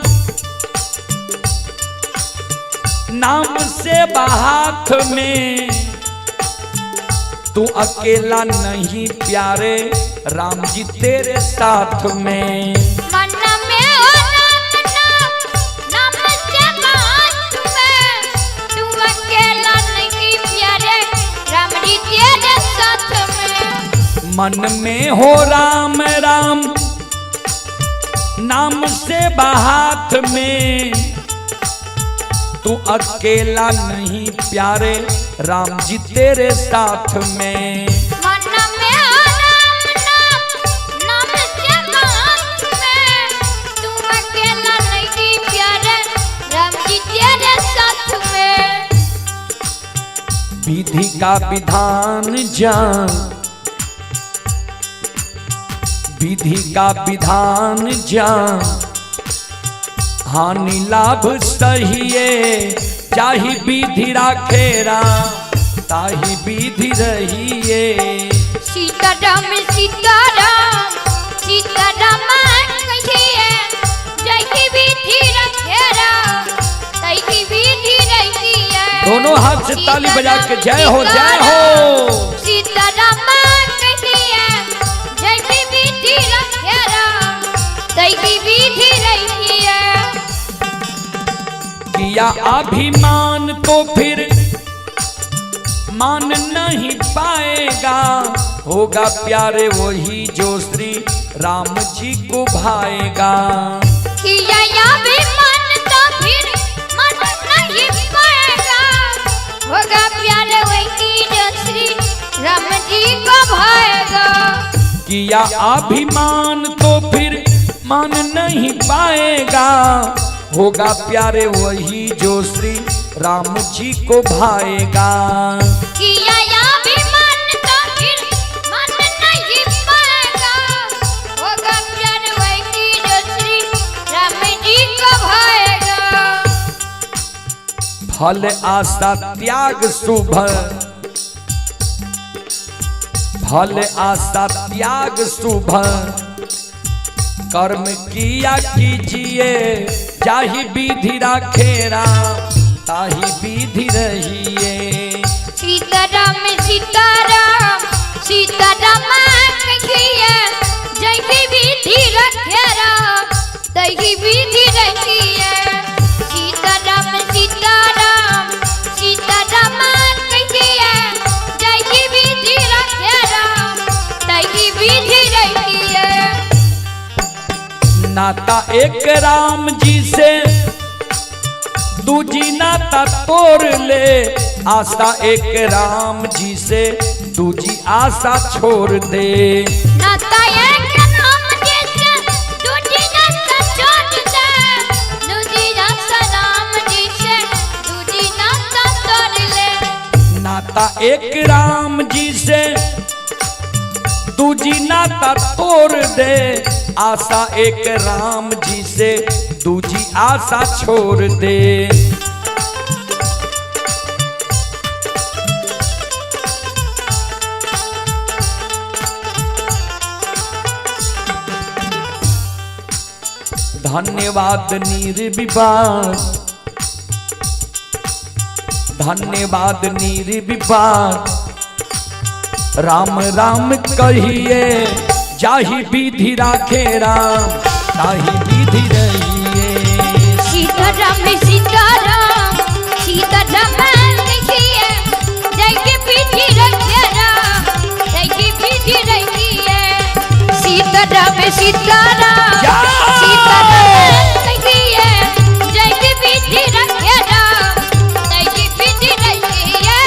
Speaker 2: नाम से हाथ में, तू अकेला नहीं प्यारे राम जी तेरे साथ में।
Speaker 1: मन में हो राम नाम नाम से हाथ में, तू अकेला नहीं प्यारे राम जी तेरे साथ में।
Speaker 2: मन में हो राम राम नाम से हाथ में, तू अकेला नहीं प्यारे राम जी तेरे साथ में।
Speaker 1: मन में हो राम नाम नाम से हाथ में, तू अकेला नहीं प्यारे राम जी तेरे साथ में।
Speaker 2: विधि का विधान जान, विधि का विधान जान, हानि लाभ सहिए, जाहि विधि राखे राम ताहि विधि रहिए।
Speaker 1: सीताराम सीताराम सीताराम कहिए, जाहि विधि राखे राम ताहि विधि रहिए।
Speaker 2: दोनों हाथ से ताली बजा के जय हो जय हो।
Speaker 1: सीताराम कहिए जय विधि रखे राम तई विधि रहिए।
Speaker 2: किया अभिमान तो फिर मान नहीं पाएगा, होगा प्यारे वही जो श्री राम जी को भाएगा।
Speaker 1: किया अभिमान तो फिर मन नहीं पाएगा, होगा प्यारे वही जो श्री राम जी को भाएगा।
Speaker 2: किया अभिमान तो फिर मान नहीं पाएगा, होगा प्यारे वही जो श्री राम जी को भाएगा।
Speaker 1: किया अभिमान तो फिर मन नहीं पाएगा, होगा प्यार वही जो श्री राम जी को भाएगा।
Speaker 2: फल आशा त्याग शुभ, फल आशा त्याग शुभ कर्म किया कीजिए, जाहि विधि राखे राम ताहि विधि रहिए।
Speaker 1: सीताराम सीताराम सीताराम कहिए जय विधि रखे राम तही विधि रहिए। सीताराम सीताराम सीताराम कहिए जय विधि रखे राम तही विधि रहिए।
Speaker 2: नाता एक राम जी से दूजी नाता तोड़ ले, आशा एक राम जी से दूजी आशा छोड़ दे।
Speaker 1: नाता एक राम जी से दूजी नाता छोड़ दे, दूजी आशा राम जी से दूजी नाता तोड़ ले।
Speaker 2: नाता एक राम जी से दूजी नाता तोड़ दे, आशा एक राम जी से दूजी आशा छोड़ दे। धन्यवाद निर्विवाद, धन्यवाद निर्विवाद राम राम कहिए, जाहि विधि राखे राम ताहि विधि रहिए।
Speaker 1: सीताराम सीताराम सीताराम कहिए जय विधि रखे राम तही विधि रहिए। सीताराम सीताराम सीताराम कहिए जय विधि रखे राम तही विधि रहिए।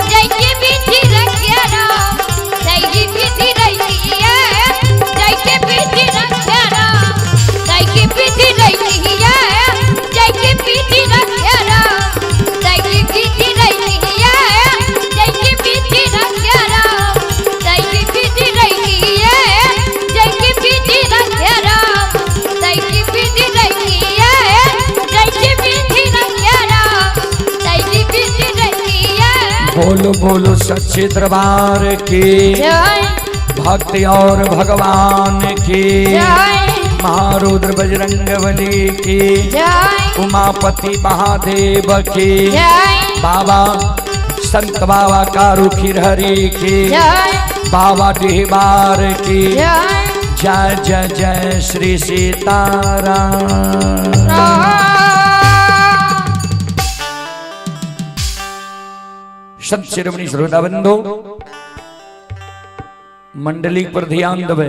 Speaker 1: जय विधि रखे राम तही विधि रहिए। जय विधि रखे राम तही विधि रहिए। जय विधि रखे राम तही विधि रहिए। जय विधि रखे राम तही विधि रहिए। जय विधि रखे राम तही विधि रहिए। जय विधि रखे राम तही विधि रहिए।
Speaker 2: बोलो बोलो सच्चे दरबार की
Speaker 1: जय,
Speaker 2: भक्ति और भगवान की
Speaker 1: जय,
Speaker 2: महारुद्र बजरंग बली की
Speaker 1: जय,
Speaker 2: उमापति महादेव की
Speaker 1: जय,
Speaker 2: बाबा संत बाबा कारू खिरहरी की
Speaker 1: जय,
Speaker 2: बाबा डिहबार की
Speaker 1: जय।
Speaker 2: जय जय जय श्री सीताराम। संत शिरोमणि श्रोता बंधु मंडली पर ध्यान देवे।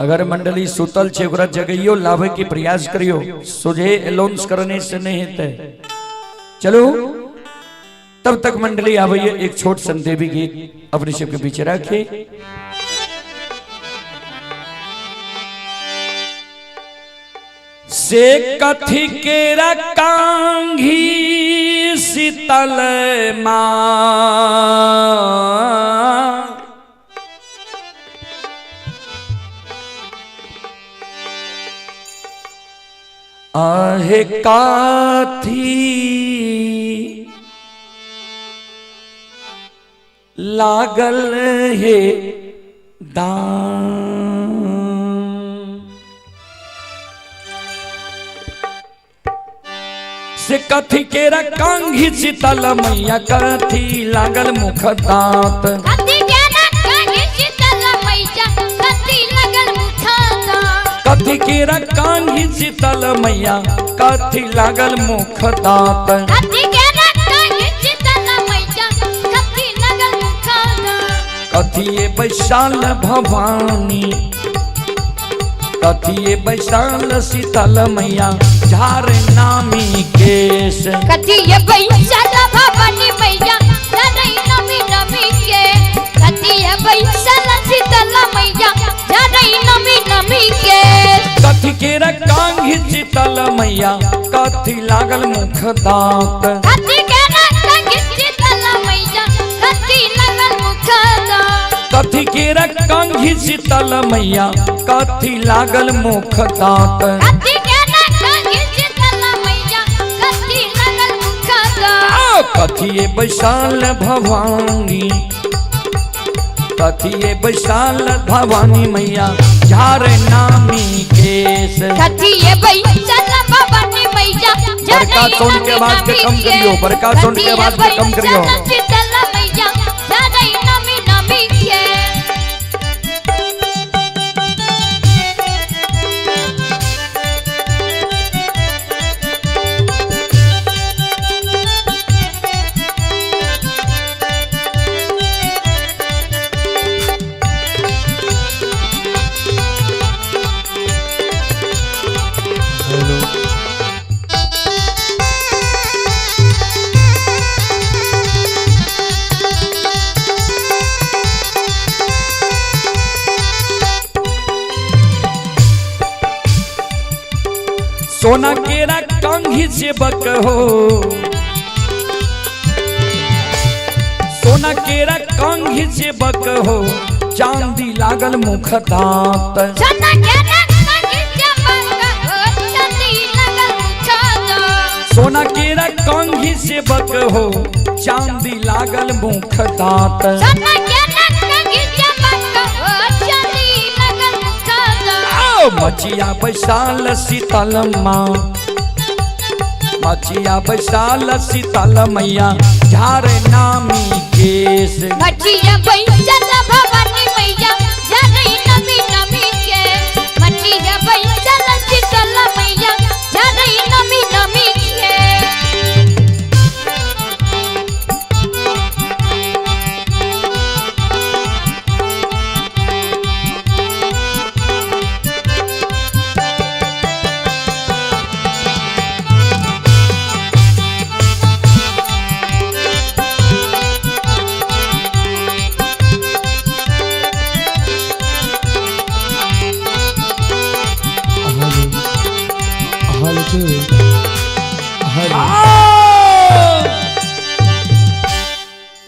Speaker 2: अगर मंडली सुतल छे ओकरा जगइयो लावे के प्रयास करियो, सोझे अनाउंस करने से नहीं हेतै। चलो तब तक मंडली आवे, एक छोट संदेवी गीत अपने सबके पीछे रखे। से कथी केरा कांघी शीतल माँ, आहे काथी लागल हे दान। से कथी केरा कांघी शीतल मैया कथी लागल मुख दांत।
Speaker 1: कथी केरा कांघी शीतल मैया कथी लागल मुख दांत।
Speaker 2: कथी केरा कांघी शीतल मैया कथी लागल मुख दांत।
Speaker 1: कथी केरा कांघी शीतल मैया कथी लागल मुख दांत।
Speaker 2: कथिए बैसाल भवानी कथिए बैसाल शीतल मैया झार नामी केश।
Speaker 1: कथिए बैसाल भवानी मैया झारै नमी नमी के। कथिए बैसाल शीतल मैया झारै नमी नमी के।
Speaker 2: कथी केरा कांघी शीतल मैया कथी लागल मुख दांत।
Speaker 1: कथी केरा कांघी शीतल मैया कथी लागल मुख दांत।
Speaker 2: कथी केरा कांघी शीतल मैया कथी लागल मुख दांत।
Speaker 1: कथी केरा कांघी शीतल मैया कथी लागल मुख दांत।
Speaker 2: कथिए बैसाल भवानी कथिए बैसाल भवानी मैया झार नामी केश।
Speaker 1: कथिए बैसाल भवानी मैया
Speaker 2: बड़का साउंड के आवाज के कम करियो, बड़का साउंड के आवाज के कम करियो।
Speaker 1: शीतल मैया झारै नमी नमी के।
Speaker 2: सोना केरा कंघी सेवक हो, सोना केरा कंघी सेवक हो, चांदी लागल मुख दांत।
Speaker 1: सोना केरा कंघी सेवक हो, चांदी लागल मुख दांत।
Speaker 2: सोना केरा कंघी सेवक हो, चांदी लागल मुख दांत।
Speaker 1: सोना केरा कंघी सेवक हो, चांदी लागल मुख दांत।
Speaker 2: मचिया बैसाल शीतल माँ, मचिया बैसाल शीतल मैया झार नामी केश।
Speaker 1: मचिया बैसाल भवानी मैया झारै नमी नमी के। मचिया बैसाल शीतल मैया झारै नमी नमी के।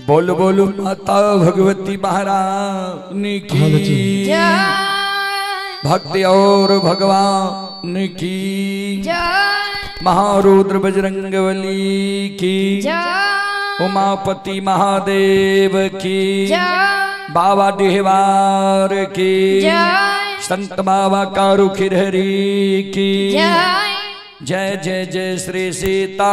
Speaker 2: बोलो बोलो माता भगवती महारानी की, भक्ति और भगवान की, महारुद्र बजरंगबली की, उमापति महादेव की, बाबा डिहवार की, संत बाबा कारू खिरहरी की जय। जय जय श्री सीताराम।